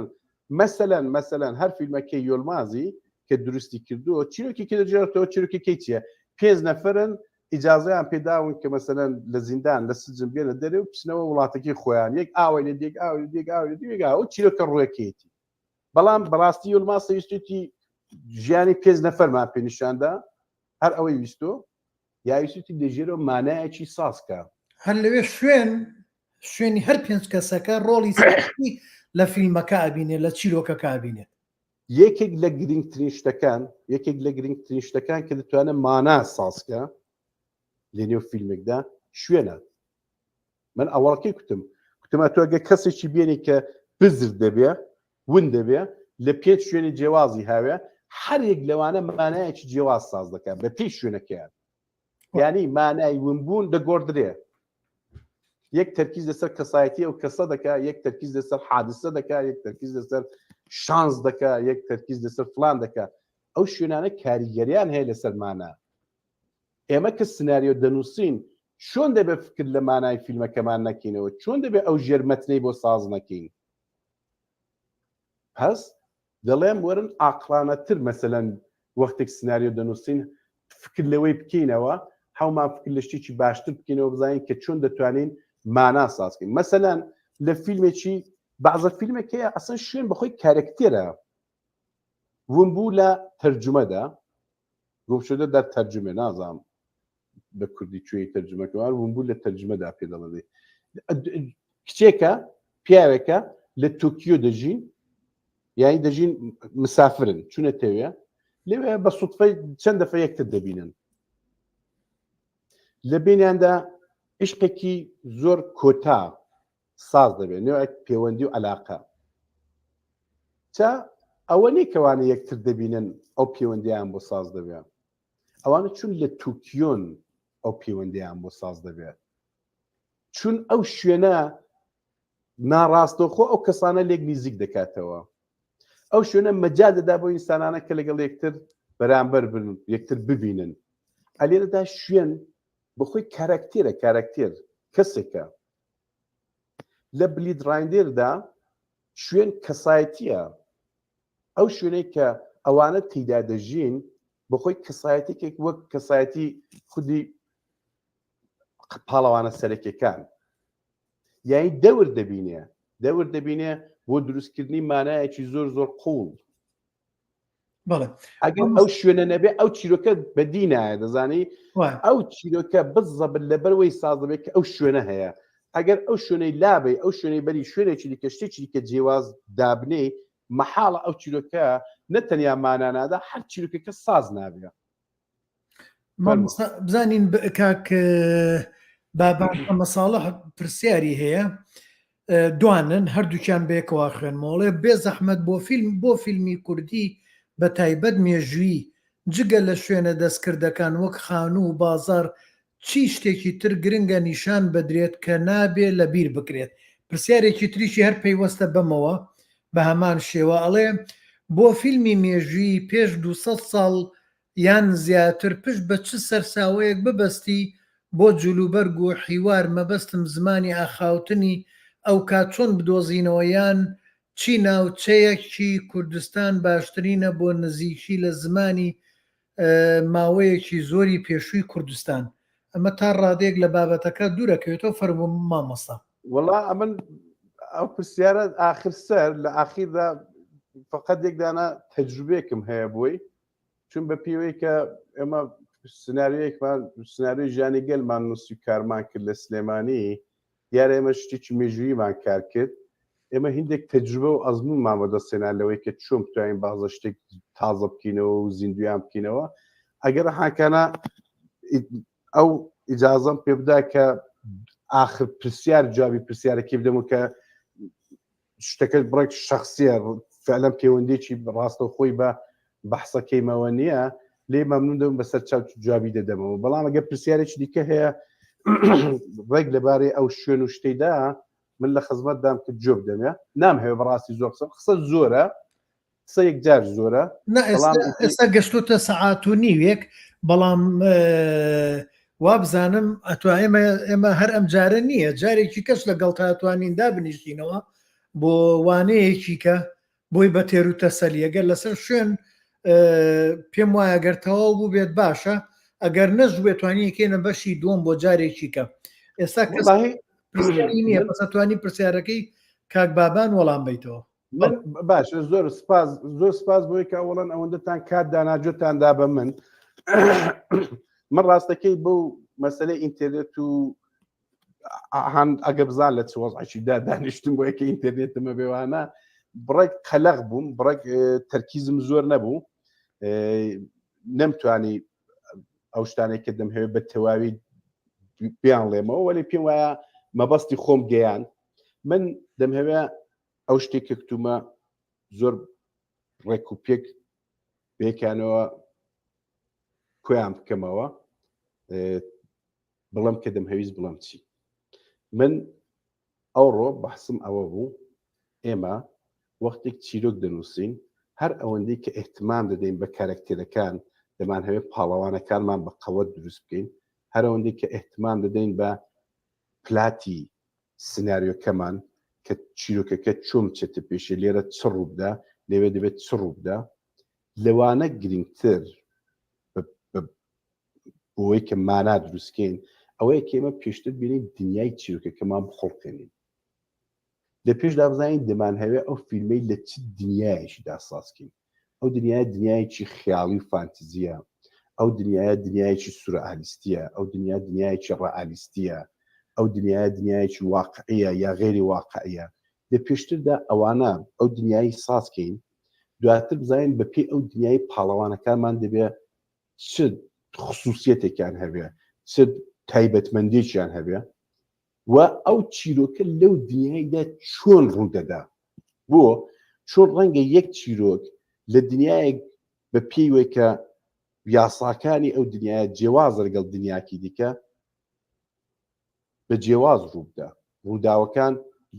مەسەلەن مەسەلەن هەر فیلمەکەی یۆلمازی کە دروستی کردووە چیرۆکی کە دەگێڕێتەوە چیرۆکەکەی چییە پێنج نەفرن ئیجازەیان پێداون کە مەسەلەن لە زیندان لە سجن بێنە دەرێ و بچنەوە وڵاتەکەی خۆیان یەک ئاوای لێ دێک ئاوای لێ دێک ئاوای لێ دێک ئاوە چیرۆکە ڕووەکەیەتی بەڵام بەڕاستی یۆلماز ویستویەتی ژیانی پێنج نەفەرمان پێ نیشاندا هەر ئەوەی ویستۆ یا ویستویەتی لەژێرەوە مانایەکی ساز کە. هەر لەوێ شوێن شوێنی هەر پێنج کەسەکە ڕۆڵی سەرەکی لە فیلمەکە ئەبینێت لە چیرۆکەکە ئەبینێت. یەکێک لە گرنگترین شتەکان یەکێک لە گرنگترین شتەکان کە دەتوانێت مانا سازکە لە نێو فیلمێکدا شوێنە من ئەوەڵەکەی کوتم کوتم ئەتۆ ئەگەر کەسێکی بێنی کە بزر دەبێ ون دەبێ لە پێنج شوێنی جیاوازی هاوێ هەر یەک لەوانە مانایەکی جیاواز ساز دەکات بە پێی شوێنەکەیان یعنی مانای ونبوون دەگۆڕدرێ یەک تەرکیز لەسەر کەسایەتی ئەو کەسە دەکا یەک تەرکیز لەسەر حادسە دەکا یەک تەرکیز لەسەر شانس دەکا یەک تەرکیز لەسەر فلان دەکا ئەو شوێنانە کاریگەریان هەیە لەسەر مانا ئێمە کە سناریۆ دەنووسین چۆن دەبێت فکر لە مانای فیلمەکەمان نەکەینەوە چۆن دەبێت ئەو ژێر مەتنەی بۆ ساز نەکەین پس دەڵێم وەرن ئاقڵانەتر مەسەلەن وەختێک سناریۆ دەنووسین فکر لەوەی بکەینەوە هەومان فکر لە شتێکی باشتر بکەینەوە بزانین کە چۆن دەتوانین مانا سازکەین مەسەلەن لە فیلمێکی بەعزە فیلمێک هەیە ئەسڵەن شوێن بەخۆی کارەکتێرە ون بوو لە تەرجومەدا گومشدە در ترجمە نازانم بە کوردی کوێی تەرجمەکەوار ون بوو لە تەرجمەدا پێ دەڵێ کچێکە پیاوێکە لە تۆکیۆ دەژین یانی دەژین مسافرن چونە تەوێ لەوێ بە سوتفەی چەند دەفە یەکتر دەبینن لە بینیاندا عشقێکی زۆر کۆتا ساز دەبێت نوێک پەیوەندی و علاقە چا ئەوە نیکەوانە یەکتر دەبینن ئەو پەیوەندیان بۆ ساز دەبێت ئەوانە چون لە توکیۆن ئەو پەیوەندیان بۆ ساز دەبێت چون ئەو شوێنە ناڕاستەوخۆ ئەو کەسانە لێک نیزیک دەکاتەوە ئەو شوێنە مەجال دەدا بۆ ئینسانانە کە لەگەڵ یەکتر بەرامبەر بن یەکتر ببینن ئەلێرەدا شوێن بەخۆی کارکتێرە کارکتێر کەسێکە لە بلید ڕایندێردا شوێن کەسایەتیە ئەو شوێنەی کە ئەوانە تیدا دەژین بەخۆی کەسایەتێکێک وەک کەسایەتی خودی پاڵەوانە سەرەکیەکان یانی دەور دەبینێ دەور دەبینێ بۆ دروستکردنی مانایەکی زۆر زۆر قوڵ بەڵێ ئەگەر ئەو شوێنە نەبێ ئەو چیرۆکە بەدی نایە دەزانی ئەو چیرۆکە بزەبت لەبەرەوەی ساز دەبێت کە ئەو شوێنە هەیە ئەگەر ئەو شوێنەی لابێ ئەو شوێنەی بەری شوێنێکی دیکە شتێکی دیکە جیواز دابنێ مەحاڵە ئەو چیرۆکە نە تەنیا مانا نادا هەر چیرۆکەکە ساز نابێ مامۆستا بزانین کاک بابان مەساڵح پرسیاری هەیە دوانن هەردووکیان بەیەکەوە خوێنمەوەڵێ بێ زەحمەت بۆ فیلم بۆ فیلمی کوردی بە تایبەت مێژووی جگە لە شوێنە دەستکردەکان وەک خانوو و بازار چی شتێکی تر گرنگە نیشان بدرێت کە نابێ لە بیر بکرێت پرسیارێکی تریشی هەر پەیوەستە بەمەوە بە هەمان شێوە ئەڵێ بۆ فیلمی مێژوویی پێش 200 ساڵ یان زیاتر پشت بە چ سەرچاوەیەک ببەستی بۆ جلوبەرگ و حیوار مەبەستم زمانی ئاخاوتنی ئەوکات چۆن بدۆزینەوە یان چی ناوچەیەکی کوردستان باشترینە بۆ نزیکی لە زمانی ماوەیەکی زۆری پێشووی کوردستان ئەمە تا ڕادەیەک لە بابەتەکە دوورەکەوێتەوە فەرموو مامۆستا. وەڵا ئەمن ئەو پرسیارە ئاخر سەر لە ئاخیردا فقط یەک دانە تەجروبێکم هەیە بۆی چون بە پێوەی کە ئێمە سناریۆیەکمان سناریۆی ژیانی گەلمان نووسی کارمان کرد لە سلێمانی. دیارە ئێمە شتێکی مێژووییمان کار کرد ئێمە هندێک تەجروبە و ئەزمونمان بەدەستێنا لەوەی کە چۆن بتوانین بازە شتێک تازە بکەینەوە و زیندویان بکەینەوە ئەگەر حاکانە ئەو ئیجازەم پێ بدا کە ئاخر پرسیار جوابی پرسیارەکەی بدەم و کە شتەکە بڕێک شخصیە فعلەن پەیوەندێکی ڕاستەوخۆی بە بەحسەکەیمەوە نییە لێ مەمنون دەبم بەسەر چاو جوابی دەدەمەوە بەڵام ئەگەر پرسیارێکی دیکە هەیە ڕێک لەبارەی ئەو شوێن و شتەیدا من لە خزمەتدام کە جواب بدەمێ نامهەوێ بەڕاستی زۆر قسە قسە زۆرە قسە یەکجار زۆرە نا ئێستا گەشتوتە سەعات و نیوێک بەڵام وابزانم ئەتوا ئێمە ئێمە هەر ئەم جارە نییە جارێکی کەس لەگەڵ تا توانین دابنیشتینەوە بۆ وانەیەکی کە بۆی بە تێر و تەسەلی ئەگەر لەسەر شوێن پێم وایە گەر تەواو بوو بێت باشە ئەگەر نەش بێت توانیەکەینە بەشی دووەم بۆ جارێکی کە ئێستا کەس پرسیاری نییە بەس توانی پرسیارەکەی کاک بابان وەڵام بیتەوە باشە زۆر سپاس زۆر سپاس بۆی کە ئەوڵەن ئەوەندەتان کات داناجۆتان دا بە من من ڕاستەکەی بۆ مەسلەی ئینتەرنێت و هەند ئەگە بزان لە چ وەزعێکی دا دانیشتم بۆ یەکە ئینتەرنێتمە بێوانە بڕێک قەلەق بووم بڕێک تەرکیزم زۆر نەبوو نەمتوانی ئەو شتانێک کە دەمهەوێت بە تەواوی بیان ڵێمەوە وەلی پێم وایە مەبەستی خۆم گەیان من دەمهەوێ ئەو شتێک کە کتومە زۆر ڕێک و پێک بێکانەوە کۆیان بکەمەوە بڵم کە دەمهەویست بڵم چی من ئەوڕۆ بەحسم ئەوە بوو ئێمە وەختێک چیرۆک دەنووسین هەر ئەوەندەی کە احتمام دەدەین بە کارکتێرەکان دەمانهەوێت پاڵەوانەکانمان بە قەوەت دروست بکەین هەر ئەوەندەی کە احتمام دەدەین بە پلاتی سناریۆکەمان کە چیرۆکەکە چۆن بچێتە پێشێ لێرە چ ڕووبدا لەوێ دەبێت چ ڕووبدا لەوانە گرنگتر بۆی کە مانا دروستکەین ئەوەیە کە ئێمە پێشتر بینین دنیای چیرۆکەکەمان بخوڵقێنین لە پێشدا بزانین دەمانهەوێ ئەو فیلمەی لە چ دنیایەکیدا سازکەین ئەو دنیایە دنیایەکی خیاڵی و فانتزیە ئەو دنیایە دنیایەکی سورئالیستیە ئەو دنیا دنیایەکی ڕئالیستیە ئەو دنیایە دنیایەکی واقعیە یا غێری واقعیە لە پێشتردا ئەوانە ئەو دنیای سازکەین دواتر بزانین بەپێی ئەو دنیای پاڵەوانەکانمان دەبێ چ خصوصیەتێکیان هەبێ چ تایبەتمەندێکیان هەبێ و ئەو چیرۆکە لەو دنیایدا چۆن ڕوودەدا بۆ چۆن ڕەنگە یەک چیرۆک لە دنیایەک بە پێی کە یاساکانی ئەو دنیاە جیاوازە لەگەڵ دنیاکی دیکە بە جیاواز ڕووبدا ڕووداوەکان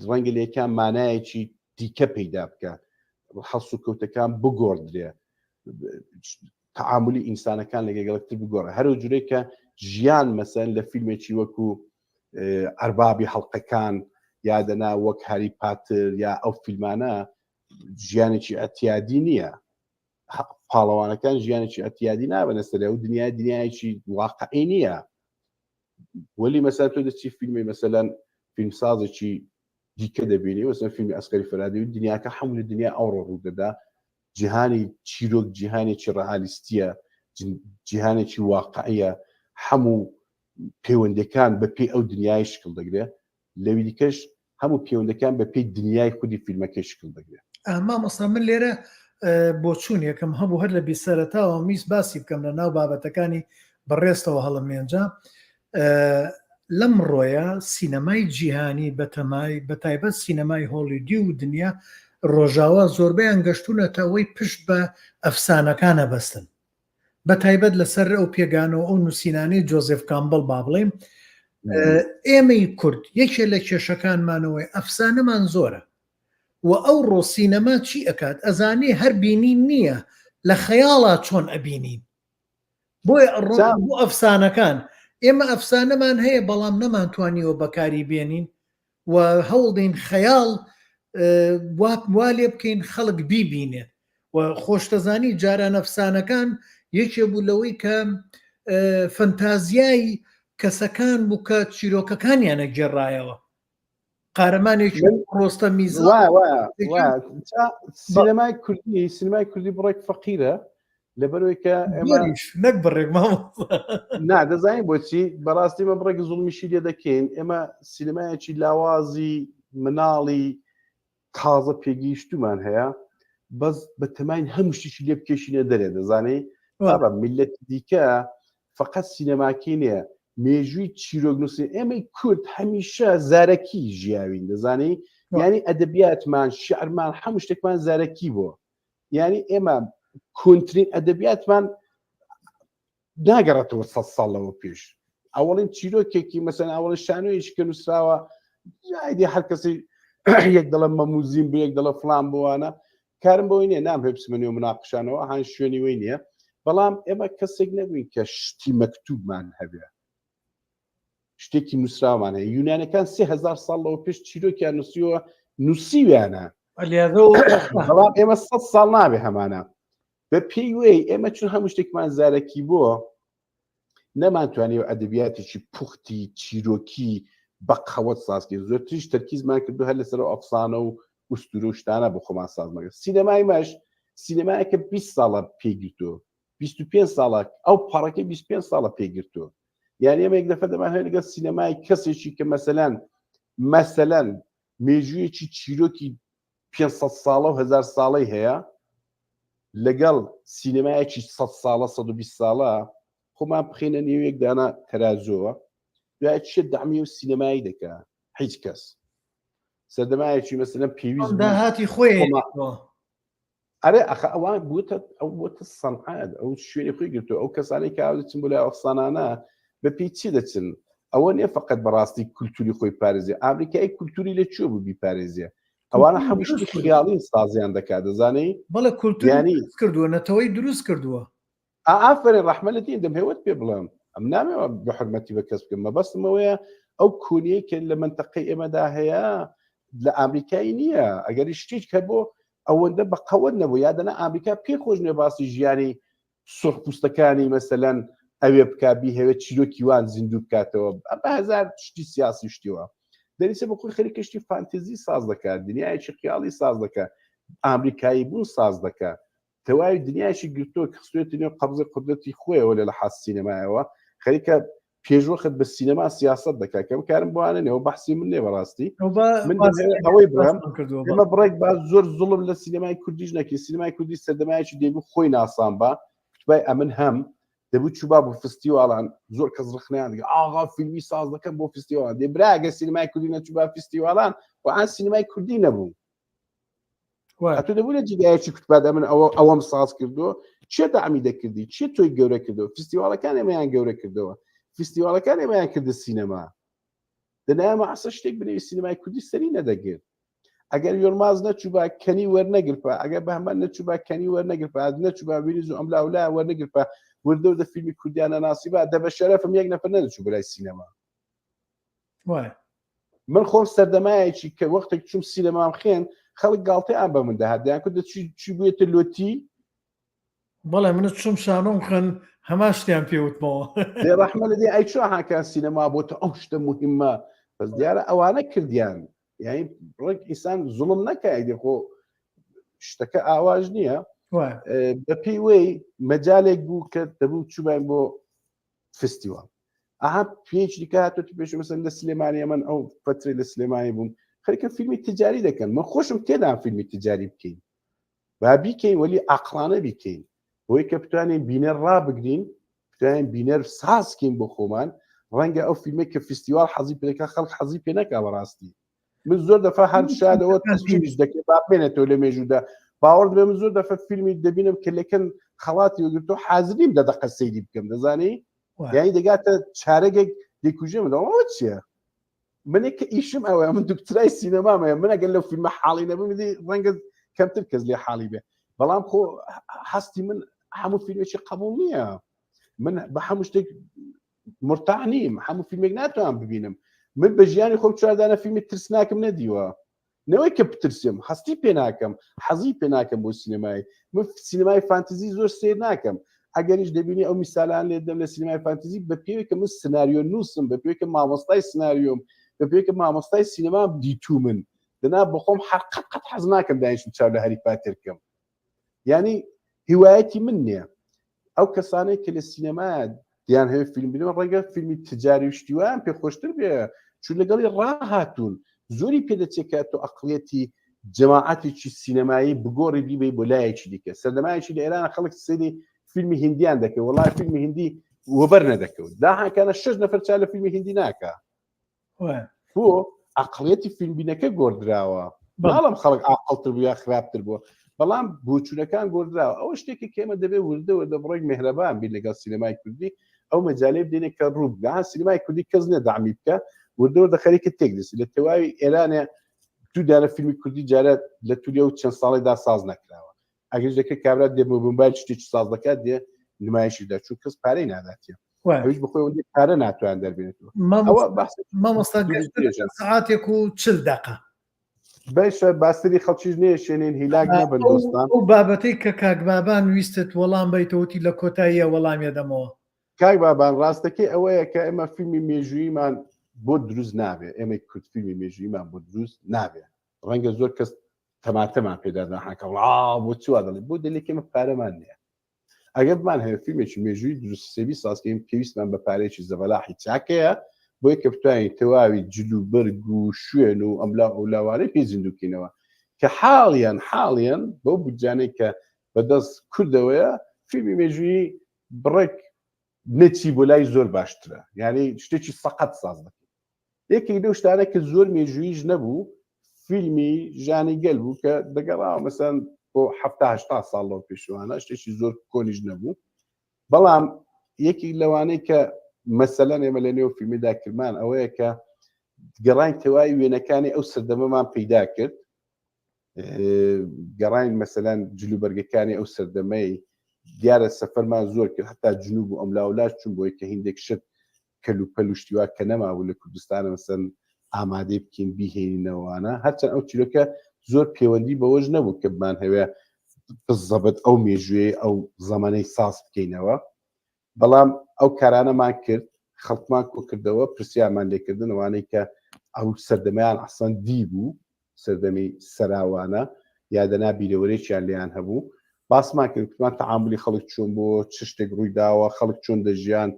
ڕەنگە لەکان مانایەکی دیکە پەیدا بکە هەڵسوکەوتەکان بگۆڕدرێ تعاملی ئینسانەکان لەگەڵتر بگۆڕە هەرو جورێک کە ژیان مەسەن لە فیلمێکی وەکو ئەربابی حەڵقەکان یا دەنا وەک هاری پاتر یا ئەو فیلمانە ژیانێکی ئەتیادی نییە پاڵەوانەکان ژیانێکی ئەتیادی نابنە سەر ئەو دنیای دنیایەکی واقعی نییە وەلی مەسەر تۆ دەچی فیلمی مەسەلەن فیلمسازێکی دیکە دەبینی وەسە فیلمی ئەسکەری فەرادی و دنیاکە هەموو لە دنیا ئەوڕۆ ڕوو دەدا جیهانی چیرۆک جیهانێکی ڕەئالیستیە جیهانێکی واقعیە هەموو پەیوەندەکان بە پێی ئەو دنیای شکل دەگرێت لەوی دیکەش هەموو پەیوەندەکان بە پێی دنیای خودی فیلمەکەی شکل دەگرێت. مامۆستا من لێرە بۆچوونێکم هەبوو هەر لە بیسەرەتاوە میست باسی بکەم لە ناو بابەتەکانی بەڕێزتەوە هەڵمێنجا لەم ڕۆیە سینەمای جیهانی بەتەمای بەتایبەت سینەمای هۆڵیودی و دنیا ڕۆژاوا زۆربەیان گەشتونەتە ئەوەی پشت بە ئەفسانەکانە بەستن بە تایبەت لەسەر ئەو پێگانە و ئەو نووسینانەی جۆزێف کامبڵ با بڵێم ئێمەی کورد یەکێ لە کێشەکانمانەوەی ئەفسانەمان زۆرە و ئەو ڕۆ سینەما چی ئەکات ئەزانێ هەر بینین نییە لە خەیاڵا چۆن ئەبینین بۆیە ئەڕۆن بۆ ئەفسانەکان ئێمە ئەفسانەمان هەیە بەڵام نەمانتوانیوە بەکاری بێنین و هەوڵدەین خەیاڵ وا لێ بکەین خەڵک بیبینێت و خۆشتەزانی جاران ئەفسانەکان یەکێ بوو لەوەی کە فەنتازیای کەسەکان بوو کە چیرۆکەکانیانە گێڕایەوە قارەمانێکی ڕۆستەمی سینەمای کوردی سینەمای کوردی بڕێک فەقیرە لەبەرەوەی کە ئێمە نەک بڕێک نا دەزانین بۆچی بەڕاستی مە بڕێک زوڵمیشی لێ دەکەین ئێمە سینەمایەکی لاوازی مناڵی تازە پێگەیشتومان هەیە بەس بە تەماین هەموو شتێکی لێ بکێشینە دەرێ دەزانەی بابە میلەت دیکە فقط سینەماکەی نییە مێژووی چیرۆک نووسین ئێمەی کورد هەمیشە زارەکی ژیاوین دەزانی یعنی ئەدەبیاتمان شعرمان هەموو شتێکمان زارەکی بووە یعنی ئێمە کۆنترین ئەدەبیاتمان ناگەڕێتەوە سە ساڵ لەوە پێش ئەوەڵین چیرۆکێکی مەسەن ئەوەڵی شانۆیش کە نووسراوە ئایدی هەر کەسی یەک دەڵە مەموزین بۆ یەک دەڵە فلان بۆوانە کارم بۆی نییە نام هەیە بچمە نێو مناقشانەوە هەان شوێنی وی نییە بەڵام ئێمە کەسێک نەبووین کە شتی مەکتوبمان هەبێ شتێکی نووسراومان هەیە یونانەکان 3000 ساڵ لەوە پێش چیرۆکیان نووسیوە نووسیویانە بەڵام ئێمە 100 ساڵ نابێ هەمانە بە پێی وێی ئێمە چون هەموو شتێکمان زارەکی بووە نەمانتوانیوە ئەدەبیاتێکی پوختی چیرۆکی بە قەوەت سازکەین زۆرتریش تەرکیزمان کردو هەر لەسەر ئەفسانە و ئوستورە و شتانە بۆ خۆمان سازمەکە سینەمای مەش سینەمایەکە 20 ساڵە پێگرتووە 25 ساڵە ئەو پەڕەکەی 25 ساڵە پێگرتووە یعنی ئێمە یەک دەفە دەمان هەیە لەگەڵ سینەمای کەسێکی کە مەسەلەن مەسەلەن مێژوویەکی چیرۆکی 500 ساڵە و 1000 ساڵەی هەیە لەگەڵ سینەمایەکی 100 ساڵە 120 ساڵە خۆمان بخینە نێوێک دانا تەرازۆوە دوای چێ دەعمی و سینەمایی دەکا هیچ کەس سەردەمایەکی مەسەلەن پێویست داهاتی خۆی ئەرێ ئەخە ئەوان بووتە ئەو بۆتە سەنعات ئەو شوێنی خۆی گرتو ئەو کەسانەی کە دەچن بۆ لای ئەفسانانە بە پێی چی دەچن ئەوە نییە فقط بەڕاستی کولتوری خۆی پارێزێ ئامریکایی کولتوری لە کوێ بوو بیپارێزێ ئەوانە هەموو شتی خیاڵی سازیان دەکات دەزانی بەڵێ کولتوری کردووە نەتەوەی دروست کردووە ئافرین ڕەحمە لە دین دەمهێوت پێ بڵێم ئەم نامەوە بە حرمەتی بە کەس بکەم مەبەستم ئەوەیە ئەو کونیەی کە لە منتەقەی ئێمەدا هەیە لە ئامریکایی نییە ئەگەری شتێک هەبوو ئەوەندە بە قەوەت نەبوو یادەنا ئامریکا پێ خۆش نیە باسی ژیانی سرخپوستەکانی مەسەلەن ئەوێ بک بیهەوێت چیرۆکی وان زیندوو بکاتەوە بە هزار شتی سیاسی شتیوە دەریسە بە خۆی خەریکە شتی فانتزی ساز دەکات دنیایەکی خیاڵی ساز دەکات ئامریکایی بوون ساز دەکات تەواوی دنیایشی گرتووە خستوێتی نێو قەبزەی قودرەتی خۆیەوە لە لەحاز سینەمایەوە خەریکە پێشوەخت بە سینەما سیاست دەکات کەم کارم بۆوانە نێەوە بەحسی من نێ بەڕاستی من ئەوەی بڵێم ئێمە بڕێک با زۆر زوڵم لە سینەمای کوردیش نەکەین سینەمای کوردی سەردەمایەکی دەیبوو خۆی ناسان بە کوتبای ئەمن هەم دەبوو چوبا بۆ فستیواڵان زۆر کەس ڕخنیان دەگە ئاغا فیلمی ساز دەکەن بۆ فستیواڵان دێ براگە سینەمای کوردی نەچوبا فستیواڵان و ئان سینەمای کوردی نەبوو ئەتۆ دەبوو لە جێگایەکی کوتبادا من ئەوە ئەوەم ساز کردو چێ دامی دەکردی چێ تۆی گەورە کردەوە فستیواڵەکان ئێمەیان گەورە کردەوە فستیواڵەکان ئێمەیان کردە سینەما دەنایە عسە شتێک بنێوی سینەمای کوردی سەری نەدەگرت ئەگەر یۆرماز نەچووبا کەنی وەرنەگرپا ئەگەر بەهمەن نەچووبا کەنی وەرنەگرپا نەچووبا ویریز و ئەملا ولا وەرنەگرپا وردە وردە فیلمی کوردیانە ناسیبا دە بە شەرەفم یەک نەفەر نەدەچوو بەلای سینەما من خۆم سەردەمایەکی کە وەختێک چوم سینەمام خوێن خەڵک گاڵتەیان بە من دەهات دەیان کرد چی چی بووێتە لۆتی بەڵێ من چوم شانۆم خوێن هەمان شتیان پێ وتمەوە دێ ڕەحمە لە دێ ئەی چۆن هاکان سینەما بۆتە ئەو شتە مهمە بەس دیارە ئەوانە کردیان یعنی ڕێک ئینسان زوڵم نەکای دێ خۆ شتەکە ئاواژ نییە بە پێی وی مەجالێک بوو کە دەبوو چوبین بۆ فستیواڵ ئەها پێیچ دیکە هاتۆتی پێش مەسەن لە سلێمانی من ئەو فترەی لە سلێمانی بووم خەریکە فیلمی تجاری دەکەن من خۆشم تێدام فیلمی تجاری بکەین با بیکەین وەلی عقلانە بیکەین بۆی کە بتوانین بینەر ڕابگرین بتوانین بینەر سازکەین بۆ خۆمان ڕەنگە ئەو فیلمێک کە فستیوال حەزی پێ خەڵک حەزی پێ نەکا بەڕاستی من زۆر دەفە هەر شادەوە تەسویریش دەکرێت با بمێنێتەوە لە مێژوودا باوەڕ بێ من زۆر دەفە فیلمی دەبینم کە لەکەن خەڵاتی وەگرتو حازریم دە دەقە سەیری بکەم دەزانی یعنی دەگاتە چارەگێک دەکوژێ من ئەوە چییە منێک کە ئیشم ئەوە من دکترای سینەمامەیە من ئەگەر لەو فیلمە حاڵی نەبم دی ڕەنگە کەمتر کەس لێ حاڵی بێ بەڵام خۆ هەستی من هەموو فیلمێکی قبول نییە من بە هەموو شتێک مرتاح نیم هەموو فیلمێک ناتوانم ببینم من بە ژیانی خۆم چواردانە فیلمی ترسناکم نەدیوە نەوەی کە بترسم هەستی پێ ناکەم حەزی پێ ناکەم بۆ سینەمای من سینەمای فانتزی زۆر سیر ناکەم ئەگەریش دەبینی ئەو میسالان لێ دەم لە سینەمای فانتزی بە پێوی کە من سناریۆ نووسم بە پێوی کە مامۆستای سناریۆم بە پێوی کە مامۆستای سینەما دیتوو من دەنا بەخۆم هەر قەت قەت حەز ناکەم دانیشم چاو لە هەری پاتر بکەم یعنی هیوایەتی من نییە. ئەو کەسانەی کە لە سینەما دیان هەیە فیلم بینەوە ڕێگە فیلمی تجاری و شتیوان پێ خۆشتر بێ چون لەگەڵی ڕاهاتوون زۆری پێدەچێت کە تۆ ئەقلیەتی جەماعەتێکی سینەمایی بگۆڕی بیبەی بۆ لایەکی دیکە سەردەمایەکی لە ئێران خەڵک سەیری فیلمی هندیان دەکەن وڵای فیلمی هندی وەبەر نەدەکەوت داهاکانە شش نەفەر چا لە فیلمی هندی ناکە بۆ عقلیەتی فیلمبینەکە گۆردراوە بەڵام خەڵک ئاقڵتر بوو یا خراپتر بووە بەڵام بۆچوونەکان گۆردراوە ئەوە شتێکی کێمە دەبێت وردە وردە بڕێک مهرەبان بین لەگەڵ سینەمای کوردی ئەو مەجالەی بدەینێ کە ڕوو بگا سینەمای کوردی کەس نییە دامی بکە وردە وردە خەریکە تێک دەچێت لە تەواوی ئێرانێ دوو دانە فیلمی کوردی جارە لە تولی ئەو چەند ساڵێدا ساز نەکراوە ئەگەر دەکرێت کابرا دێ بۆ مۆبایل شتێکی ساز دەکات دێ نمایشی دا چون کەس پارەی ناداتێ ئەویش بخۆی ئەوەندەی پارە ناتوان دەربێنێتەوە ئەوە باس مامۆستا سعاتێک و چل دقە بەشە باستری خەڵکیش نێشێنین هیلاک نەبن دۆستان ئەو بابەتەی کە کاک بابان ویستت وەڵام بیتەوەتی لە کۆتاییە وەڵامیە دەمەوە کاک بابان ڕاستەکەی ئەوەیە کە ئێمە فیلمی مێژوویمان بۆ دروست نابێ ئێمەی کورد فیلمی مێژوویمان بۆ دروست نابێ ڕەنگە زۆر کەس تەماتەمان پێدا ناحاکە وڵا بۆ چی وا دەڵێ بۆ دەلێک ئێمە پارەمان نییە ئەگەر بمان هەیە فیلمێکی مێژووی دروست حسێبی سازکەین پێویستمان بە پارەیەکی زەبەلاحی چاکەیە بۆی کە بتوانین تەواوی جل و بەرگ و شوێن و ئەملا ئەولاوانەی پێ زیندووکەینەوە کە حاڵیان حاڵیان بەو بودجانەی کە بەدەست کوردەوەیە فیلمی مێژوویی بڕێک نەچی بۆ لای زۆر باشترە یعنی شتێکی سەقەت ساز دەکەین یەکێک لەو شتانە کە زۆر مێژوویش نەبوو فیلمی ژانی گەل بوو کە دەگەڕاوە مەسەن بۆ هەفتا ساڵ لەو پێشوانە شتێکی زۆر کۆنیش نەبوو بەڵام یەکێک لەوانەی کە مەسەلەن ئێمە لە نێو فیلمیدا کرمان ئەوەیە کە گەڕاین تەواوی وێنەکانی ئەو سەردەمەمان پەیدا کرد گەڕاین مەسەلەن جلوبەرگەکانی ئەو سەردەمەی دیارە سەفەرمان زۆر کرد هەتا جنوب و ئەملاولاش چون بۆی کە هیندێک شت کەلوپەل و شتیوا کە نەمابوو لە کوردستانە مەسەن ئامادەی بکەین بیهێنینەوەوانە هەرچەند ئەو چیرۆکە زۆر پەیوەندی بەوەش نەبوو کە بمان هەوێ بزەبت ئەو مێژوێ ئەو زەمانەی ساز بکەینەوە بەڵام ئەو کارانەمان کرد خەڵکمان کۆکردەوە پرسیارمان لێکردن ئەوانەی کە ئەو سەردەمیان ئەسەن دی بوو سەردەمی سەراوانە یا دەنا بیرەوەرێکیان لێیان هەبوو باسمان کرد کوتمان تەعاملی خەڵک چۆن بۆ چ شتێک ڕووی داوە خەڵک چۆن دەژیان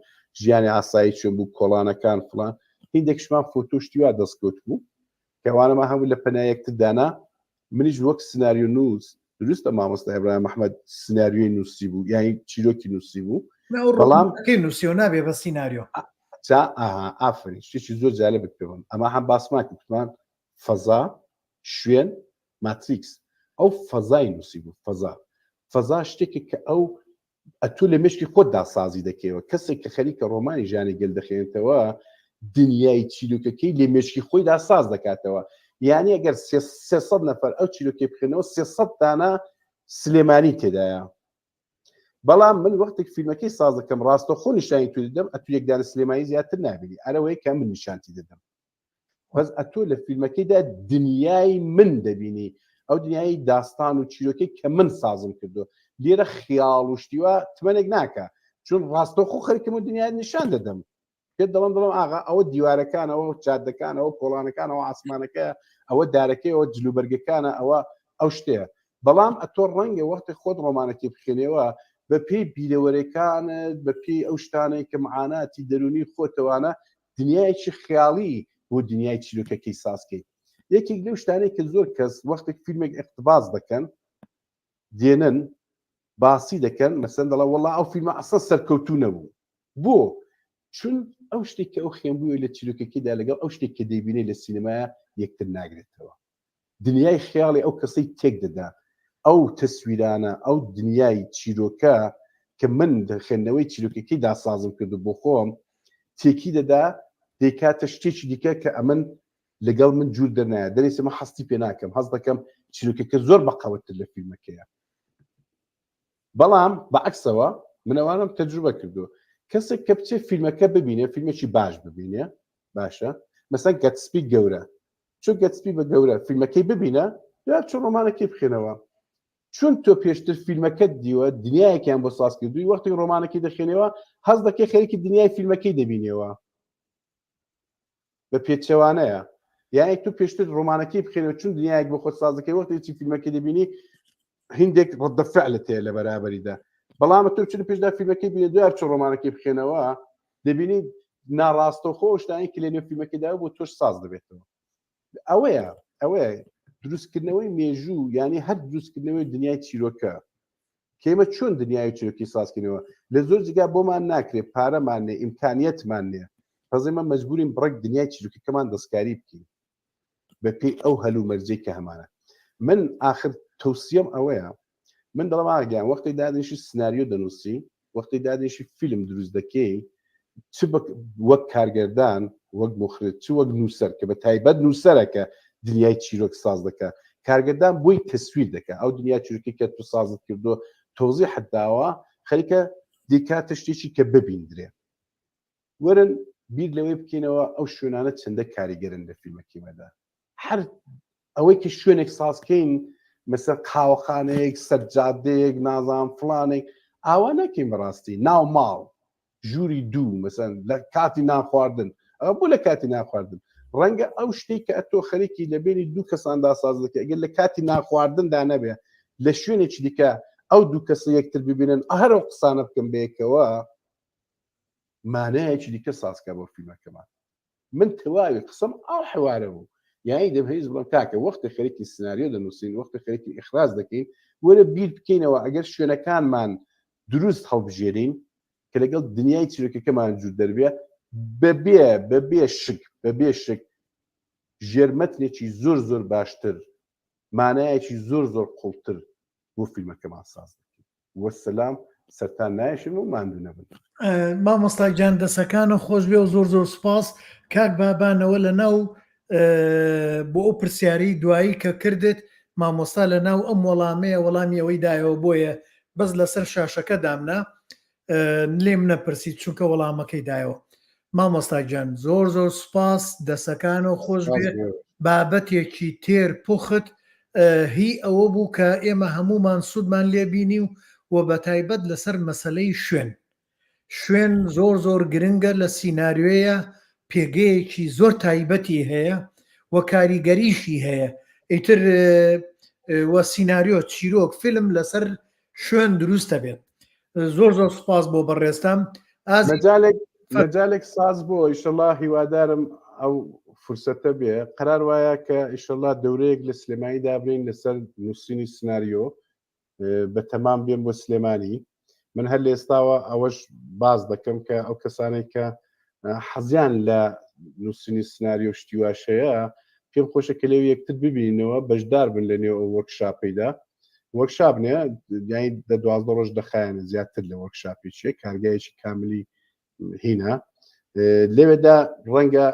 ژیانی ئاسایی چۆن بوو کۆڵانەکان فڵان هیندێکشمان فۆتۆ شتی وا دەستکەوت بوو کەوانەمان هەموو لە پەنا یەکتر دانا منیش وەک سناریۆ نووس دروستە مامۆستا ئیبراهیم ئەحمەد سناریۆی نووسی بوو یانی چیرۆکی نووسی بوو بەڵام کەی نووسیەوە نابێ بە سیناریۆ چا ئاها ئافرین شتێکی زۆر جالبت پێ بڵێم ئەمە هەم باسمان کرد کوتمان فەزا شوێن ماتریکس ئەو فەزای نووسی بوو فەزا فەزا شتێکە کە ئەو ئەتوو لە مێشکی خۆتدا سازی دەکەیەوە کەسێک کە خەریکە ڕۆمانی ژیانی گەل دەخێنێتەوە دنیای چیرۆکەکەی لە مێشکی خۆیدا ساز دەکاتەوە یعنی ئەگەر 300 نەفەر ئەو چیرۆکەی بخێنەوە 300 دانە سلێمانی تێدایە بەڵام من وەختێک فیلمەکەی ساز دەکەم ڕاستەوخۆ نیشانی تو دەدەم ئەتو یەک دانە سلێمانی زیاتر نابینی ئەرەوەی کە من نیشانتی دەدەم بەس ئەتۆ لە فیلمەکەیدا دنیای من دەبینی ئەو دنیای داستان و چیرۆکەی کە من سازم کردو لێرە خیاڵ و شتیوا تمەنێک ناکە چون ڕاستەوخۆ خەریکم و دنیای نیشان دەدەم پێت دەڵم دەڵم ئاغا ئەوە دیوارەکانەوە جادەکانەوە کۆڵانەکانەوە ئاسمانەکە ئەوە دارەکەیەوە جلوبەرگەکانە ئەوە ئەو شتەیە بەڵام ئەتۆ ڕەنگە وەختی خۆت ڕۆمانەکەی بخێنەوە بە پێی بیرەوەرەکانت بە پێی ئەو شتانەی کە معاناتی دەرونی خۆتەوانە دنیایەکی خیاڵی بۆ دنیای چیرۆکەکەی سازکەی یەکێک لەو شتانەی کە زۆر کەس وەختێک فیلمێک اقتباس دەکەن دێنن باسی دەکەن مەسەن دەڵێ وەڵا ئەو فیلمە ئەسڵ سەرکەوتوو نەبوو بۆ چون ئەو شتێک کە ئەو خوێنبووی لە چیرۆکەکەیدا لەگەڵ ئەو شتێک کە دەیبینێ لە سینەمایە یەکتر ناگرێتەوە دنیای خیاڵی ئەو کەسەی تێک دەدا ئەو تەسویرانە ئەو دنیای چیرۆکە کە من خوێندنەوەی چیرۆکەکەی داسازم کرد بۆ خۆم تێکی دەدا دەیکاتە شتێکی دیکە کە ئەمن لەگەڵ من جوور دەرنایە دەرێسە من حەستی پێ ناکەم هەست دەکەم چیرۆکەکە زۆر بەقەوەتر لە فیلمەکەیە بەڵام بەعکسەوە منەوانم تەجروبە کردو کەسێک کە بچێ فیلمەکە ببینێ فیلمێکی باش ببینێ باشە مەسەن گەتسپی گەورە چۆن گەتسپی بە گەورە فیلمەکەی ببینە یا چۆن ڕۆمانەکەی بخێنەوە چون تۆ پێشتر فیلمەکەت دیوە دنیایەکیان بۆ ساز کردووی وەختی ڕۆمانەکەی دەخێنەوە هەز دەکەی خەریکی دنیای فیلمەکەی دەبینەوە بە پێچەوانەیە یانی تۆ پێشتر ڕۆمانەکەی بخێنەوە چون دنیایەک بۆ خۆت ساز دەکەی وەختی چی فیلمەکەی دەبینی هندێک ڕەدە فعلت هەیە لە بەرابەریدا. بەڵام تۆ چ پێشدا فیلمەکەی بینێ دوای بچۆ ڕۆمانەکەی بخێنەوە دەبینی ناڕاستەوخۆ شتانی کە لە نێو فیلمەکەدا بۆ تۆش ساز دەبێتەوە ئەوەیە ئەوەیە دروستکردنەوەی مێژوو یعنی هەر دروستکردنەوەی دنیای چیرۆکە کێمە چۆن دنیای چیرۆکی سازکردنەوە لە زۆر جگا بۆمان ناکرێت پارەمان نێ ئیمکانیەتمان نیە پەزێمە مەجبورین بڕێک دنیای چیرۆکەکەمان دەستکاری بکەین بەپێی ئەو هەلومەرجەی کە هەمانە من ئاخر تەوسیەم ئەوەیە من دەڵم ئاگیان وەختی دادنیشی سناریۆ دەنووسی وەختی دادنیشی فیلم دروست دەکەی چ وەک کارگەردان وەک مخرج چ وەک نووسەر کە بە تایبەت نووسەرەکە دنیای چیرۆک ساز دەکە کارگەردان بۆی تەسویر دەکە ئەو دنیا چیرۆکی کە تو سازت کردو تۆزی حداوە خەریکە دیکاتە شتێکی کە ببیندرێ وەرن بیر لەوەی بکەینەوە ئەو شوێنانە چەندە کاریگەرن لە فیلمەکەیمەدا هەر ئەوەی کە شوێنێک سازکەین مەسەر قاوەخانەیەک سەرجادەیەک نازان فلانێک ئاوا نەکەین بەڕاستی ناو ماڵ ژووری دوو مەسەن لە کاتی ناخواردن ئەوە بۆ لە کاتی ناخواردن ڕەنگە ئەو شتێک کە ئەتۆ خەریکی لە بینی دوو کەساندا ساز دەکە ئەگەر لە کاتی ناخواردندا نەبێ لە شوێنێکی دیکە ئەو دوو کەسە یەکتر ببینن هەر ئەو قسانە بکەن بەیەکەوە مانایەکی دیکە سازکە بۆ فیلمەکەمان من تەواوی قسەم ئاو حوارە بوو یانی دەمهەویست بڵێم کاکە وەختی خەریکی سناریۆ دەنووسین وەختی خەریکی ئیخراج دەکەین وەرە بیر بکەینەوە ئەگەر شوێنەکانمان دروست هەڵبژێرین کە لەگەڵ دنیای چیرۆکەکەمان جوور دەربێ بەبێ بەبێ شک بەبێ شک ژێرمەتنێکی زۆر زۆر باشتر مانایەکی زۆر زۆر قوڵتر بۆ فیلمەکەمان ساز دەکەین وەسەلام سەرتان نایشن و ماندوو نەبن. مامۆستا گیان دەسەکانە خۆش بێ و زۆر زۆر سوپاس کاک بابانەوە لە ناو بۆ ئەو پرسیاری دوایی کە کردت مامۆستا لە ناو ئەم وەڵامەیە وەڵامی ئەوەی دایەوە بۆیە بەس لەسەر شاشەکە دامنا لێم نەپرسی چونکە وەڵامەکەی دایەوە مامۆستا گیان زۆر زۆر سوپاس دەسەکانەوە خۆش بێ بابەتێکی تێر پوخت هی ئەوە بوو کە ئێمە هەمومان سوودمان لێبینی و و بە تایبەت لەسەر مەسلەی شوێن شوێن زۆر زۆر گرنگە لە سیناریۆیە پێگەیەکی زۆر تایبەتی هەیە و کاریگەریشی هەیە ئیتر وە سیناریۆ چیرۆک فیلم لەسەر شوێن دروستە بێت زۆر زۆر سوپاس بۆ بەڕێزتان مەجالێک مەجالێک ساز بۆ ئیشەڵا هیوادارم ئەو فرسەتە بێ قرار وایە کە ئیشەڵا دەورەیەک لە سلێمانی دابنین لەسەر نووسینی سناریۆ بە تەمام بێن بۆ سلێمانی من هەر لە ئێستاوە ئەوەش باز دەکەم کە ئەو کەسانێک کە حەزیان لە نووسینی سناریۆ شتی واشەیە پێم خۆشە کە لێو یەکتر ببینەوە بەشدار بن لە نێو ئەو وەرکشاپەیدا وەرکشاپ نیە یانی دە 12 ڕۆژ دەخایەنە زیاتر لە وەرکشاپی چیە کارگایەکی کاملی هینا لەوێدا ڕەنگە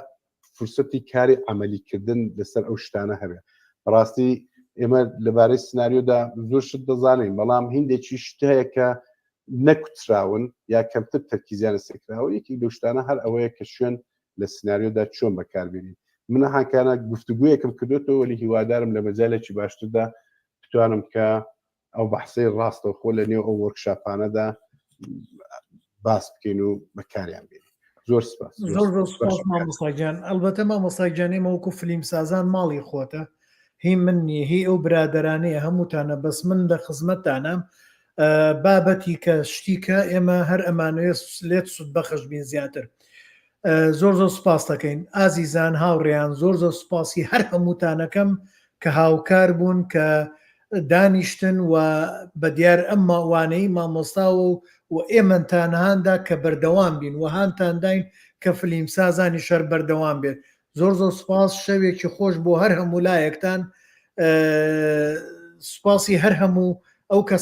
فرسەتی کاری عملیکردن لەسەر ئەو شتانە هەبێ بەڕاستی ئێمە لەبارەی سناریۆدا زۆر شت دەزانین بەڵام هندێکی شت هەیە کە نەکوتراون یا کەمتر تەرکیزیان لەسەر کراوە یەکێک لەو شتانە هەر ئەوەیە کە شوێن لە سناریۆدا چۆن بەکاربێنین من هاکانە گفتوگویەکم کردوێتەوە وەلی هیوادارم لە مەجالێکی باشتردا بتوانم کە ئەو بەحسەی ڕاستەوخۆ لە نێو ئەو وەرکشاپانەدا باس بکەین و بەکاریان بێنین زۆر سپاس زۆر زۆر سپاس مامۆستا گیان ئەلبەتە مامۆستا گیان ئێمە وەکو فلیم سازان ماڵی خۆتە هی من نییە هی ئەو برادەرانەیە هەمووتانە بەس من لە خزمەتتانام بابەتی کە شتی کە ئێمە هەر ئەمانەوێت لێت سوود بەخش بین زیاتر زۆر زۆر سوپاس دەکەین ئازیزان هاوڕێیان زۆر زۆر سوپاسی هەر هەمووتانەکەم کە هاوکار بوون کە دانیشتن و بە دیار ئەم وانەی مامۆستاوە و و ئێمەتان هاندا کە بەردەوام بین و هانتان داین کە فلیمسازانی شەر بەردەوام بێت زۆر زۆر سوپاس شەوێکی خۆش بۆ هەر هەموو لایەکتان سوپاسی هەر هەموو ئەو کەس.